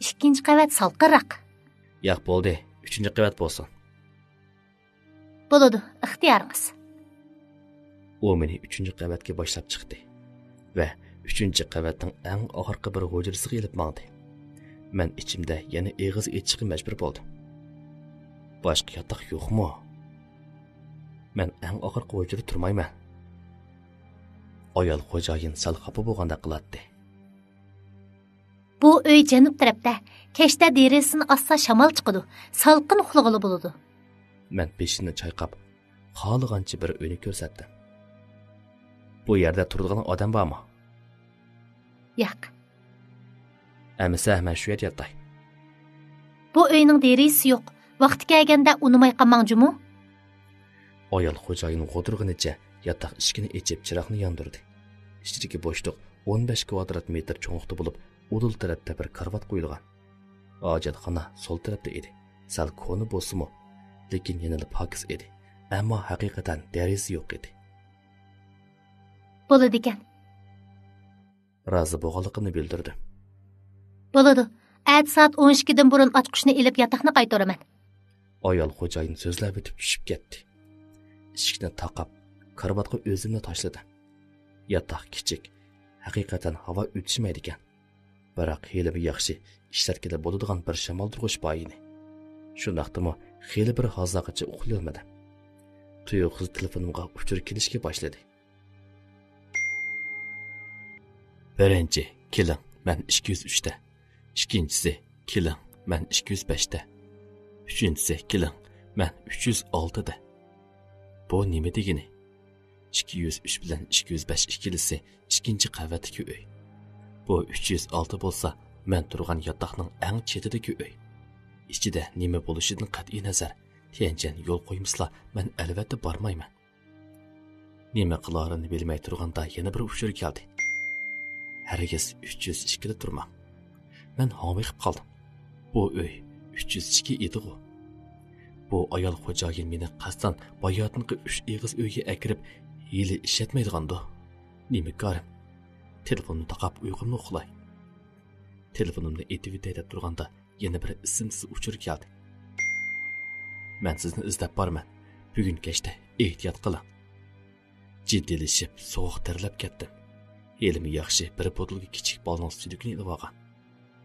ئىككىنچى قەۋەت سالقىنراق. ياق، بولدى، ئۈچىنچى قەۋەت بولسۇن. بولىدۇ، ئىختىيارىڭىز. ئۇ مېنى ئۈچىنچى قەۋەتكە باشلاپ چىقتى ۋە ئۈچىنچى قەۋەتنىڭ ئەڭ ئاخىرقى بىر ھۇجرىسىغا ئېلىپ ماڭدى. مەن ئىچىمدە يەنە ئېغىز ئېچىشقا مەجبۇر بولدۇم. باشقا ياتاق يوقمۇ؟ مەن ئەڭ ئاخىرقى ھۇجرىدا تۇرمايمەن. ئايال خوجايىن سەل خاپا بولغاندەك قىلاتتى. بۇ ئۆي جەنۇب تەرەپتە. كەچتە دېرىزىسىنى ئاچسا شامال چىقىدۇ. سالقىن ئۇخلىغىلى بولىدۇ. مەن بېشىمنى چايقاپ، خالىغانچە بىر ئۆينى كۆرسەتتىم. بۇ يەردە تۇرىدىغان ئادەم بارمۇ؟ ياق. ئەمىسە، مەن شۇ يەردە ياتاي. بۇ ئۆينىڭ دېرىزىسى يوق. ۋاقتى كەلگەندە ئۇنىماي قالماڭ جۇمۇ. ئايال خوجايىن غودۇرغىنىچە ياتاق ئىشىكىنى ئېچىپ، چىراغنى ياندۇردى. ئىچىدىكى بوشلۇق ئون بەش كۋادرات مېتىر چوڭلۇقتا بولۇپ، ئۇدۇل تەرەپتە بىر كارىۋات قويۇلغان. ھاجەتخانا سول تەرەپتە ئىدى. سەل كونا بولسىمۇ، لېكىن يەنىلا پاكىز ئىدى. ئەمما ھەقىقەتەن دېرىزىسى يوق ئىدى. بولىدىكەن. رازى بولغانلىقىمنى بىلدۈردۈم. بولىدۇ. ئەتە سائەت ئون ئىككىدىن بۇرۇن ئاچقۇچنى ئېلىپ ياتاقنى قايتۇرىمەن. ئايال خوجايىن سۆزلەپ ئۆتۈپ چۈشۈپ كەتتى. ئىشىكنى تاقاپ، كارىۋاتقا ئۆزۈمنى تاشلىدىم. ياتاق كىچىك، ھەقىقەتەن ھاۋا ئۆتۈشمەيدىكەن. بىراق ھېلىمۇ ياخشى، ئىشلەتكىلى بولىدىغان بىر شامالدۇرغۇچ بار ئىدى. شۇنداقتىمۇ خېلى بىر ھازاغىچە ئۇخلىيالمىدىم. تۇيۇقسىز تېلېفونۇمغا ئۇچۇر كېلىشكە باشلىدى. بىرىنچى، كېلىڭ، مەن ئىككى يۈز ئۈچتە. ئىككىنچىسى، كېلىڭ، مەن ئىككى يۈز بەشتە. ئۈچىنچىسى، كېلىڭ، مەن ئۈچ يۈز ئالتىدە. بۇ نېمە دېگىنى؟ ئىككى يۈز ئۈچ بىلەن ئىككى يۈز بەش ئىككىلىسى ئىككىنچى قەۋەتتىكى ئۆي. بۇ ئۈچ يۈز ئالتە بولسا، مەن تۇرغان ياتاقنىڭ ئەڭ چېتىدىكى ئۆي. ئىچىدە نېمە بولۇشىدىن قەتئىينەزەر، تيەنجيەن يول قويمىسىلا، مەن ئەلۋەتتە بارمايمەن. نېمە قىلارىنى بىلمەي تۇرغاندا يەنە بىر ئۇچۇر كەلدى. ھەرگىز ئۈچ يۈز ئىككىدە تۇرماڭ. مەن ھاڭۋېقىپ قالدىم. بۇ ئۆي ئۈچ يۈز ئىككى ئىدىغۇ؟ بۇ ئايال خوجايىن مېنى قەستەن باياتىنقى ئۈچ ئېغىز ئۆيگە ئەكىرىپ، ھىيلە ئىشلەتمەيدىغاندۇ؟ نېمە كارىم؟ تېلېفوننى تاقاپ ئۇيقۇمنى ئۇخلاي. تېلېفونۇمنى ئېتىۋېتەي دەپ تۇرغاندا، يەنە بىر ئىسىمسىز ئۇچۇر كەلدى. مەن سىزنى ئىزدەپ بارىمەن. بۈگۈن كەچتە ئېھتىيات قىلىڭ. جىددىيلىشىپ، سوغۇق تەرلەپ كەتتىم. ھېلىمۇ ياخشى بىر بوتۇلكا كىچىك بالىنىڭ سۈيدۈكىنى ئېلىۋالغان.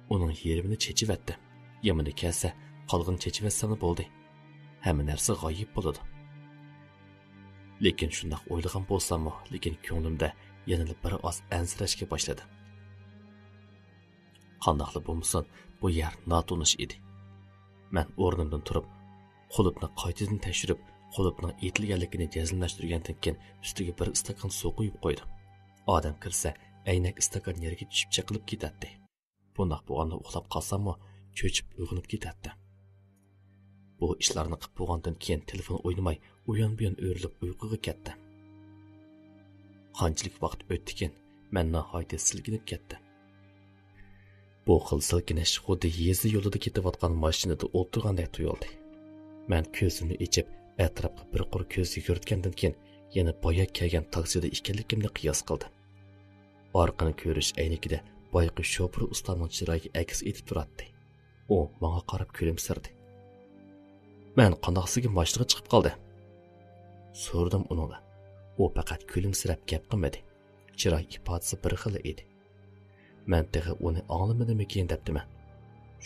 ئۇنىڭ يېرىمىنى چېچىۋەتتىم. يېمىنى كەلسە، قالغىنى چېچىۋەتسەملا بولدى. ھەممە نەرسە غايىب بولىدۇ. لېكىن شۇنداق ئويلىغان بولساممۇ، لېكىن كۆڭلۈمدە يەنىلا بىر ئاز ئەنسىرەشكە باشلىدىم. قانداقلا بولمىسۇن، بۇ يەر ناتونۇش ئىدى. مەن ئورنۇمدىن تۇرۇپ، قۇلۇپنى قايتىدىن تەكشۈرۈپ، قۇلۇپنىڭ ئېتىلگەنلىكىنى جەزملەشتۈرگەندىن كېيىن، ئۈستىگە بىر ئىستاكان سۇ قۇيۇپ قويدۇم. ئادەم كىرسە، ئەينەك ئىستاكان يەرگە چۈشۈپ چېقىلىپ كېتەتتى. بۇنداق بولغاندا ئۇخلاپ قالساممۇ، چۆچۈپ ئويغىنىپ كېتەتتىم. بۇ ئىشلارنى قىپ بولغاندىن كېيىن تېلېفون ئوينىماي، ئۇيان-بۇيان ئۆرۈلۈپ ئۇيقۇغا كەتتىم. قانچىلىك ۋاقىت ئۆتتىكىن، مەن ناھايىتى سىلكىنىپ كەتتىم. بۇ خىل سىلكىنىش خۇددى يېزا يولىدا كېتىۋاتقان ماشىنىدا ئولتۇرغاندەك تۇيۇلدى. مەن كۆزۈمنى ئېچىپ، ئەتراپقا بىر قۇر كۆز يۈگۈرتكەندىن كېيىن، يەنە بايا كەلگەن تاكسىدا ئىكەنلىكىمنى قىياس قىلدىم. ئارقىنى كۆرۈش ئەينىكىدە بايىقى شوپۇر ئۇستامنىڭ چىرايى ئەكس ئېتىپ تۇراتتى. ئۇ ماڭا قاراپ كۈلۈمسىرىدى. مەن قانداقسىگە ماشىنىغا چىقىپ قالدى؟ سورىدىم ئۇنىڭدىن. ئۇ پەقەت كۈلۈمسىرەپ گەپ قىلمىدى. چىراي ئىپادىسى بىر خىل ئىدى. مەن تېخى ئۇنى ئاڭلىمىدىمىكىن دەپتىمەن.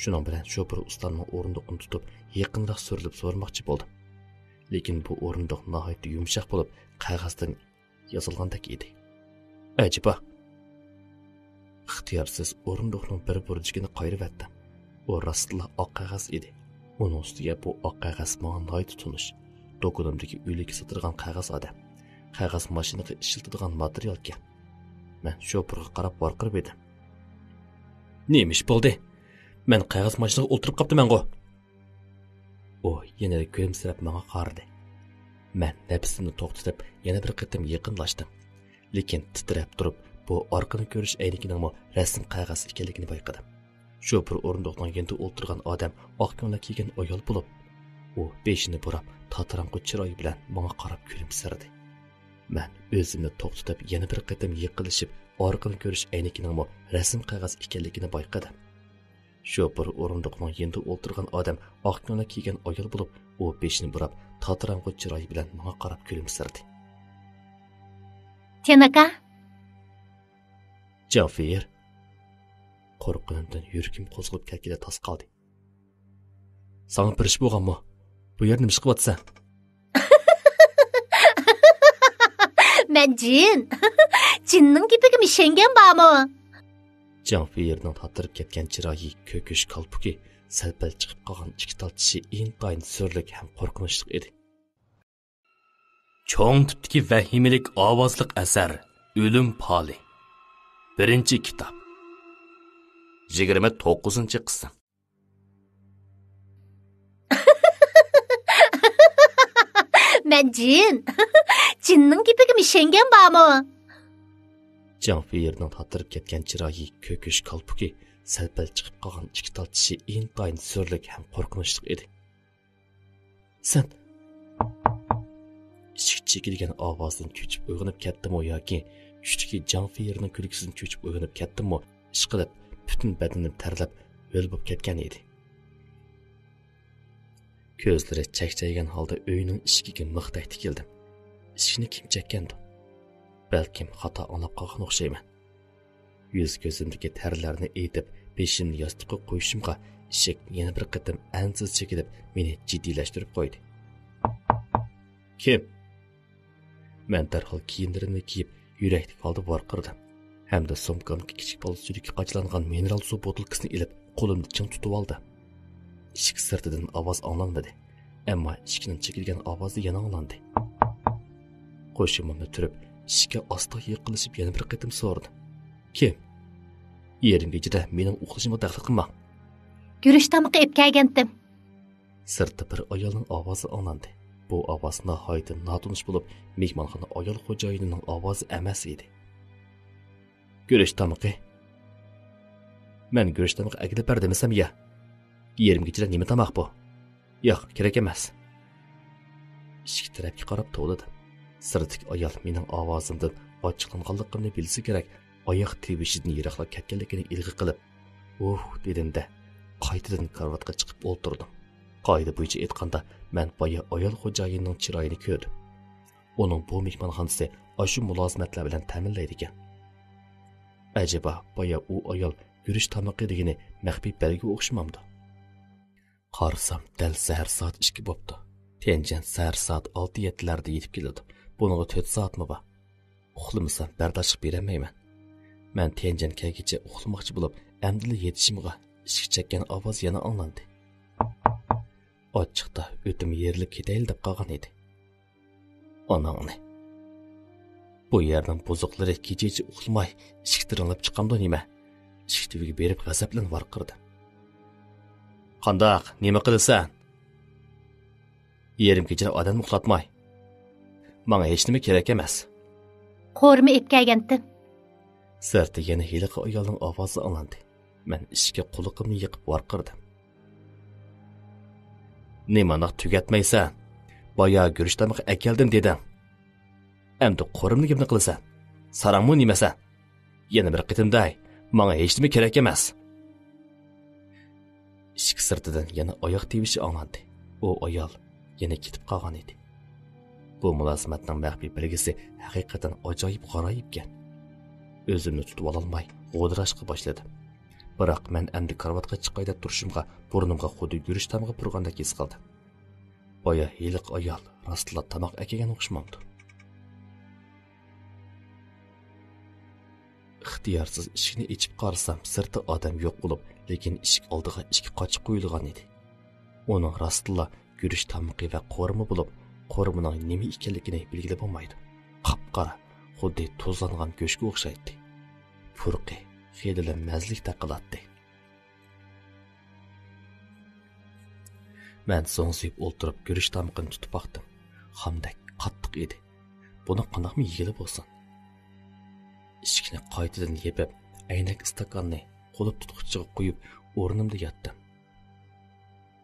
شۇنىڭ بىلەن شوپۇر ئۇستامنىڭ ئورۇندۇقىنى تۇتۇپ، يېقىنراق سۈرۈلۈپ سورىماقچى بولدۇم. لېكىن بۇ ئورۇندۇق ناھايىتى يۇمشاق بولۇپ، قەغەزدىن يازىلغاندەك ئىدى. ئەجەبا! ئىختىيارسىز ئورۇندۇقنىڭ بىر بۇرجىكىنى قايرىۋەتتىم. ئۇ راستلا ئاق قەغەز ئىدى. ئۇنىڭ ئۈستىگە بۇ ئاق قەغەز ماڭا ناھايىتى تونۇش. دۇكىنىمدىكى ئۆلۈككە ساتىدىغان قەغەز ئادەم. قەغەز ماشىنىغا ئىشلىتىدىغان ماتېرىيالكەن. مەن شوپۇرغا قاراپ ۋارقىراپ ئىدىم. نېمە ئىش بولدى؟ مەن قەغەز ماشىنىغا ئولتۇرۇپ قاپتىمەنغۇ؟ ئۇ يەنە كۈلۈمسىرەپ ماڭا قارىدى. مەن نەپىسىمنى توختىتىپ، يەنە بىر قېتىم يېقىنلاشتىم. لېكىن تىترەپ تۇرۇپ، بۇ ئارقىنى كۆرۈش ئەينىكىنىڭمۇ رەسىم قەغەز ئىكەنلىكىنى بايقىدىم. شوپۇر ئورۇندۇقنىڭ يېنىدا ئولتۇرغان ئادەم ئاق كۆڭلەك كىيگەن ئايال بولۇپ، ئۇ بېشىنى بۇراپ، تاتىراڭغۇ چىرايى بىلەن ماڭا قاراپ كۈلۈمسىرىدى. مەن ئۆزۈمنى توختىتىپ، يەنە بىر قېتىم يېقىنلىشىپ، ئارقىنى كۆرۈش ئەينىكىنىڭمۇ رەسىم قەغەز ئىكەنلىكىنى بايقىدىم. شوپۇر ئورۇندۇقنىڭ يېنىدا ئولتۇرغان ئادەم ئاق كۆڭلەك كىيگەن ئايال بولۇپ، ئۇ بېشىنى بۇراپ، تاتىراڭغۇ چىرايى بىلەن ماڭا قاراپ كۈلۈمسىرىدى. تېناكا؟ جاڭفېيىر. قورققىنىمدىن يۈرىكىم قوزغىلىپ كەتكىلى تاس قالدى. ساڭا بىر ئىش بولغانمۇ؟ بۇ يەردە نېمە ئىش قىلىۋاتىسەن؟ مەن جىن. جىننىڭ گېپىگىمۇ ئىشەنگەن بارمۇ؟ جاڭفېيىرنىڭ تاتىرىپ كەتكەن چىرايى، كۆكۈش كالپۇكى، سەل-پەل چىقىپ قالغان ئىككى تال چىشى ئىنتايىن سۈرلۈك ھەم قورقۇنچلۇق ئىدى. چوڭ تىپتىكى ۋەھىمىلىك ئاۋازلىق ئەسەر، ئۆلۈم پالى. بىرىنچى كىتاب. يىگىرمە توققۇزىنچى قىسىم. مەن جىن. جىننىڭ گېپىگىمۇ ئىشەنگەن بارمۇ؟ جاڭفېيىرنىڭ تاتىرىپ كەتكەن چىرايى، كۆكۈش كالپۇكى، سەل-پەل چىقىپ قالغان ئىككى تال چىشى ئىنتايىن سۈرلۈك ھەم قورقۇنچلۇق ئىدى. سەن ئىشىك چېكىلگەن ئاۋازدىن چۆچۈپ ئويغىنىپ كەتتىمۇ ياكى چۈشتىكى جاڭفېيىرنىڭ كۈلكىسىدىن چۆچۈپ ئويغىنىپ كەتتىممۇ، ئىشقىلىپ پۈتۈن بەدىنىم تەرلەپ ھۆل بولۇپ كەتكەن ئىدى. كۆزلىرى چەكچەيگەن ھالدا ئۆينىڭ ئىشىكىگە مىختەك تىكىلدىم. ئىشىكنى كىم چەككەندۇ؟ بەلكىم خاتا ئاڭلاپ قالغان ئوخشايمەن. يۈز-كۆزۈمدىكى تەرلەرنى ئېيتىپ، بېشىمنى ياستۇققا قويۇشۇمغا، ئىشىك يەنە بىر قېتىم ئەنسىز چېكىلىپ، مېنى جىددىيلەشتۈرۈپ قويدى. كىم؟ مەن دەرھال كىيىملىرىمنى كىيىپ، يۈرەكلىك ھالدا ۋارقىرىدىم ھەمدە سومكامدىكى كىچىك بالا سۈيدۈكى قاچىلانغان مىنېرال سۇ بوتۇلكىسىنى ئېلىپ، قولۇمدا چىڭ تۇتۇۋالدىم. ئىشىك سىرتىدىن ئاۋاز ئاڭلانمىدى، ئەمما ئىشىكنىڭ چېكىلگەن ئاۋازى يەنە ئاڭلاندى. قوشۇمۇمنى تۈرۈپ، ئىشىككە ئاستا يېقىنلىشىپ يەنە بىر قېتىم سورىدىم. كىم؟ يېرىم كېچىدە مېنىڭ ئۇخلىشىمغا دەخلى قىلماڭ. گۈرۈچ تامىقى ئېلىپ كەلگەنتىم. سىرتتا بىر ئايالنىڭ ئاۋازى ئاڭلاندى. بۇ ئاۋاز ناھايىتى ناتونۇش بولۇپ، مېھمانخانا ئايال خوجايىنىنىڭ ئاۋازى ئەمەس ئىدى. گۈرۈچ تامىقى؟ مەن گۈرۈچ تامىقى ئەكېلىپ بەر دېمىسەم يا؟ يېرىم كېچىدە نېمە تاماق بۇ؟ ياق، كېرەك ئەمەس. ئىشىك تەرەپكە قاراپ توۋلىدىم. سىرتتىكى ئايال مېنىڭ ئاۋازىمدىن ئاچچىقلانغانلىقىمنى بىلسە كېرەك، ئاياغ تىۋىشىدىن يىراقلاپ كەتكەنلىكىنى ئىلغا قىلىپ، ھۇھ دېدىم-دە، قايتىدىن كارىۋاتقا چىقىپ ئولتۇردۇم. قائىدە بويىچە ئېيتقاندا، مەن بايا ئايال خوجايىننىڭ چىرايىنى كۆردۈم. ئۇنىڭ بۇ مېھمانخانىسى ئاشۇ مۇلازىمەتلەر بىلەن تەمىنلەيدىكەن. ئەجەبا، بايا ئۇ ئايال گۈرۈچ تامىقى دېگىنى مەخپىي بەلگە ئوخشىمامدۇ؟ قارىسام، دەل سەھەر سائەت ئىككى بوپتۇ. تيەنجەن سەھەر سائەت ئالتە يەتتىلەردە يېتىپ كېلىدۇ. بۇنىڭغا تۆت سائەتمۇ بار. ئۇخلىمىسام، بەرداشلىق بېرەلمەيمەن. مەن تيەنجەن كەلگىچە ئۇخلىماقچى بولۇپ، ئەمدىلا يېتىشىمغا ئىشىك چەككەن ئاۋاز يەنە ئاڭلاندى. ئاچچىقتا ئۆتۈم يېرىلىپ كېتەيلى دەپ قالغان ئىدى. ئاناڭنى. بۇ يەرنىڭ بۇزۇقلىرى كېچىچە ئۇخلىماي، ئىشىك تىرىڭلاپ چىقامدۇ نېمە؟ ئىشىك تۈۋىگە بېرىپ غەزەپلىنىپ ۋارقىرىدىم. قانداق، نېمە قىلىسەن؟ يېرىم كېچىدە ئادەمنى ئۇخلاتماي. ماڭا ھېچنېمە كېرەك ئەمەس. قورۇما ئېلىپ كەلگەنتىم. سىرتتا يەنە ھېلىقى ئايالنىڭ ئاۋازى ئاڭلاندى. مەن ئىشىككە قۇلىقىمنى يېقىپ ۋارقىرىدىم. نېمانداق تۈگەتمەيسەن؟ بايا گۈرۈچ تامىقى ئەكەلدىم دېدىڭ. ئەمدى قورۇمىنى گەپنى قىلىسەن؟ ساراڭمۇ نېمەسەن؟ يەنە بىر قېتىم دەي، ماڭا ھېچنېمە كېرەك ئەمەس. ئىشىك سىرتىدىن يەنە ئاياق تىۋىشى ئاڭلاندى. ئۇ ئايال يەنە كېتىپ قالغان ئىدى. بۇ مۇلازىمەتنىڭ مەخپىي بەلگىسى ھەقىقەتەن ئاجايىپ غارايىپكەن. ئۆزۈمنى تۇتۇۋالالماي غودىراشقا باشلىدىم. بىراق مەن ئەمدى كارىۋاتقا چىقاي دەپ تۇرۇشۇمغا بۇرنۇمغا خۇددى گۈرۈچ تامىقى پۇرىغاندەك ھېس قىلدىم. بايا ھېلىقى ئايال راستلا تاماق ئەكەلگەن ئوخشىمامدۇ؟ ئىختىيارسىز ئىشىكنى ئېچىپ قارىسام، سىرتتا ئادەم يوق بولۇپ، لېكىن ئىشىك ئالدىغا ئىككى قاچا قويۇلغان ئىدى. ئۇنىڭ راستلا گۈرۈچ تامىقى ۋە قورۇما بولۇپ، قورۇمىنىڭ نېمە ئىكەنلىكىنى بىلگىلى بولمايدۇ. قاپقارا، خۇددى تۇزلانغان گۆشكە ئوخشايتتى. پۇرىقى خېلىلا مەززىلىكتەك قىلاتتى. مەن زوڭزىيىپ ئولتۇرۇپ، گۈرۈچ تامىقىنى تۇتۇپ باقتىم. خامدەك قاتتىق ئىدى. بۇنى قانداقمۇ يېگىلى بولسۇن؟ ئىشىكنى قايتىدىن يېپىپ، ئەينەك ئىستاكاننى قۇلۇپ تۇتقۇچىغا قويۇپ، ئورنۇمدا ياتتىم.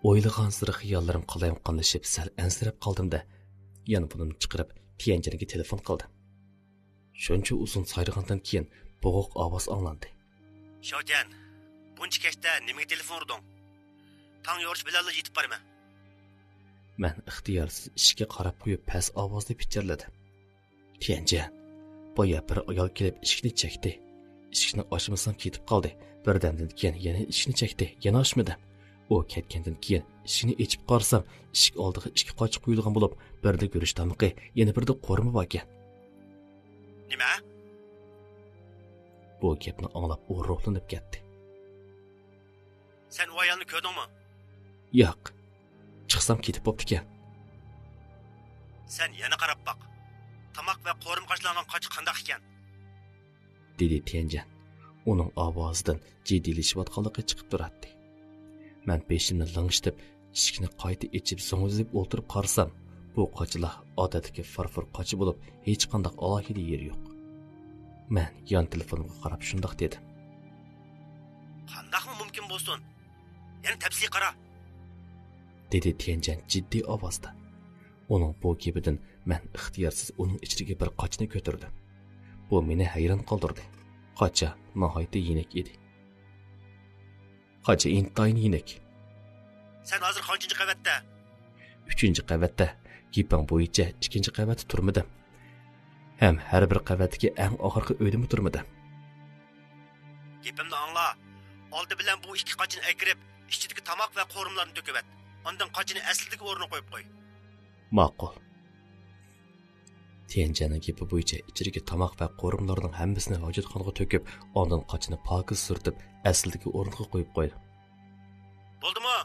ئويلىغانسېرى خىياللىرىم قالايمىقانلىشىپ، سەل ئەنسىرەپ قالدىم-دە، يانفونۇمنى چىقىرىپ، تيەنجەنگە تېلېفون قىلدىم. شۇنچە ئۇزۇن سايرىغاندىن كېيىن بوغۇق ئاۋاز ئاڭلاندى. شاۋتيەن، بۇنچە كەچتە نېمىگە تېلېفون ئۇردۇڭ؟ تاڭ يورۇش بىلەنلا يېتىپ بارىمەن. مەن ئىختىيارسىز ئىشىككە قاراپ قويۇپ، پەس ئاۋازدا پىچىرلىدىم. تيەنجەن، بايا بىر ئايال كېلىپ ئىشىكنى چەكتى. ئىشىكنى ئاچمىسام كېتىپ قالدى. بىردەمدىن كېيىن يەنە ئىشىكنى چەكتى، يەنە ئاچمىدىم. ئۇ كەتكەندىن كېيىن ئىشىكنى ئېچىپ قارىسام، ئىشىك ئالدىغا ئىككى قاچا قويۇلغان بولۇپ، بىرىدە گۈرۈچ تامىقى، يەنە بىرىدە قورۇما باركەن. نېمە؟ بۇ گەپنى ئاڭلاپ ئۇ روھلىنىپ كەتتى. سەن ئۇ ئايالنى كۆردۈڭمۇ؟ ياق. چىقسام كېتىپ بوپتىكەن. سەن يەنە قاراپ باق. تاماق ۋە قورۇما قاچىلانغان قاچا قانداق ئىكەن؟ دېدى تيەنجەن. ئۇنىڭ ئاۋازىدىن جىددىيلىشىۋاتقانلىقى چىقىپ تۇراتتى. مەن بېشىمنى لىڭشىتىپ، ئىشىكنى قايتا ئېچىپ زوڭزىيىپ ئولتۇرۇپ قارىسام، بۇ قاچىلار ئادەتتىكى فارفور قاچا بولۇپ، ھېچقانداق ئالاھىدە يېرى يوق. مەن يان تېلېفونۇمغا قاراپ شۇنداق دېدىم. قانداقمۇ مۇمكىن بولسۇن؟ يەنە تەپسىلىي قارا. دېدى تيەنجەن جىددىي ئاۋازدا. ئۇنىڭ بۇ گېپىدىن مەن ئىختىيارسىز ئۇنىڭ ئىچىدىكى بىر قاچىنى كۆتۈردۈم. بۇ مېنى ھەيران قالدۇردى. قاچا ناھايىتى يېنىك ئىدى. قاچا ئىنتايىن يېنىك. سەن ھازىر قانچىنچى قەۋەتتە؟ ئۈچىنچى قەۋەتتە. گېپىڭ بويىچە ئىككىنچى قەۋەتتە تۇرمىدىم. ھەم ھەر بىر قەۋەتتىكى ئەڭ ئاخىرقى ئۆيدىمۇ تۇرمىدىم. گېپىمنى ئاڭلا. ئالدى بىلەن بۇ ئىككى قاچىنى ئەكىرىپ، ئىچىدىكى تاماق ۋە قورۇمىلارنى تۆكۈۋەت. ئاندىن قاچىنى ئەسلىدىكى ئورنىغا قويۇپ قوي. ماقۇل. تيەنجەننىڭ گېپى بويىچە ئىچىدىكى تاماق ۋە قورۇمىلارنىڭ ھەممىسىنى ھاجەتخانىغا تۆكۈپ، ئاندىن قاچىنى پاكىز سۈرتۈپ، ئەسلىدىكى ئورنىغا قويۇپ قويدۇم. بولدىمۇ؟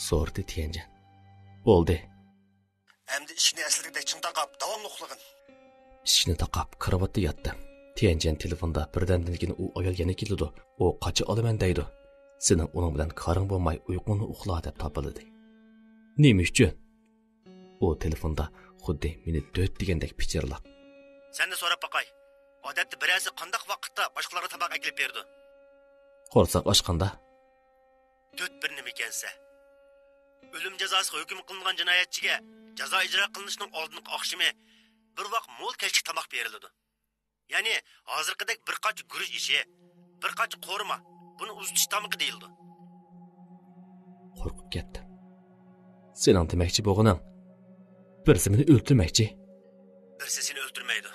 سورىدى تيەنجەن. بولدى. ئەمدى ئىشىكنى ئەسلىدىكىدەك چىڭ تاقاپ، داۋاملىق ئۇخلىغىن. ئىشىكنى تاقاپ، كارىۋاتتا ياتتىم. تيەنجەن تېلېفوندا بىردەمدىن كېيىن ئۇ ئايال يەنە كېلىدۇ. ئۇ قاچا ئالىمەن دەيدۇ. سېنىڭ ئۇنىڭ بىلەن كارىڭ بولماي، ئۇيقۇڭنى ئۇخلا دەپ تاپىلىدى. نېمە ئۈچۈن؟ ئۇ تېلېفوندا خۇددى مېنى دۆت دېگەندەك پىچىرلاپ. سەندىن سوراپ باقاي. ئادەتتە بىرەرسى قانداق ۋاقىتتا باشقىلارغا تاماق ئەكېلىپ بېرىدۇ؟ قورساق ئاچقاندا. دۆت بىر نېمە ئىكەنسە؟ ئۆلۈم جازاسىغا ھۆكۈم قىلىنغان جىنايەتچىگە جازا ئىجرا قىلىنىشنىڭ ئالدىنقى ئاخشىمى بىر ۋاق مول كەچلىك تاماق بېرىلىدۇ. يەنى ھازىرقىدەك بىر قاچا گۈرۈچ ئېشى، بىر قاچا قورۇما، بۇنى ئۇزىتىش تامىقى دېيىلىدۇ. قورقۇپ كەتتىم. سېنىڭ دېمەكچى بولغىنىڭ، بىرسى مېنى ئۆلتۈرمەكچى. بىرسى سېنى ئۆلتۈرمەيدۇ.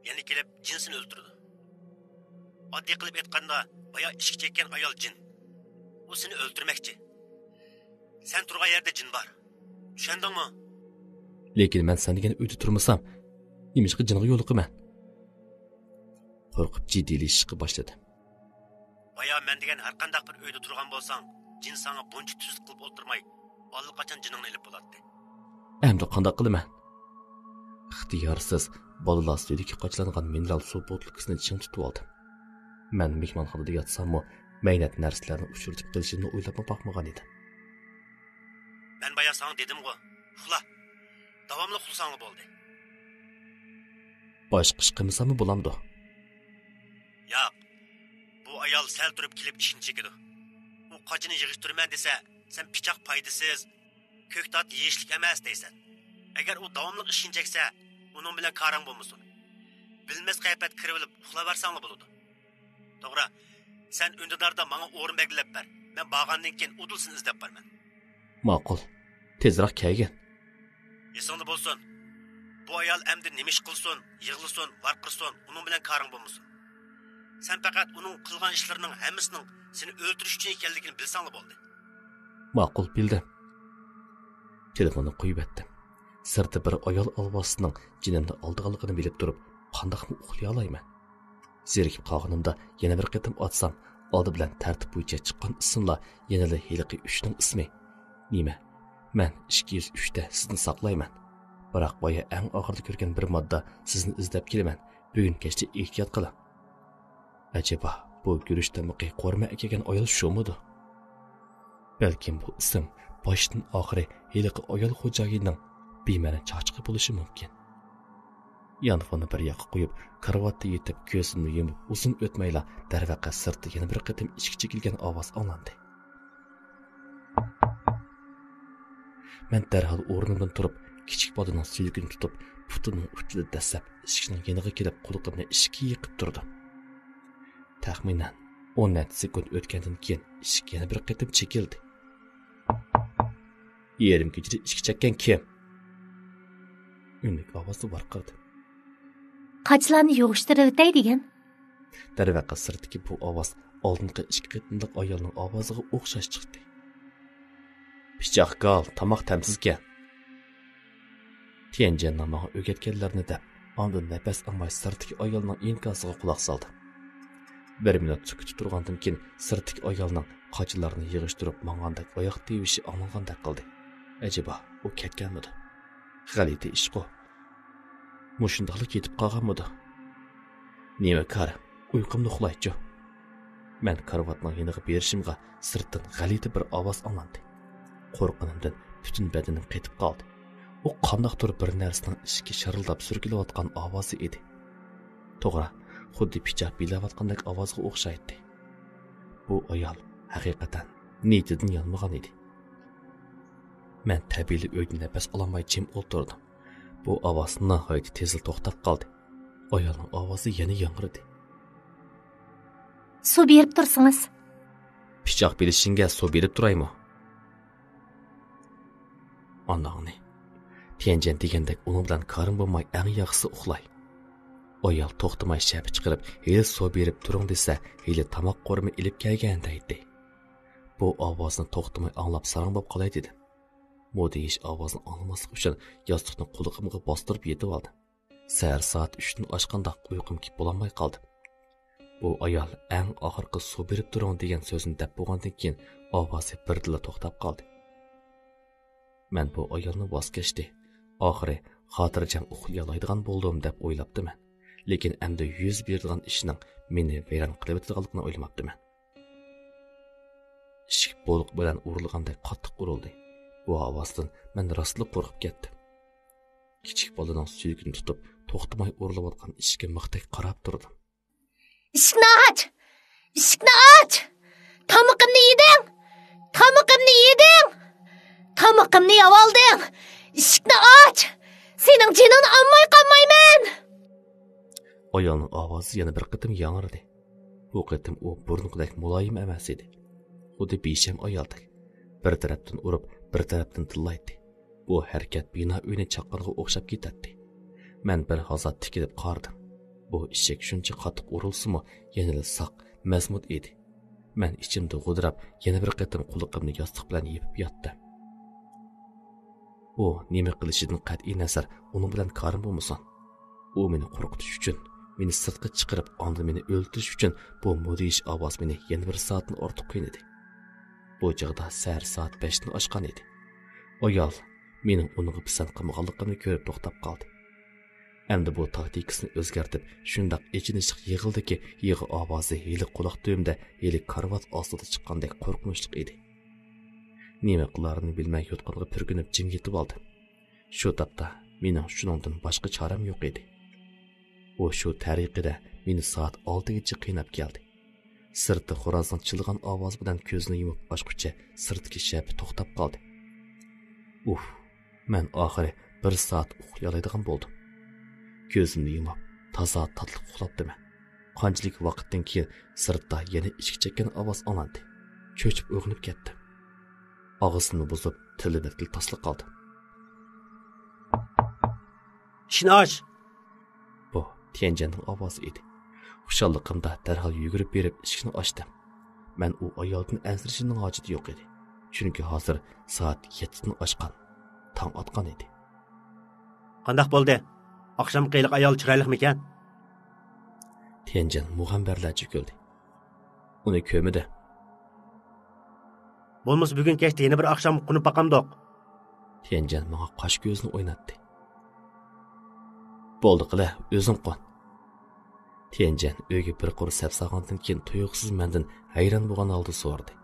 يەنە كېلىپ جىن سېنى ئۆلتۈرىدۇ. ئاددىي قىلىپ ئېيتقاندا، بايا ئىچكى چەككەن ئايال جىن. ئۇ سېنى ئۆلتۈرمەكچى. سەن تۇرغان يەردە جىن بار. چۈشەندىڭمۇ؟ لېكىن مەن سەن دېگەن ئۆيدە تۇرمىسام، نېمىشقا جىنغا يولۇقىمەن؟ قورقۇپ جىددىيلىشىشقا باشلىدىم. بايا مەن دېگەن ھەرقانداق بىر ئۆيدە تۇرغان بولساڭ، جىن ساڭا بۇنچە تۈزۈت قىلىپ ئولتۇرماي، ئاللىقاچان جېنىڭنى ئېلىپ بولاتتى. ئەمدى قانداق قىلىمەن؟ ئىختىيارسىز بالىلار سۈيدۈكى قاچىلانغان مىنېرال سۇ بوتۇلكىسىنى چىڭ تۇتۇۋالدىم. مەن مېھمانخانىدا ياتساممۇ، مەينەت نەرسىلەرنى ئۇچرىتىپ قېلىشىمنى ئويلاپمۇ باقمىغان ئىدىم. مەن بايا ساڭا دېدىمغۇ، ئۇخلا. داۋاملىق ئۇخلىساڭلا بولدى. باشقا ئىش قىلمىساممۇ بولامدۇ؟ ياق. بۇ ئايال سەل تۇرۇپ كېلىپ ئىشىكنى چېكىدۇ. ئۇ قاچىنى يىغىشتۇرىمەن دېسە، سەن پىچاق پايدىسىز، كۆكتات يېيىشلىك ئەمەس دەيسەن. ئەگەر ئۇ داۋاملىق ئىشىكنى چەكسە، ئۇنىڭ بىلەن كارىڭ بولمىسۇن. بىلمەس قىياپەتكە كىرىۋېلىپ ئۇخلاۋەرسەڭلا بولىدۇ. توغرا، سەن ئۈندىداردا ماڭا ئورۇن بەلگىلەپ بەر. مەن بارغاندىن كېيىن ئۇدۇل سېنى ئىزدەپ بارىمەن. ماقۇل. تېزراق كەلگىن. ئېسىڭدە بولسۇن، بۇ ئايال ئەمدى نېمە ئىش قىلسۇن، يىغلىسۇن، ۋارقىرىسۇن، ئۇنىڭ بىلەن كارىڭ بولمىسۇن. سەن پەقەت ئۇنىڭ قىلغان ئىشلىرىنىڭ ھەممىسىنىڭ سېنى ئۆلتۈرۈش ئۈچۈن ئىكەنلىكىنى بىلسەڭلا بولدى. ماقۇل، بىلدىم. تېلېفوننى قويۇۋەتتىم. سىرتتا بىر ئايال ئاۋازىنىڭ جېنىمنى ئالدىغانلىقىنى بىلىپ تۇرۇپ، قانداقمۇ ئۇخلىيالايمەن؟ زېرىكىپ قالغىنىمدا يەنە بىر قېتىم ئاچسام، ئالدى بىلەن تەرتىپ بويىچە چىققان ئىسىملا يەنىلا ھېلىقى ئۈچنىڭ ئىسمى. نېمە، مەن ئىككى يۈز ئۈچتە سىزنى ساقلايمەن. بىراق بايا ئەڭ ئاخىرىدا كۆرگەن بىر ماددا سىزنى ئىزدەپ كېلىمەن. بۈگۈن كەچتە ئېھتىيات قىلىڭ. ئەجەبا، بۇ گۈرۈچ تامىقى قورۇما ئەكەلگەن ئايال شۇمىدۇ؟ بەلكىم بۇ ئىسىم باشتىن ئاخىرى ھېلىقى ئايال خوجايىننىڭ بىمەنە چاقچىقى بولۇشى مۇمكىن. يانفوننى بىر ياققا قويۇپ، كارىۋاتتا يېتىپ، كۆزۈمنى يۇمۇپ ئۇزۇن ئۆتمەيلا، دەرۋەقە، سىرتتا يەنە بىر قېتىم ئىشىك چېكىلگەن ئاۋاز ئاڭلاندى. مەن دەرھال ئورنۇمدىن تۇرۇپ، كىچىك بالىنىڭ سۈيىكىنى تۇتۇپ، پۇتۇمنىڭ ئۇچىدا دەسسەپ، ئىشىكنىڭ يېنىغا كېلىپ، قۇلىقىمنى ئىشىككە يېقىپ تۇردۇم. تەخمىنەن ئون نەچچە سېكۇنت ئۆتكەندىن كېيىن، ئىشىك يەنە بىر قېتىم چېكىلدى. يېرىم كېچىدە ئىشىك چەككەن كىم؟ ئۈنلۈك ئاۋازدا ۋارقىرىدىم. قاچىلارنى يىغىشتۇرۇۋېتەي دېگەن. دەرۋەقە، سىرتتىكى بۇ ئاۋاز ئالدىنقى ئىككى قېتىملىق ئايالنىڭ ئاۋازىغا ئوخشاش چىقتى. پىچاقكال، تاماق تەمسىزكەن. تيەنجيەننىڭ ماڭا ئۆگەتكەنلىرىنى دەپ، ئاندىن نەپەس ئالماي سىرتتىكى ئايالنىڭ ئىنكاسىغا قۇلاق سالدىم. بىر مىنۇت سۈكۈتتە تۇرغاندىن كېيىن، سىرتتىكى ئايالنىڭ قاچىلارنى يىغىشتۇرۇپ ماڭغاندەك ئاياق تىۋىشى ئاڭلانغاندەك قىلدى. ئەجەبا، ئۇ كەتكەنمىدۇ؟ غەلىتە ئىشقۇ. مۇشۇنداقلا كېتىپ قالغانمىدۇ؟ نېمە كار؟ ئۇيقۇمنى ئۇخلايچۇ. مەن كارىۋاتنىڭ يېنىغا بېرىشىمغا سىرتتىن غەلىتە بىر ئاۋاز ئاڭلاندى. قورققىنىمدىن پۈتۈن بەدىنىم قېتىپ قالدى. ئۇ قانداقتۇر بىر نەرسىنىڭ ئىشىكى شارىلداپ سۈركىلىۋاتقان ئاۋازى ئىدى. توغرا، خۇددى پىچاق بىلەۋاتقاندەك ئاۋازغا ئوخشايتتى. بۇ ئايال ھەقىقەتەن نىيىتىدىن يانمىغان ئىدى. مەن تەبىئىيلا ئۆيدە نەپەس ئالالماي جىم ئولتۇردۇم. بۇ ئاۋاز ناھايىتى تېزلا توختاپ قالدى. ئايالنىڭ ئاۋازى يەنە ياڭرىدى. سۇ بېرىپ تۇرسىڭىز. پىچاق بېلىشىڭگە سۇ بېرىپ تۇرايمۇ؟ ئاناڭنى. تيەنجيەن دېگەندەك ئۇنىڭ بىلەن كارىم بولماي ئەڭ ياخشىسى ئۇخلاي. ئايال توختىماي شەپە چىقىرىپ، ھېلى سۇ بېرىپ تۇرۇڭ دېسە، ھېلى تاماق قورۇما ئېلىپ كەلگەن دەيتتى. بۇ ئاۋازنى توختىماي ئاڭلاپ ساراڭ بولۇپ قالاي دېدىم. مۇ دېيىش ئاۋازنى ئاڭلىماسلىق ئۈچۈن ياستۇقنى قۇلىقىمغا باستۇرۇپ يېتىۋالدىم. سەھەر سائەت ئۈچتىن ئاشقاندا ئۇيقۇم كېلىپ بولالماي قالدىم. بۇ ئايال ئەڭ ئاخىرقى سۇ بېرىپ تۇرۇڭ دېگەن سۆزنى دەپ بولغاندىن كېيىن ئاۋازى بىردىنلا توختاپ قالدى. مەن بۇ ئايالنى ۋاز كەچتى. ئاخىرى خاتىرجەم ئۇخلىيالايدىغان بولدۇم دەپ ئويلاپتىمەن. لېكىن ئەمدى يۈز بېرىدىغان ئىشنىڭ مېنى ۋەيران قىلىۋېتىدىغانلىقىنى ئويلىماپتىمەن. ئىشىك بولۇق بىلەن ئۇرۇلغاندەك قاتتىق ئۇرۇلدى. بۇ ئاۋازدىن مەن راستلا قورقۇپ كەتتىم. كىچىك بالىنىڭ سۈيىكىنى تۇتۇپ، توختىماي ئۇرۇلۇۋاتقان ئىشىككە مىختەك قاراپ تۇردۇم. ئىشىكنى ئاچ! ئىشىكنى ئاچ! تامىقىمنى يېدىڭ! تامىقىمنى يېدىڭ! تامىقىمنى يەۋالدىڭ! ئىشىكنى ئاچ! سېنىڭ جېنىڭنى ئالماي قالمايمەن! ئايالنىڭ ئاۋازى يەنە بىر قېتىم ياڭرىدى. بۇ قېتىم ئۇ بۇرۇنقىدەك مۇلايىم ئەمەس ئىدى. خۇددى بىشەم ئايالدەك. بىر تەرەپتىن ئۇرۇپ، بىر تەرەپتىن تىللايتتى. بۇ ھەرىكەت بىنا ئۆينى چاققانغا ئوخشاپ كېتەتتى. مەن بىر ھازا تىكىلىپ قارىدىم. بۇ ئىشىك شۇنچە قاتتىق ئۇرۇلسىمۇ، يەنىلا ساق، مەزمۇت ئىدى. مەن ئىچىمدە غودىراپ، يەنە بىر قېتىم قۇلىقىمنى ياستۇق بىلەن يېپىپ ياتتىم. ئۇ نېمە قىلىشىدىن قەتئىينەزەر، ئۇنىڭ بىلەن كارىم بولمىسۇن. ئۇ مېنى قورقۇتۇش ئۈچۈن، مېنى سىرتقا چىقىرىپ، ئاندىن مېنى ئۆلتۈرۈش ئۈچۈن بۇ مۇدھىش ئاۋاز مېنى يەنە بىر سائەتتىن ئارتۇق قىينىدى. بۇ چاغدا سەھەر سائەت بەشتىن ئاشقان ئىدى. ئايال مېنىڭ ئۇنىڭغا پىسەنت قىلمىغانلىقىمنى كۆرۈپ توختاپ قالدى. ئەمدى بۇ تاكتىكىسىنى ئۆزگەرتىپ، شۇنداق ئېچىنىشلىق يىغلىدىكى، يىغا ئاۋازى ھېلى قۇلاق تۈۋىمدە، ھېلى كارىۋات ئاستىدا چىققاندەك قورقۇنچلۇق ئىدى. نېمە قىلارىنى بىلمەي يوتقانغا پۈركىنىپ جىم يېتىۋالدىم. شۇ تاپتا مېنىڭ شۇنىڭدىن باشقا چارەم يوق ئىدى. ئۇ شۇ تەرىقىدە مېنى سائەت ئالتىگىچە قىيناپ كەلدى. سىرتتا خورازنىڭ چىللىغان ئاۋازى بىلەن كۆزنى يۇمۇپ ئاچقۇچە سىرتتىكى شەپە توختاپ قالدى. ئۇھ، مەن ئاخىرى بىر سائەت ئۇخلىيالايدىغان بولدۇم. كۆزۈمنى يۇمۇپ، تازا تاتلىق ئۇخلاپتىمەن. قانچىلىك ۋاقىتتىن كېيىن سىرتتا يەنە ئىشىك چەككەن ئاۋاز ئاڭلاندى. چۆچۈپ ئويغىنىپ كەتتىم. ئاغزىمنى بۇزۇپ، تىلىمدىن تاسلا قالدىم. «ئىشىكنى ئاچ!» بۇ تيەنجەننىڭ ئاۋازى ئىدى. خۇشاللىقىمدا دەرھال يۈگۈرۈپ بېرىپ ئىشىكنى ئاچتىم. مەن ئۇ ئايالدىن ئەنسىرىشىمنىڭ ھاجىتى يوق ئىدى. چۈنكى ھازىر سائەت يەتتىدىن ئاشقان، تاڭ ئاتقان ئىدى. «قانداق بولدى؟ ئاخشامقى ھېلىقى ئايال چىرايلىقمىكەن؟» تيەنجەن مۇغەمبەرلەرچە كۈلدى. «ئۇنى كۆرمىدى.» «بولمىسا بۈگۈن كەچتە يەنە بىر ئاخشام قونۇپ باقامدۇق؟» تيەنجەن ماڭا قاش كۆزىنى ئويناتتى. «بولدى قىلە، ئۆزۈڭ قون.» تيەنجەن ئۆيگە بىر قۇر سەپ سالغاندىن كېيىن تۇيۇقسىز مەندىن ھەيران بولغان ھالدا سورىدى.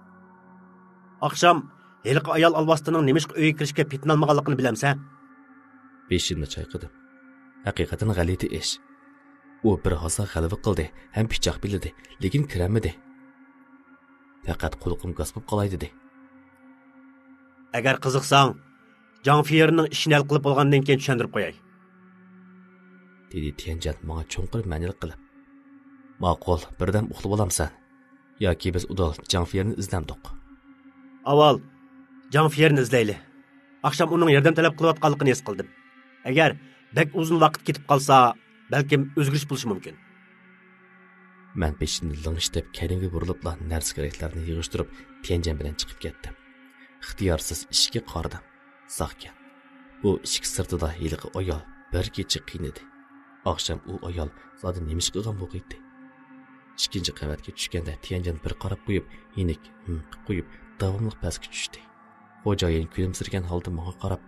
«ئاخشام ھېلىقى ئايال ئالۋاستىنىڭ نېمىشقا ئۆيگە كىرىشكە پېتىنالمىغانلىقىنى بىلەمسەن؟» بېشىمنى چايقىدىم. ھەقىقەتەن غەلىتە ئىش. ئۇ بىر ھازا غەلۋە قىلدى ھەم پىچاق بىلىدى، لېكىن كىرەلمىدى. پەقەت قۇلىقىم گاس بولۇپ قالاي دېدى. «ئەگەر قىزىقساڭ، جاڭ فىيېرنىڭ ئىشىنى ھەل قىلىپ بولغاندىن كېيىن چۈشەندۈرۈپ قوياي.» دېدى تيەنجەن ماڭا چوڭقۇر مەنىلىك قىلىپ. «ماقۇل، بىردەم ئۇخلىۋالامسەن؟ ياكى بىز ئۇدۇل جاڭ فىيېرنى ئىزدەمدۇق؟» «ئاۋۋال جاڭ فىيېرنى ئىزدەيلى. ئاخشام ئۇنىڭ ياردەم تەلەپ قىلىۋاتقانلىقىنى ھېس قىلدىم. ئەگەر بەك ئۇزۇن ۋاقىت كېتىپ قالسا، بەلكىم ئۆزگىرىش بولۇشى مۇمكىن.» مەن بېشىمنى لىڭشىتىپ، كەينىمگە بۇرۇلۇپلا نەرسە-كېرەكلەرنى يىغىشتۇرۇپ، تيەنجەن بىلەن چىقىپ كەتتىم. ئىختىيارسىز ئىشىككە قارىدىم. ساقكەن. بۇ ئىشىك سىرتىدا ھېلىقى ئايال بىر كېچە قىينىدى. ئاخشام ئۇ ئايال زادى نېمە ئىش قىلغان بولغىيتتى؟ ئىككىنچى قەۋەتكە چۈشكەندە تيەنجەن بىر قاراپ قويۇپ، يېنىك ھىم قىپ قويۇپ، داۋاملىق پەسكە چۈشتى. خوجايىن كۈلۈمسىرىگەن ھالدا ماڭا قاراپ،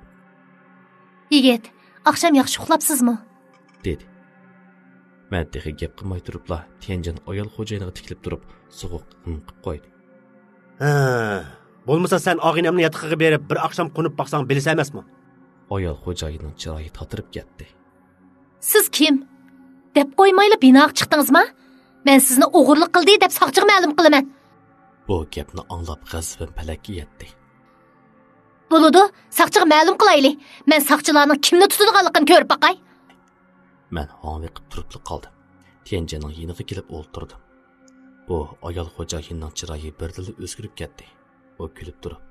«يىگىت، ئاخشام ياخشى ئۇخلاپسىزمۇ؟» دېدى. مەن تېخى گەپ قىلماي تۇرۇپلا، تيەنجەن ئايال خوجايىنىغا تىكىلىپ تۇرۇپ، سوغۇق ھىم قىپ قويدى. «ھە، بولمىسا سەن ئاغىنەمنى ياتىقىغا بېرىپ، بىر ئاخشام قونۇپ باقساڭ بىلىسەن ئەمەسمۇ؟» ئايال خوجايىننىڭ چىرايى تاتىرىپ كەتتى. «سىز كىم؟ دەپ قويمايلا بىناغا چىقتىڭىزما؟ مەن سىزنى ئوغرىلىق قىلدى دەپ ساقچىغا مەلۇم قىلىمەن.» بۇ گەپنى ئاڭلاپ غەزىپىم پەلەككە يەتتى. «بولىدۇ، ساقچىغا مەلۇم قىلايلى. مەن ساقچىلارنىڭ كىمنى تۇتىدىغانلىقىنى كۆرۈپ باقاي.» مەن ھاڭۋېقىپ تۇرۇپلا قالدىم. تيەنجەننىڭ يېنىغا كېلىپ ئولتۇردۇم. بۇ ئايال خوجايىننىڭ چىرايى بىردىنلا ئۆزگىرىپ كەتتى. ئۇ كۈلۈپ تۇرۇپ،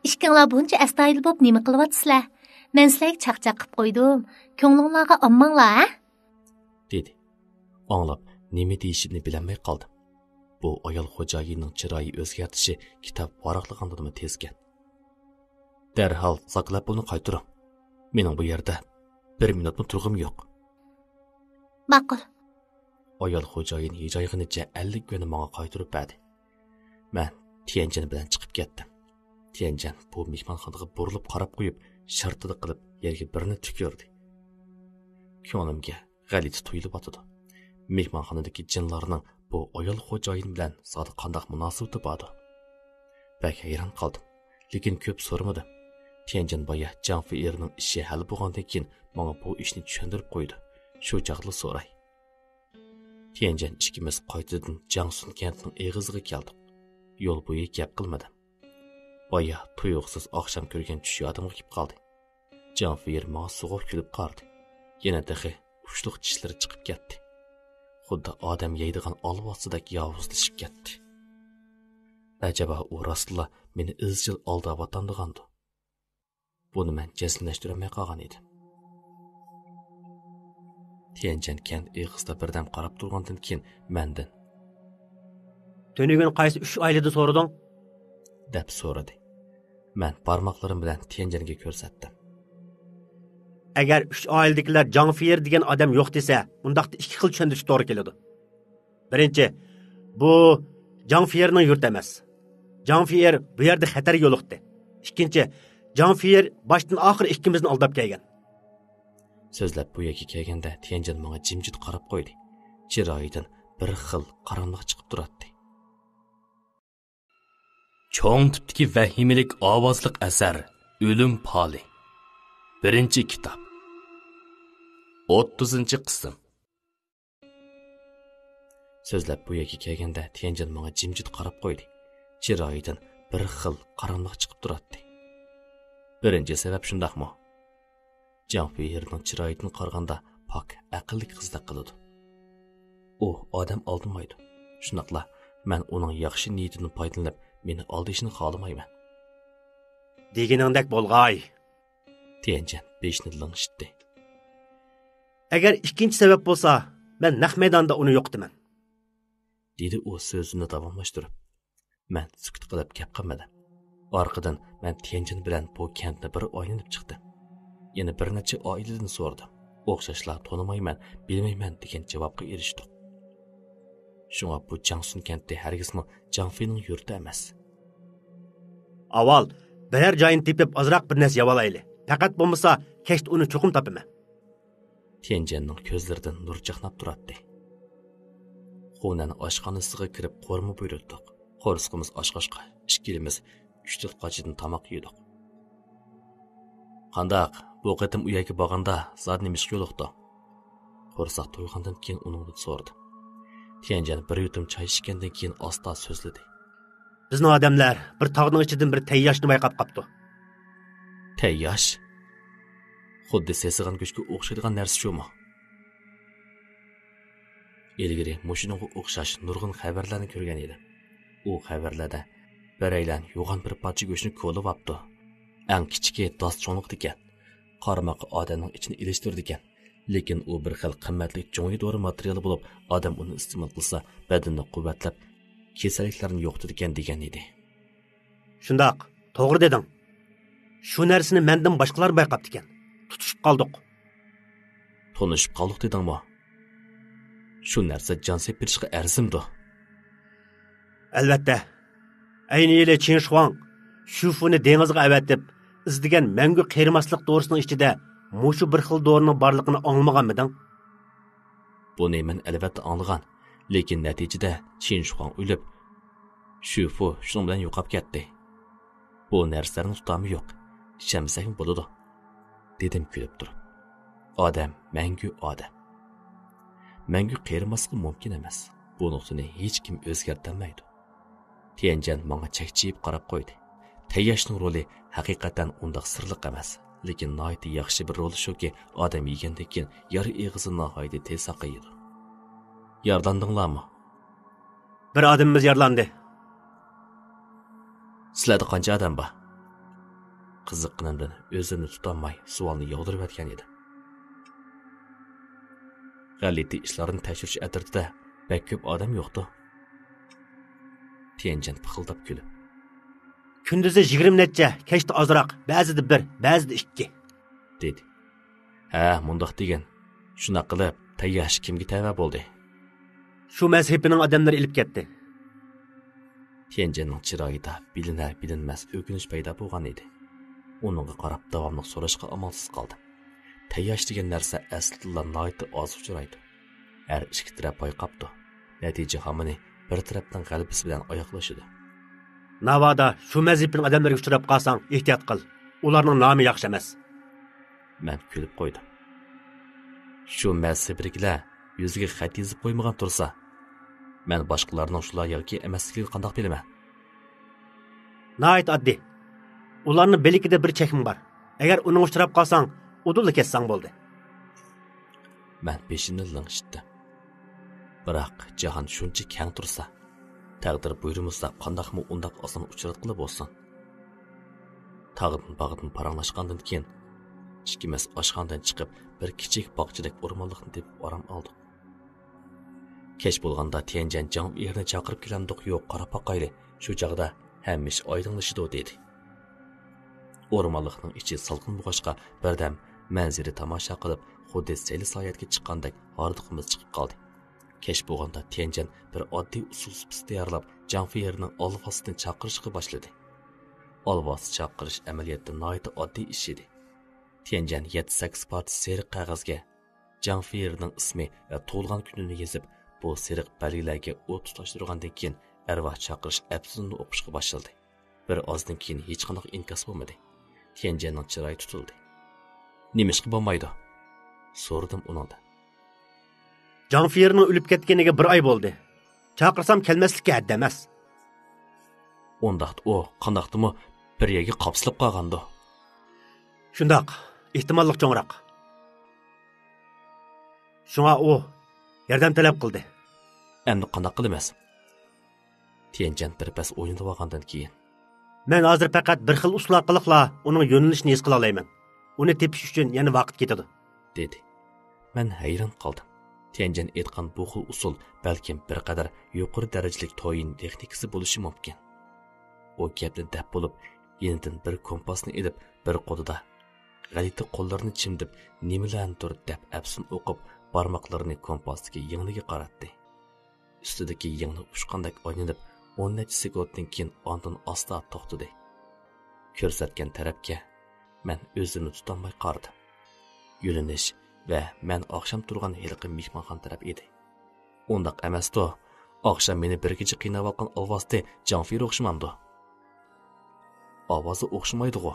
«ئىككىڭلار بۇنچە ئەستايىدىل بولۇپ نېمە قىلىۋاتىسىلەر؟ مەن سىلەرگە چاقچاق قىپ قويدۇم. كۆڭلۈڭلارغا ئالماڭلار، ھە؟» دېدى. ئاڭلاپ، نېمە دېيىشىمنى بىلەلمەي قالدىم. بۇ ئايال خوجايىننىڭ چىرايى ئۆزگەرتىشى كىتاب ۋاراقلىغاندىنمۇ تېزكەن. «دەرھال زاكلەپ بۇنى قايتۇرۇڭ. مېنىڭ بۇ يەردە بىر مىنۇتمۇ تۇرغۇم يوق.» «ماقۇل.» ئايال خوجايىن ھىجايغىنىچە ئەللىك يۈەننى ماڭا قايتۇرۇپ بەردى. مەن تيەنجەن بىلەن چىقىپ كەتتىم. تيەنجەن بۇ مېھمانخانىغا بۇرۇلۇپ قاراپ قويۇپ، شارتىدە قىلىپ يەرگە بىرنى تۈكۈردى. كۆڭلۈمگە غەلىتە تۇيۇلۇۋاتىدۇ. مېھمانخانىدىكى جىنلارنىڭ بۇ ئايال خوجايىن بىلەن زادى قانداق مۇناسىۋىتى باردۇ؟ بەك ھەيران قالدىم، لېكىن كۆپ سورىمىدىم. تيەنجەن بايا جاڭ فېئېرنىڭ ئىشى ھەل بولغاندىن كېيىن ماڭا بۇ ئىشنى چۈشەندۈرۈپ قويىدۇ. شۇ چاغدىلا سوراي. تيەنجەن ئىككىمىز قايتىدىن جاڭسۈن كەنتىنىڭ ئېغىزىغا كەلدۇق. يول بويى گەپ قىلمىدىم. بايا تۇيۇقسىز ئاخشام كۆرگەن چۈش يادىمغا كېلىپ قالدى. جاڭ فېئېر ماڭا سوغۇق كۈلۈپ قارىدى. يەنە تېخى ئۇچلۇق چىشلىرى چىقىپ كەتتى. خۇددى ئادەم يەيدىغان ئالۋاستىدەك ياۋۇزلىشىپ كەتتى. ئەجەبا ئۇ راستلا مېنى ئىزچىل ئالداۋاتامدىغاندۇ؟ بۇنى مەن جەزملەشتۈرەلمەي قالغان ئىدىم. تيەنجەن كەنت ئېغىزىدا بىردەم قاراپ تۇرغاندىن كېيىن مەندىن، تۈنۈگۈن قايسى ئۈچ ئائىلىدىن سورىدىڭ؟ دەپ سورىدى. مەن بارماقلىرىم بىلەن تيەنجەنگە كۆرسەتتىم. ئەگەر ئۈچ ئائىلىدىكىلەر جاڭ فېيېر دېگەن ئادەم يوق دېسە، ئۇنداقتا ئىككى خىل چۈشەندۈرۈش توغرا كېلىدۇ. بىرىنچى، بۇ جاڭ فېيېرنىڭ يۇرتى ئەمەس. جاڭ فېيېر بۇ يەردە خەتەرگە يولۇقتى. ئىككىنچى، جاڭ فېيېر باشتىن ئاخىر ئىككىمىزنى ئالداپ كەلگەن. سۆزلەپ بۇ يەرگە كەلگەندە تيەنجەن ماڭا جىمجىت قاراپ قويدى. چىرايىدىن بىر خىل قاراملىق چىقىپ تۇراتتى. چوڭ تىپتىكى ۋەھىمىلىك ئاۋازلىق ئەسەر ئۆلۈم پالى. بىرىنچى كىتاب. ئوتتۇزىنچى قىسىم. سۆزلەپ بۇ يەرگە كەلگەندە تيەنجەن ماڭا جىمجىت قاراپ قويدى. چىرايىدىن بىر خىل قاراملىق چىقىپ تۇراتتى. بىرىنچى سەۋەب شۇنداقمۇ؟ جاڭ فېيېرنىڭ چىرايىدىن قارىغاندا پاك ئەقىللىك قىزدەك قىلىدۇ. ئۇ ئادەم ئالدىمايدۇ. شۇنداقلا مەن ئۇنىڭ ياخشى نىيىتىدىن پايدىلىنىپ مېنى ئالدىشىنى خالىمايمەن. دېگىنىڭدەك بولغاي. تيەنجەن بېشىنى لىڭشىتتى. ئەگەر ئىككىنچى سەۋەب بولسا، مەن نەق مەيداندا ئۇنى يوقىتىمەن. دېدى ئۇ سۆزىنى داۋاملاشتۇرۇپ. مەن سۈكۈت قىلىپ گەپ قىلمىدىم. ئارقىدىن مەن تيەنجىن بىلەن بۇ كەنتنى بىر ئايلىنىپ چىقتىم. يەنە بىر نەچچە ئائىلىدىن سورىدىم. ئوخشاشلا تونۇمايمەن، بىلمەيمەن دېگەن جاۋابقا ئېرىشتۇق. شۇڭا بۇ جاڭسۈن كەنتى ھەرگىزمۇ جاڭفېينىڭ يۇرتى ئەمەس. ئاۋۋال بىرەر جايىنى تېپىپ ئازراق بىر نەرسە يەۋالايلى. پەقەت بولمىسا كەچتە ئۇنى چوقۇم تاپىمەن. تيەنجەننىڭ كۆزلىرىدىن نۇر چاقناپ تۇراتتى. خۇنەن ئاشخانىسىغا كىرىپ قورۇما بۇيرۇتتۇق. قورسىقىمىز ئاچقاچقا ئىككىلىمىز ئۈچ تال قاچىدىن تاماق يېدۇق. قانداق، بۇ قېتىم ئۇ يەرگە بارغاندا زادى نېمە ئىشقا يولۇقتۇڭ؟ قورساق تويغاندىن كېيىن ئۇنىڭدىن سورىدىم. تيەنجەن بىر يۇتۇم چاي ئىچكەندىن كېيىن ئاستا سۆزلىدى. بىزنىڭ ئادەملەر بىر تاغنىڭ ئىچىدىن بىر تەيياشنى بايقاپ قاپتۇ. تەيياش؟ خۇددى سېسىغان گۆشكە ئوخشايدىغان نەرسە شۇمۇ؟ ئىلگىرى مۇشۇنىڭغا ئوخشاش نۇرغۇن خەۋەرلەرنى كۆرگەن ئىدىم. ئۇ خەۋەرلەردە بىرەيلەن يوغان بىر پارچە گۆشنى كولىۋاپتۇ. ئەڭ كىچىكى داس چوڭلۇقىدىكەن. قارىماققا ئادەمنىڭ ئىچىنى ئېلىشتۇرىدىكەن. لېكىن ئۇ بىر خىل قىممەتلىك جۇڭيى دورا ماتېرىيالى بولۇپ، ئادەم ئۇنى ئىستېمال قىلسا، بەدىنىنى قۇۋۋەتلەپ، كېسەللىكلەرنى يوقىتىدىكەن دېگەن ئىدى. شۇنداق، توغرا دېدىڭ. شۇ نەرسىنى مەندىن باشقىلار بايقاپتىكەن. تۇتۇشۇپ قالدۇق. تونۇشۇپ قالدۇق دېدىڭمۇ؟ شۇ نەرسە جان سېلىپ بېرىشقا ئەرزىمدۇ؟ ئەلۋەتتە. ئەينى يىلى چىن شۇاڭ شۈفۇنى دېڭىزغا ئەۋەتىپ، ئىزدىگەن مەڭگۈ قېرىماسلىق دورىسىنىڭ ئىچىدە مۇشۇ بىر خىل دورىنىڭ بارلىقىنى ئاڭلىمىغانمىدىڭ؟ بۇنى مەن ئەلۋەتتە ئاڭلىغان، لېكىن نەتىجىدە چىن شۇاڭ ئۆلۈپ، شۈفۇ شۇنىڭ بىلەن يوقاپ كەتتى. بۇ نەرسىلەرنىڭ تۇتامى يوق، ئىشەنمىسەكمۇ بولىدۇ، دېدىم كۈلۈپ تۇرۇپ. ئادەم مەڭگۈ ئادەم. مەڭگۈ قېرىماسلىقى مۇمكىن ئەمەس. بۇ نۇقتىنى ھېچكىم ئۆزگەرتەلمەيدۇ. تيەنجەن ماڭا چەكچىيىپ قاراپ قويدى. تەيياشنىڭ رولى ھەقىقەتەن ئۇنداق سىرلىق ئەمەس، لېكىن ناھايىتى ياخشى بىر رول شۇكى، ئادەم يېگەندىن كېيىن يارا ئېغىزى ناھايىتى تېز ساقىيىدۇ. يارىلاندىڭلارمۇ؟ بىر ئادىمىمىز يارىلاندى. سىلەردە قانچە ئادەم بار؟ قىزىققىنىمدىن ئۆزۈمنى تۇتالماي سوئالنى ياغدۇرۇۋەتكەن ئىدىم. غەلىتە ئىشلارنى تەكشۈرۈش ئەترىتىدە بەك كۆپ ئادەم يوقتۇ. تيەنجەن پىخىلداپ كۈلۈپ، كۈندۈزى يىگىرمە نەچچە، كەچتە ئازراق، بەزىدە بىر، بەزىدە ئىككى، دېدى. ھە، مۇنداق دېگىن. شۇنداق قىلىپ، تەيياش كىمگە تەۋە بولدى؟ شۇ مەزھىپىنىڭ ئادەملىرى ئېلىپ كەتتى. تيەنجەننىڭ چىرايىدا بىلىنەر-بىلىنمەس ئۆكۈنۈش پەيدا بولغان ئىدى. ئۇنىڭغا قاراپ داۋاملىق سوراشقا ئامالسىز قالدىم. تەيياش دېگەن نەرسە ئەسلىدىلا ناھايىتى ئاز ئۇچرايدۇ. ھەر ئىككى تەرەپ بايقاپتۇ. نەتىجە ھامىنى بىر تەرەپنىڭ غەلىبىسى بىلەن ئاياغلىشىدۇ. ناۋادا شۇ مەزھىپىنىڭ ئادەملىرىگە ئۇچراپ قالساڭ، ئېھتىيات قىل. ئۇلارنىڭ نامى ياخشى ئەمەس. مەن كۈلۈپ قويدۇم. شۇ مەزھىپىدىكىلەر يۈزىگە خەت يېزىپ قويمىغان تۇرسا، مەن باشقىلارنىڭ شۇلار ياكى ئەمەسلىكىنى قانداق بىلىمەن؟ ناھايىتى ئاددىي. ئۇلارنىڭ بىلىكىدە بىر چەكمە بار. ئەگەر ئۇنىڭغا ئۇچراپ قالساڭ، ئۇدۇللا كەتسەڭ بولدى. مەن بېشىمنى لىڭشىتتىم. بىراق جاھان شۇنچە كەڭ تۇرسا، تەقدىر بۇيرۇمىسا قانداقمۇ ئۇنداق ئاسان ئۇچراتقىلى بولسۇن؟ تاغدىن باغدىن پاراڭلاشقاندىن كېيىن، ئىككىمىز ئاشخانىدىن چىقىپ، بىر كىچىك باغچىدەك ئورمانلىقنى تېپىپ ئارام ئالدۇق. كەچ بولغاندا تيەنجەن جاڭ فېيىرنى چاقىرىپ كېلەمدۇق يوق قاراپ باقايلى، شۇ چاغدا ھەممە ئىش ئايدىڭلىشىدۇ، دېدى. ئورمانلىقنىڭ ئىچى سالقىن بولغاچقا، بىردەم مەنزىرە تاماشا قىلىپ، خۇددى سەيلە ساياھەتكە چىققاندەك ھاردۇقىمىز چىقىپ قالدى. كەچ بولغاندا تيەنجەن بىر ئاددىي ئۇسۇل سۇپىسى تەييارلاپ، جاڭ فېيىرنىڭ ئالۋاستىنى چاقىرىشقا باشلىدى. ئالۋاستى چاقىرىش ئەمەلىيەتتە ناھايىتى ئاددىي ئىش ئىدى. تيەنجەن يەتتە سەككىز پارچە سېرىق قەغەزگە جاڭ فېيىرنىڭ ئىسمى ۋە تۇغۇلغان كۈنىنى يېزىپ، بۇ سېرىق بەلگىلەرگە ئوت تۇتاشتۇرغاندىن كېيىن، ئەرۋاھ چاقىرىش ئەپسۇنىنى ئوقۇشقا باشلىدى. بىر ئازدىن كېيىن ھېچقانداق ئىنكاس بولمىدى. تيەنجەننىڭ چىرايى تۇتۇلدى. «نېمىشقا بولمايدۇ؟» سورىدىم ئۇنىڭدىن. جاڭ فېيىرنىڭ ئۆلۈپ كەتكىنىگە بىر ئاي بولدى. چاقىرسام كەلمەسلىكى ھەددى ئەمەس. ئۇنداقتا ئۇ قانداقتىمۇ بىر يەرگە قاپسىلىپ قالغاندۇ؟ شۇنداق، ئېھتىماللىق چوڭراق. شۇڭا ئۇ ياردەم تەلەپ قىلدى. ئەمدى قانداق قىلىمىز؟ تيەنجەن بىر پەس ئويلىنىۋالغاندىن كېيىن، مەن ھازىر پەقەت بىر خىل ئۇسۇل ئارقىلىقلا ئۇنىڭ يۆنىلىشىنى ھېس قىلالايمەن. ئۇنى تېپىش ئۈچۈن يەنە ۋاقىت كېتىدۇ، دېدى. مەن ھەيران قالدىم. تيەنجەن ئېيتقان بۇ خىل ئۇسۇل بەلكىم بىر قەدەر يۇقىرى دەرىجىلىك تويىن تېخنىكىسى بولۇشى مۇمكىن. ئۇ گەپنى دەپ بولۇپ، يېنىدىن بىر كومپاسنى ئېلىپ، بىر قولىدا غەلىتە قوللىرىنى چىمدىپ، نېمىلەرنىدۇر دەپ ئەپسۇن ئوقۇپ، بارماقلىرىنى كومپاستىكى يىڭنىگە قاراتتى. ئۈستىدىكى يىڭنە ئۇچقاندەك ئايلىنىپ، ئون نەچچە سېكۇنتتىن كېيىن ئاندىن ئاستا توختىدى. كۆرسەتكەن تەرەپكە مەن ئۆزۈمنى تۇتالماي قارىدىم. يۆنىلىش ۋە مەن ئاخشام تۇرغان ھېلىقى مېھمانخانا تەرەپ ئىدى. ئۇنداق ئەمەستۇ؟ ئاخشام مېنى بىر كېچە قىيناۋاتقان ئالۋاستى جاڭفېيىر ئوخشىمامدۇ؟ ئاۋازى ئوخشىمايدىغۇ؟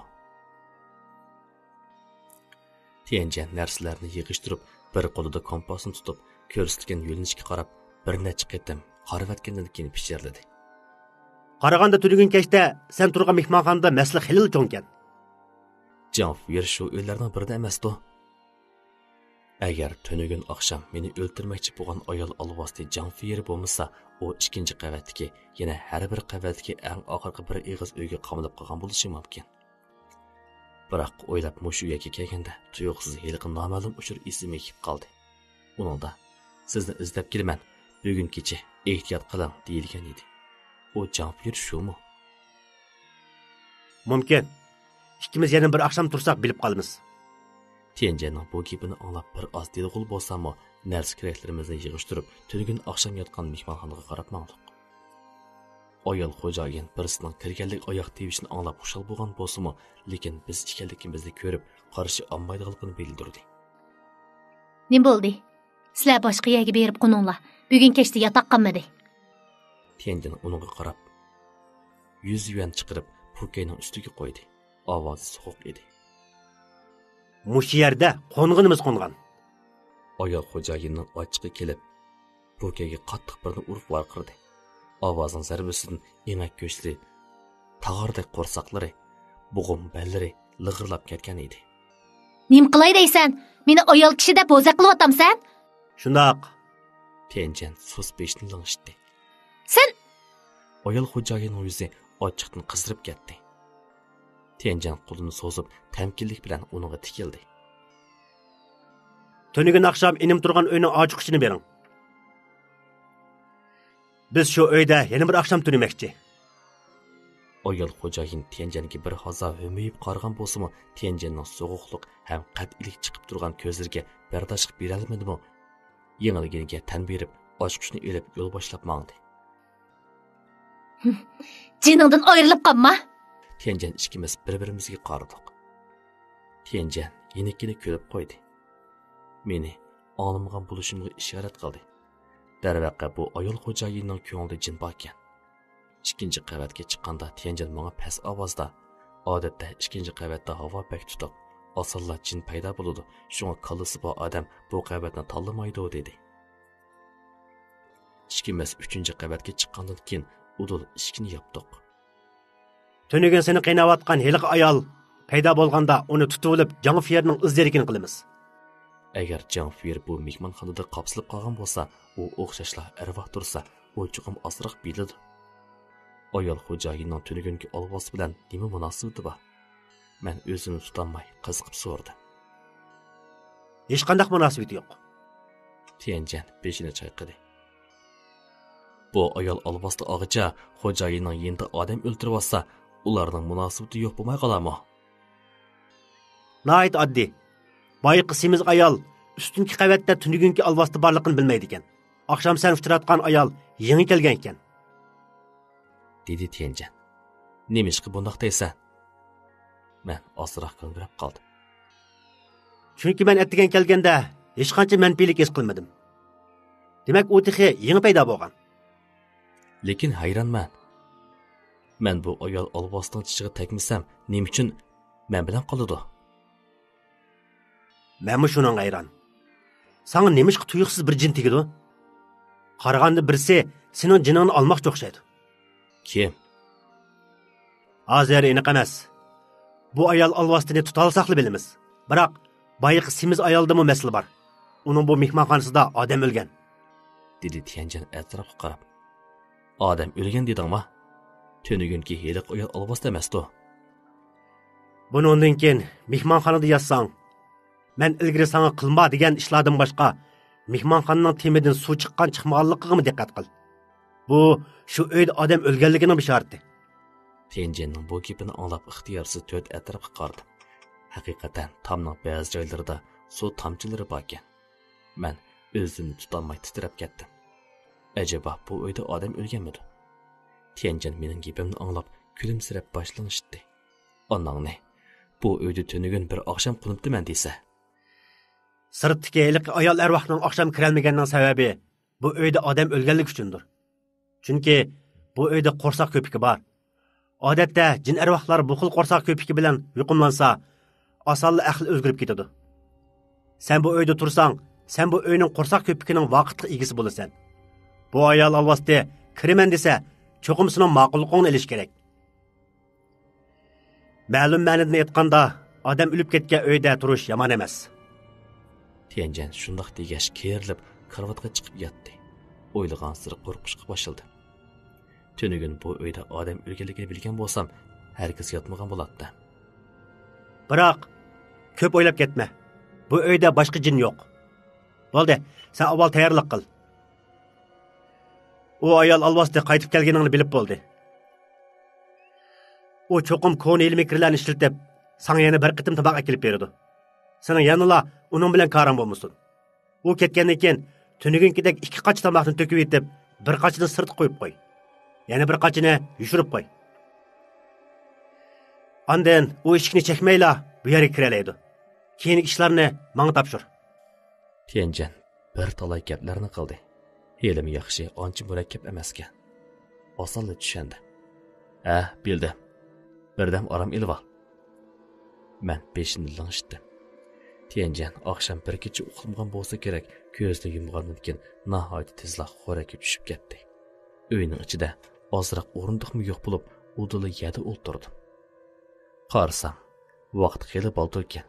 تيەنجەن نەرسىلەرنى يىغىشتۇرۇپ، بىر قولىدا كومپاسنى تۇتۇپ، كۆرسىتىلگەن يۆنىلىشكە قاراپ، بىر نەچچە قېتىم قارىۋەتكەندىن كېيىن پىچىرلىدى. قارىغاندا تۈنۈگۈن كەچتە سەن تۇرغان مېھمانخانىدا مەسىلە خېلىلا چوڭكەن. جاڭفېيىر شۇ ئۆيلەرنىڭ بىرىدە ئەمەستۇ؟ ئەگەر تۈنۈگۈن ئاخشام مېنى ئۆلتۈرمەكچى بولغان ئايال ئالۋاستى جاڭفېيىر بولمىسا، ئۇ ئىككىنچى قەۋەتتىكى، يەنە ھەر بىر قەۋەتتىكى ئەڭ ئاخىرقى بىر ئېغىز ئۆيگە قامىلىپ قالغان بولۇشى مۇمكىن. بىراق ئويلاپ مۇشۇ يەرگە كەلگەندە تۇيۇقسىز ھېلىقى نامەلۇم ئۇچۇر ئېسىمگە كېلىپ قالدى. ئۇنىڭدا، «سىزنى ئىزدەپ كېلىمەن، بۈگۈن كېچە ئېھتىيات قىلىڭ» دېيىلگەن ئىدى. ئۇ جاڭفېيىر شۇمۇ؟ مۇمكىن. ئىككىمىز يەنە بىر ئاخشام تۇرساق بىلىپ قالىمىز. تيەنجەننىڭ بۇ گېپىنى ئاڭلاپ بىر ئاز دىلغۇل بولساممۇ، نەرسە كېرەكلىرىمىزنى يىغىشتۇرۇپ، تۈنۈگۈن ئاخشام ياتقان مېھمانخانىغا قاراپ ماڭدۇق. ئايال خوجايىن بىرسىنىڭ كىرگەنلىك ئاياق تىۋىشىنى ئاڭلاپ خۇشال بولغان بولسىمۇ، لېكىن بىز ئىكەنلىكىمىزنى كۆرۈپ، قارشى ئالمايدىغانلىقىنى بىلدۈردى. نېمە بولدى؟ سىلەر باشقا يەرگە بېرىپ قونۇڭلار. بۈگۈن كەچتە ياتاق قالمىدى. تيەنجەن ئۇنىڭغا قاراپ، يۈز يۈەن چىقىرىپ، پۇكەينىڭ ئۈستىگە قويدى. ئاۋازى سوغۇق ئىدى. مۇشۇ يەردە قونغىنىمىز قونغان. ئايال خوجايىننىڭ ئاچچىقى كېلىپ، پۇكەيگە قاتتىق بىرنى ئۇرۇپ ۋارقىرىدى. ئاۋازنىڭ زەربىسىدىن ئېڭەك گۆشلىرى، تاغاردەك قورساقلىرى، بوغۇم بەللىرى لىغىرلاپ كەتكەن ئىدى. نېمە قىلاي دەيسەن؟ مېنى ئايال كىشى دەپ بوزەك قىلىۋاتامسەن؟ شۇنداق. تيەنجەن سۇس بېشىنى لىڭشىتتى. سەن ئايال خوجايىننىڭ يۈزى ئاچچىقتىن قىزىرىپ كەتتى. تيەنجەن قولىنى سوزۇپ، تەمكىنلىك بىلەن ئۇنىڭغا تىكىلدى. تۈنۈگۈن ئاخشام ئىنىم تۇرغان ئۆينىڭ ئاچقۇچىنى بېرىڭ. بىز شۇ ئۆيدە يەنە بىر ئاخشام تۈنىمەكچى. ئايال خوجايىن تيەنجەنگە بىر ھازا ھۆمۈيۈپ قارىغان بولسىمۇ، تيەنجەننىڭ سوغۇقلۇق ھەم قەتئىيلىك چىقىپ تۇرغان كۆزلىرىگە بەرداشلىق بېرەلمىدىمۇ، يېڭىلگىنىگە تەن بېرىپ، ئاچقۇچنى ئېلىپ يول باشلاپ ماڭدى. جېنىڭدىن ئايرىلىپ قالما! تيەنجەن ئىككىمىز بىر-بىرىمىزگە قارىدۇق. تيەنجەن يېنىككىنە كۈلۈپ قويدى. مېنى ئاڭلىمىغان بولۇشۇمغا ئىشارەت قىلدى. دەرۋەقە، بۇ ئايال خوجايىننىڭ كۆڭلىدە جىن باركەن. ئىككىنچى قەۋەتكە چىققاندا تيەنجەن ماڭا پەس ئاۋازدا، «ئادەتتە ئىككىنچى قەۋەتتە ھاۋا بەك تۇتۇق، ئاسانلا جىن پەيدا بولىدۇ، شۇڭا كاللىسى بار ئادەم بۇ قەۋەتنى تاللىمايدۇ» دېدى. ئىككىمىز ئۈچىنچى قەۋەتكە چىققاندىن كېيىن ئۇدۇل ئىشىكنى ياپتۇق. تۈنۈگۈن سېنى قىيناۋاتقان ھېلىقى ئايال پەيدا بولغاندا ئۇنى تۇتۇۋېلىپ جاڭ فېيىرنىڭ ئىز دېرىكىنى قىلىمىز. ئەگەر جاڭ فېر بۇ مېھمانخانىدا قاپسىلىپ قالغان بولسا، ئۇ ئوخشاشلا ئەرۋاھ تۇرسا، ئۇ چوقۇم ئازراق بىلىدۇ. ئايال خوجايىننىڭ تۈنۈگۈنكى ئالۋاستى بىلەن نېمە مۇناسىۋىتى بار؟ مەن ئۆزۈمنى تۇتالماي قىزىقىپ سورىدىم. ھېچقانداق مۇناسىۋىتى يوق. تيەنجەن بېشىنى چايقىدى. بۇ ئايال ئالۋاستى ئالغىچە خوجايىننىڭ يېنىدا ئادەم ئۆلتۈرۈۋاتسا، ئۇلارنىڭ مۇناسىۋىتى يوق بولماي قالارمۇ؟ ناھايىتى ئاددىي. بايىقى سېمىز ئايال ئۈستۈنكى قەۋەتتە تۈنۈگۈنكى ئالۋاستى بارلىقىنى بىلمەيدىكەن. ئاخشام سەن ئۇچراتقان ئايال يېڭى كەلگەنكەن. دېدى تيەنجەن. نېمىشقا بۇنداق دەيسەن؟ مەن ئازراق گاڭگىراپ قالدىم. چۈنكى مەن ئەتىگەن كەلگەندە ھېچقانچە مەنپىيلىك ھېس قىلمىدىم. دېمەك، ئۇ تېخى يېڭى پەيدا بولغان. لېكىن ھەيرانمەن. مەن بۇ ئايال ئالۋاستىنىڭ چىشىغا تەگمىسەم، نېمە ئۈچۈن مەن بىلەن قالىدۇ؟ مەنمۇ شۇنىڭغا ھەيران. ساڭا نېمىشقا تۇيۇقسىز بىر جىن تېگىدۇ؟ قارىغاندا بىرسى سېنىڭ جېنىڭنى ئالماقچى ئوخشايدۇ. كىم؟ ھازىر ئېنىق ئەمەس. بۇ ئايال ئالۋاستىنى تۇتالىساقلا بىلىمىز. بىراق، بايىقى سېمىز ئايالدىمۇ مەسىلە بار. ئۇنىڭ بۇ مېھمانخانىسىدا ئادەم ئۆلگەن. دېدى تيەنجەن ئەتراپقا قاراپ. ئادەم ئۆلگەن دېدىڭما؟ تۈنۈگۈنكى ھېلىقى ئايال ئالۋاستى ئەمەستۇ؟ بۇنىڭدىن كېيىن مېھمانخانىدا ياتساڭ، مەن ئىلگىرى ساڭا قىلما دېگەن ئىشلاردىن باشقا، مېھمانخانىنىڭ تېمىدىن سۇ چىققان چىقمىغانلىقىغىمۇ دىققەت قىل. بۇ شۇ ئۆيدە ئادەم ئۆلگەنلىكىنىڭ بېشارىتى. تيەنجەننىڭ بۇ گېپىنى ئاڭلاپ ئىختىيارسىز تۆت ئەتراپقا قارىدىم. ھەقىقەتەن تامنىڭ بەزى جايلىرىدا سۇ تامچىلىرى باركەن. مەن ئۆزۈمنى تۇتالماي تىترەپ كەتتىم. ئەجەبا بۇ ئۆيدە ئادەم ئۆلگەنمىدۇ؟ تيەنجەن مېنىڭ گېپىمنى ئاڭلاپ كۈلۈمسىرەپ باش لىڭشىتتى. ئاناڭنى، بۇ ئۆيدە تۈنۈگۈن بىر ئاخشام قونۇپتىمەن دېسە. سىرتتىكى ھېلىقى ئايال ئەرۋاھنىڭ ئاخشام كىرەلمىگەننىڭ سەۋەبى بۇ ئۆيدە ئادەم ئۆلگەنلىكى ئۈچۈندۇر. چۈنكى بۇ ئۆيدە قورساق كۆپۈكى بار. ئادەتتە جىن ئەرۋاھلار بۇ خىل قورساق كۆپۈكى بىلەن يۇقۇملانسا، ئاسانلا ئەقلى ئۆزگىرىپ كېتىدۇ. سەن بۇ ئۆيدە تۇرساڭ، سەن بۇ ئۆينىڭ قورساق كۆپۈكىنىڭ ۋاقىتلىق ئىگىسى بولىسەن. بۇ ئايال ئالۋاستى كىرىمەن دېسە، چوقۇم سېنىڭ ماقۇللۇقۇڭنى ئېلىش كېرەك. مەلۇم مەنىدىن ئېيتقاندا، ئادەم ئۆلۈپ كەتكەن ئۆيدە تۇرۇش يامان ئەمەس. تيەنجەن شۇنداق دېگەچ كېرىلىپ كارىۋاتقا چىقىپ ياتتى. ئويلىغانسېرى قورقۇشقا باشلىدى. تۈنۈگۈن بۇ ئۆيدە ئادەم ئۆلگەنلىكىنى بىلگەن بولسام، ھەرگىز ياتمىغان بولاتتىم. بىراق، كۆپ ئويلاپ كەتمە. بۇ ئۆيدە باشقا جىن يوق. بولدى، سەن ئاۋۋال تەييارلىق قىل. ئۇ ئايال ئالۋاستى قايتىپ كەلگىنىڭنى بىلىپ بولدى. ئۇ چوقۇم كونا ھىيلە-مىكىرلەرنى ئىشلىتىپ، ساڭا يەنە بىر قېتىم تاماق ئەكېلىپ بېرىدۇ. سېنىڭ يەنىلا ئۇنىڭ بىلەن كارىڭ بولمىسۇن. ئۇ كەتكەندىن كېيىن، تۈنۈگۈنكىدەك ئىككى قاچا تاماقنى تۆكۈۋېتىپ، بىر قاچىنى سىرتقا قويۇپ قوي. يەنە بىر قاچىنى يوشۇرۇپ قوي. ئاندىن ئۇ ئىشىكنى چەكمەيلا بۇ يەرگە كىرەلەيدۇ. كېيىنكى ئىشلارنى ماڭا تاپشۇر. تيەنجەن بىر تالاي گەپلەرنى قىلدى. ھېلىمۇ ياخشى، ئانچە مۇرەككەپ ئەمەسكەن. ئاسانلا چۈشەندى. ھە، بىلدىم. بىردەم ئارام ئېلىۋال. مەن بېشىمنى لىڭشىتتىم. تيەنجەن ئاخشام بىر كېچە ئۇخلىمىغان بولسا كېرەك، كۆزىنى يۇمغاندىن كېيىن ناھايىتى تېزلا خورەككە چۈشۈپ كەتتى. ئۆينىڭ ئىچىدە ئازراق ئورۇندۇقمۇ يوق بولۇپ، ئۇدۇللا يەردە ئولتۇردۇم. قارىسام، ۋاقىت خېلى بالدۇركەن.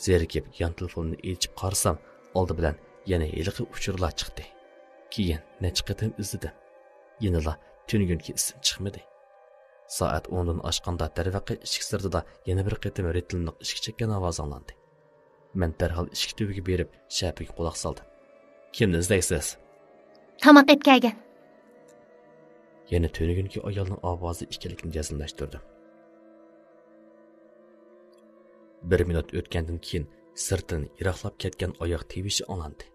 زېرىكىپ يان تېلېفوننى ئېچىپ قارىسام، ئالدى بىلەن يەنە ھېلىقى ئۇچۇرلار چىقتى. كېيىن نەچچە قېتىم ئىزدىدىم. يەنىلا تۈنۈگۈنكى ئىسىم چىقمىدى. سائەت ئوندىن ئاشقاندا دەرۋەقە ئىشىك سىرتىدا يەنە بىر قېتىم رىتىملىق ئىشىك چەككەن ئاۋازى ئاڭلاندى. مەن دەرھال ئىشىك تۈۋىگە بېرىپ، شەپىگە قۇلاق سالدىم. كىمنى ئىزدەيسىز؟ تاماق ئېلىپ كەلگەن. يەنە تۈنۈگۈنكى ئايالنىڭ ئاۋازى ئىكەنلىكىنى جەزملەشتۈردۈم. بىر مىنۇت ئۆتكەندىن كېيىن سىرتتىن يىراقلاپ كەتكەن ئاياق تىۋىشى ئاڭلاندى.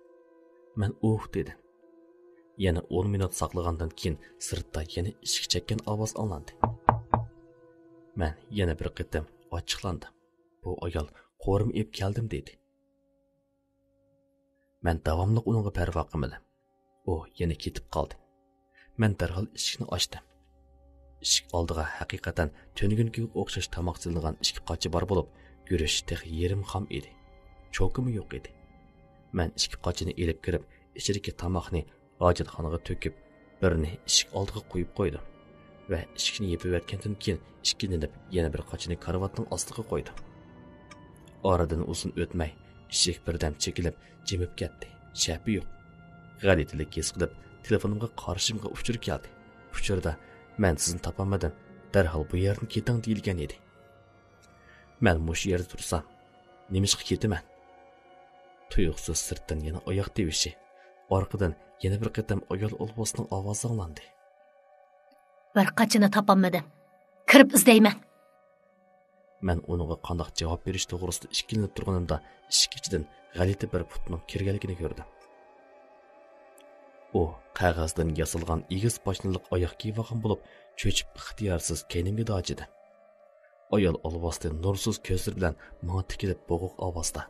مەن ئۇھ دېدىم. يەنە ئون مىنۇت ساقلىغاندىن كېيىن سىرتتا يەنە ئىشىك چەككەن ئاۋاز ئاڭلاندى. مەن يەنە بىر قېتىم ئاچچىقلاندىم. بۇ ئايال قورۇما ئېلىپ كەلدىم دېدى. مەن داۋاملىق ئۇنىڭغا پەرۋا قىلمىدىم. ئۇ يەنە كېتىپ قالدى. مەن دەرھال ئىشىكنى ئاچتىم. ئىشىك ئالدىغا ھەقىقەتەن تۈنۈگۈنكىگە ئوخشاش تاماق سېلىنغان ئىككى قاچا بار بولۇپ، گۈرۈچ تېخى يېرىم خام ئىدى. چوكىمۇ يوق ئىدى. مەن ئىككى قاچىنى ئېلىپ كىرىپ، ئىچىدىكى تاماقنى ھاجەتخانىغا تۆكۈپ، بىرنى ئىشىك ئالدىغا قويۇپ قويدۇم ۋە ئىشىكنى يېپىۋەتكەندىن كېيىن، ئىككىنچىنى يەنە بىر قاچىنى كارىۋاتنىڭ ئاستىغا قويدۇم. ئارىدىن ئۇزۇن ئۆتمەي، ئىشىك بىردەم چېكىلىپ، جىمىپ كەتتى. شەپە يوق. غەلىتىلىك ھېس قىلىپ، تېلېفونۇمغا قارىشىمغا ئۇچۇر كەلدى. ئۇچۇردا، «مەن سىزنى تاپالمىدىم. دەرھال بۇ يەردىن كېتىڭ» دېيىلگەن ئىدى. مەن مۇشۇ يەردە تۇرسام، نېمىشقا كېتىمەن؟ تۇيۇقسىز سىرتتىن يەنە ئاياق تىۋىشى، ئارقىدىن يەنە بىر قېتىم ئايال ئالۋاستىنىڭ ئاۋازى ئاڭلاندى. «بىر قاچىنى تاپالمىدىم. كىرىپ ئىزدەيمەن.» مەن ئۇنىڭغا قانداق جاۋاب بېرىش توغرىسىدا ئىككىلىنىپ تۇرغىنىمدا، ئىشىك ئىچىدىن غەلىتە بىر پۇتنىڭ كىرگەنلىكىنى كۆردۈم. ئۇ قەغەزدىن ياسالغان ئېگىز پاشنىلىق ئاياغ كىيىۋالغان بولۇپ، چۆچۈپ ئىختىيارسىز كەينىمگە داجىدى. ئايال ئالۋاستى نۇرسىز كۆزلىرى بىلەن ماڭا تىكىلىپ بوغۇق ئاۋازدا،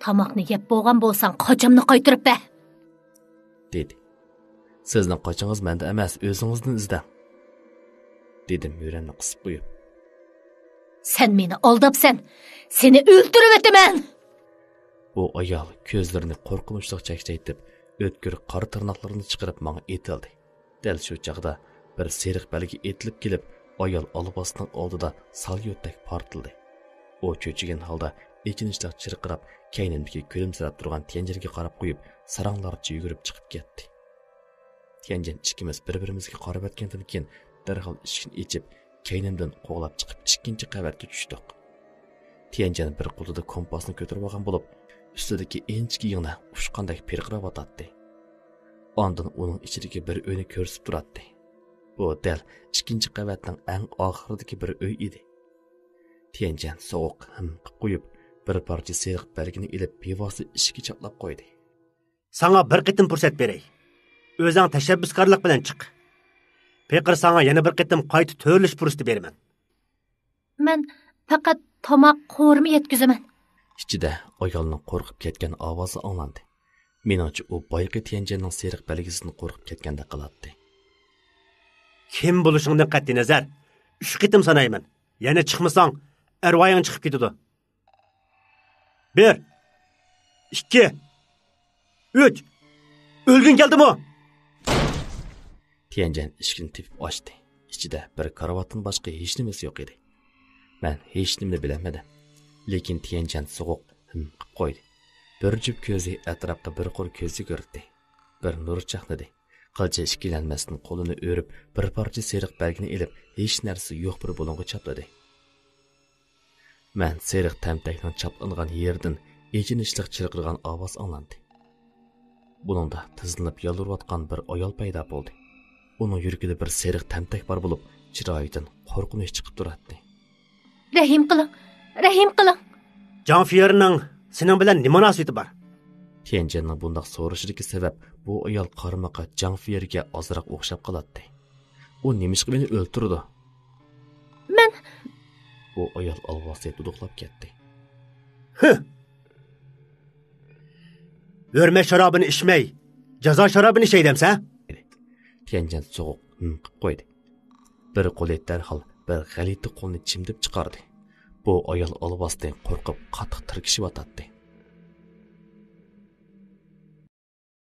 «تاماقنى يەپ بولغان بولساڭ، قاچامنى قايتۇرۇپ بەر!» دېدى. «سىزنىڭ قاچىڭىز مەندە ئەمەس، ئۆزىڭىزدىن ئىزدەڭ» دېدىم يۈرەمنى قىسىپ قويۇپ. «سەن مېنى ئالداپسەن! سېنى ئۆلتۈرۈۋېتىمەن!» بۇ ئايال كۆزلىرىنى قورقۇنچلۇق چەكچەيتىپ، ئۆتكۈر قارا تىرناقلىرىنى چىقىرىپ ماڭا ئېتىلدى. دەل شۇ چاغدا بىر سېرىق بەلگە ئېتىلىپ كېلىپ، ئايال ئالۋاستىنىڭ ئالدىدا ساليۇتتەك پارتلىدى. ئۇ چۆچۈگەن ھالدا ئېچىنىشلىق چىرقىراپ، كەينىمدىكى كۈلۈمسىرەپ تۇرغان تيەنجەنگە قاراپ قويۇپ، ساراڭلارچە يۈگۈرۈپ چىقىپ كەتتى. تيەنجەن ئىككىمىز بىر-بىرىمىزگە قاراۋەتكەندىن كېيىن، دەرھال ئىشىكنى ئېچىپ، كەينىمدىن قوغلاپ چىقىپ، ئىككىنچى قەۋەتكە چۈشتۇق. تيەنجەن بىر قولىدا كومپاسنى كۆتۈرۈۋالغان بولۇپ، ئۈستىدىكى ئىنچىكە ئىڭنە ئۇچقاندەك پىرقىراۋاتاتتى. ئاندىن ئۇنىڭ ئىچىدىكى بىر ئۆينى كۆرسىتىپ تۇراتتى. بۇ دەل ئىككىنچى قەۋەتنىڭ ئەڭ ئاخىرىدىكى بىر ئۆي ئىدى. تيەنجەن سوغۇق ھىم قىپ قويۇپ، بىر پارچە سېرىق بەلگىنى ئېلىپ، بىۋاسىتە ئىشىككە چاپلاپ قويدى. ساڭا بىر قېتىم پۇرسەت بېرەي. ئۆزۈڭ تەشەببۇسكارلىق بىلەن چىق. پېقىر ساڭا يەنە بىر قېتىم قايتا تۆرىلىش پۇرسىتى بېرىمەن. مەن پەقەت تاماق قورۇما يەتكۈزىمەن. ئىچىدە ئايالنىڭ قورقۇپ كەتكەن ئاۋازى ئاڭلاندى. مېنىڭچە، ئۇ بايىقى تيەنجەننىڭ سېرىق بەلگىسىدىن قورقۇپ كەتكەندەك قىلاتتى. كىم بولۇشۇڭدىن قەتئىينەزەر، ئۈچ قېتىم سانايمەن. يەنە چىقمىساڭ، ئەرۋايىڭ چىقىپ كېتىدۇ. بىر، ئىككى، ئۈچ. ئۆلگۈڭ كەلدىمۇ؟ تيەنجەن ئىشىكنى تېپىپ ئاچتى. ئىچىدە بىر كارىۋاتتىن باشقا ھېچنېمىسى يوق ئىدى. مەن ھېچنېمىنى بىلەلمىدىم. لېكىن تيەنجەن سوغۇق ھىم قىپ قويدى. بىر جۈپ كۆزى ئەتراپقا بىر قۇر كۆز يۈگۈرتتى. بىر نۇر چاقنىدى. قىلچە ئىككىلەنمەستىن قولىنى ئۆرۈپ، بىر پارچە سېرىق بەلگىنى ئېلىپ، ھېچ نەرسىسى يوق بىر بۇلۇڭغا چاپلىدى. مەن سېرىق تەمتەكنىڭ چاپلانغان يېرىدىن ئېچىنىشلىق چىرقىرىغان ئاۋاز ئاڭلاندى. بۇنىڭدا تىزلىنىپ يالۋۇرۇۋاتقان بىر ئايال پەيدا بولدى. ئۇنىڭ يۈرىكىدە بىر سېرىق تەمتەك بار بولۇپ، چىرايىدىن قورقۇنچ چىقىپ تۇراتتى. رەھىم قىلىڭ! رەھىم قىلىڭ! جاڭ فىيېرنىڭ سېنىڭ بىلەن نېمە مۇناسىۋىتى بار؟ تيەنجەننىڭ بۇنداق سورىشىدىكى سەۋەب بۇ ئايال قارىماقا جاڭ فىيېرگە ئازراق ئوخشاپ قالاتتى. ئۇ نېمىشقا مېنى ئۆلتۈرىدۇ؟ مەن. بۇ ئايال ئالۋاستى دۇدۇقلاپ كەتتى. ھە! ھۆرمەت شارابىنى ئىچمەي، جازا شارابىنى ئىچەي دەمسە؟ تيەنجەن سوغۇق ھىم قىپ قويدى. بىر قولى دەرھال بىر غەلىتە قولنى چىمدىپ چىقاردى. بۇ ئايال ئالۋاستى قورقۇپ قاتتىق تىركىشىۋاتاتتى.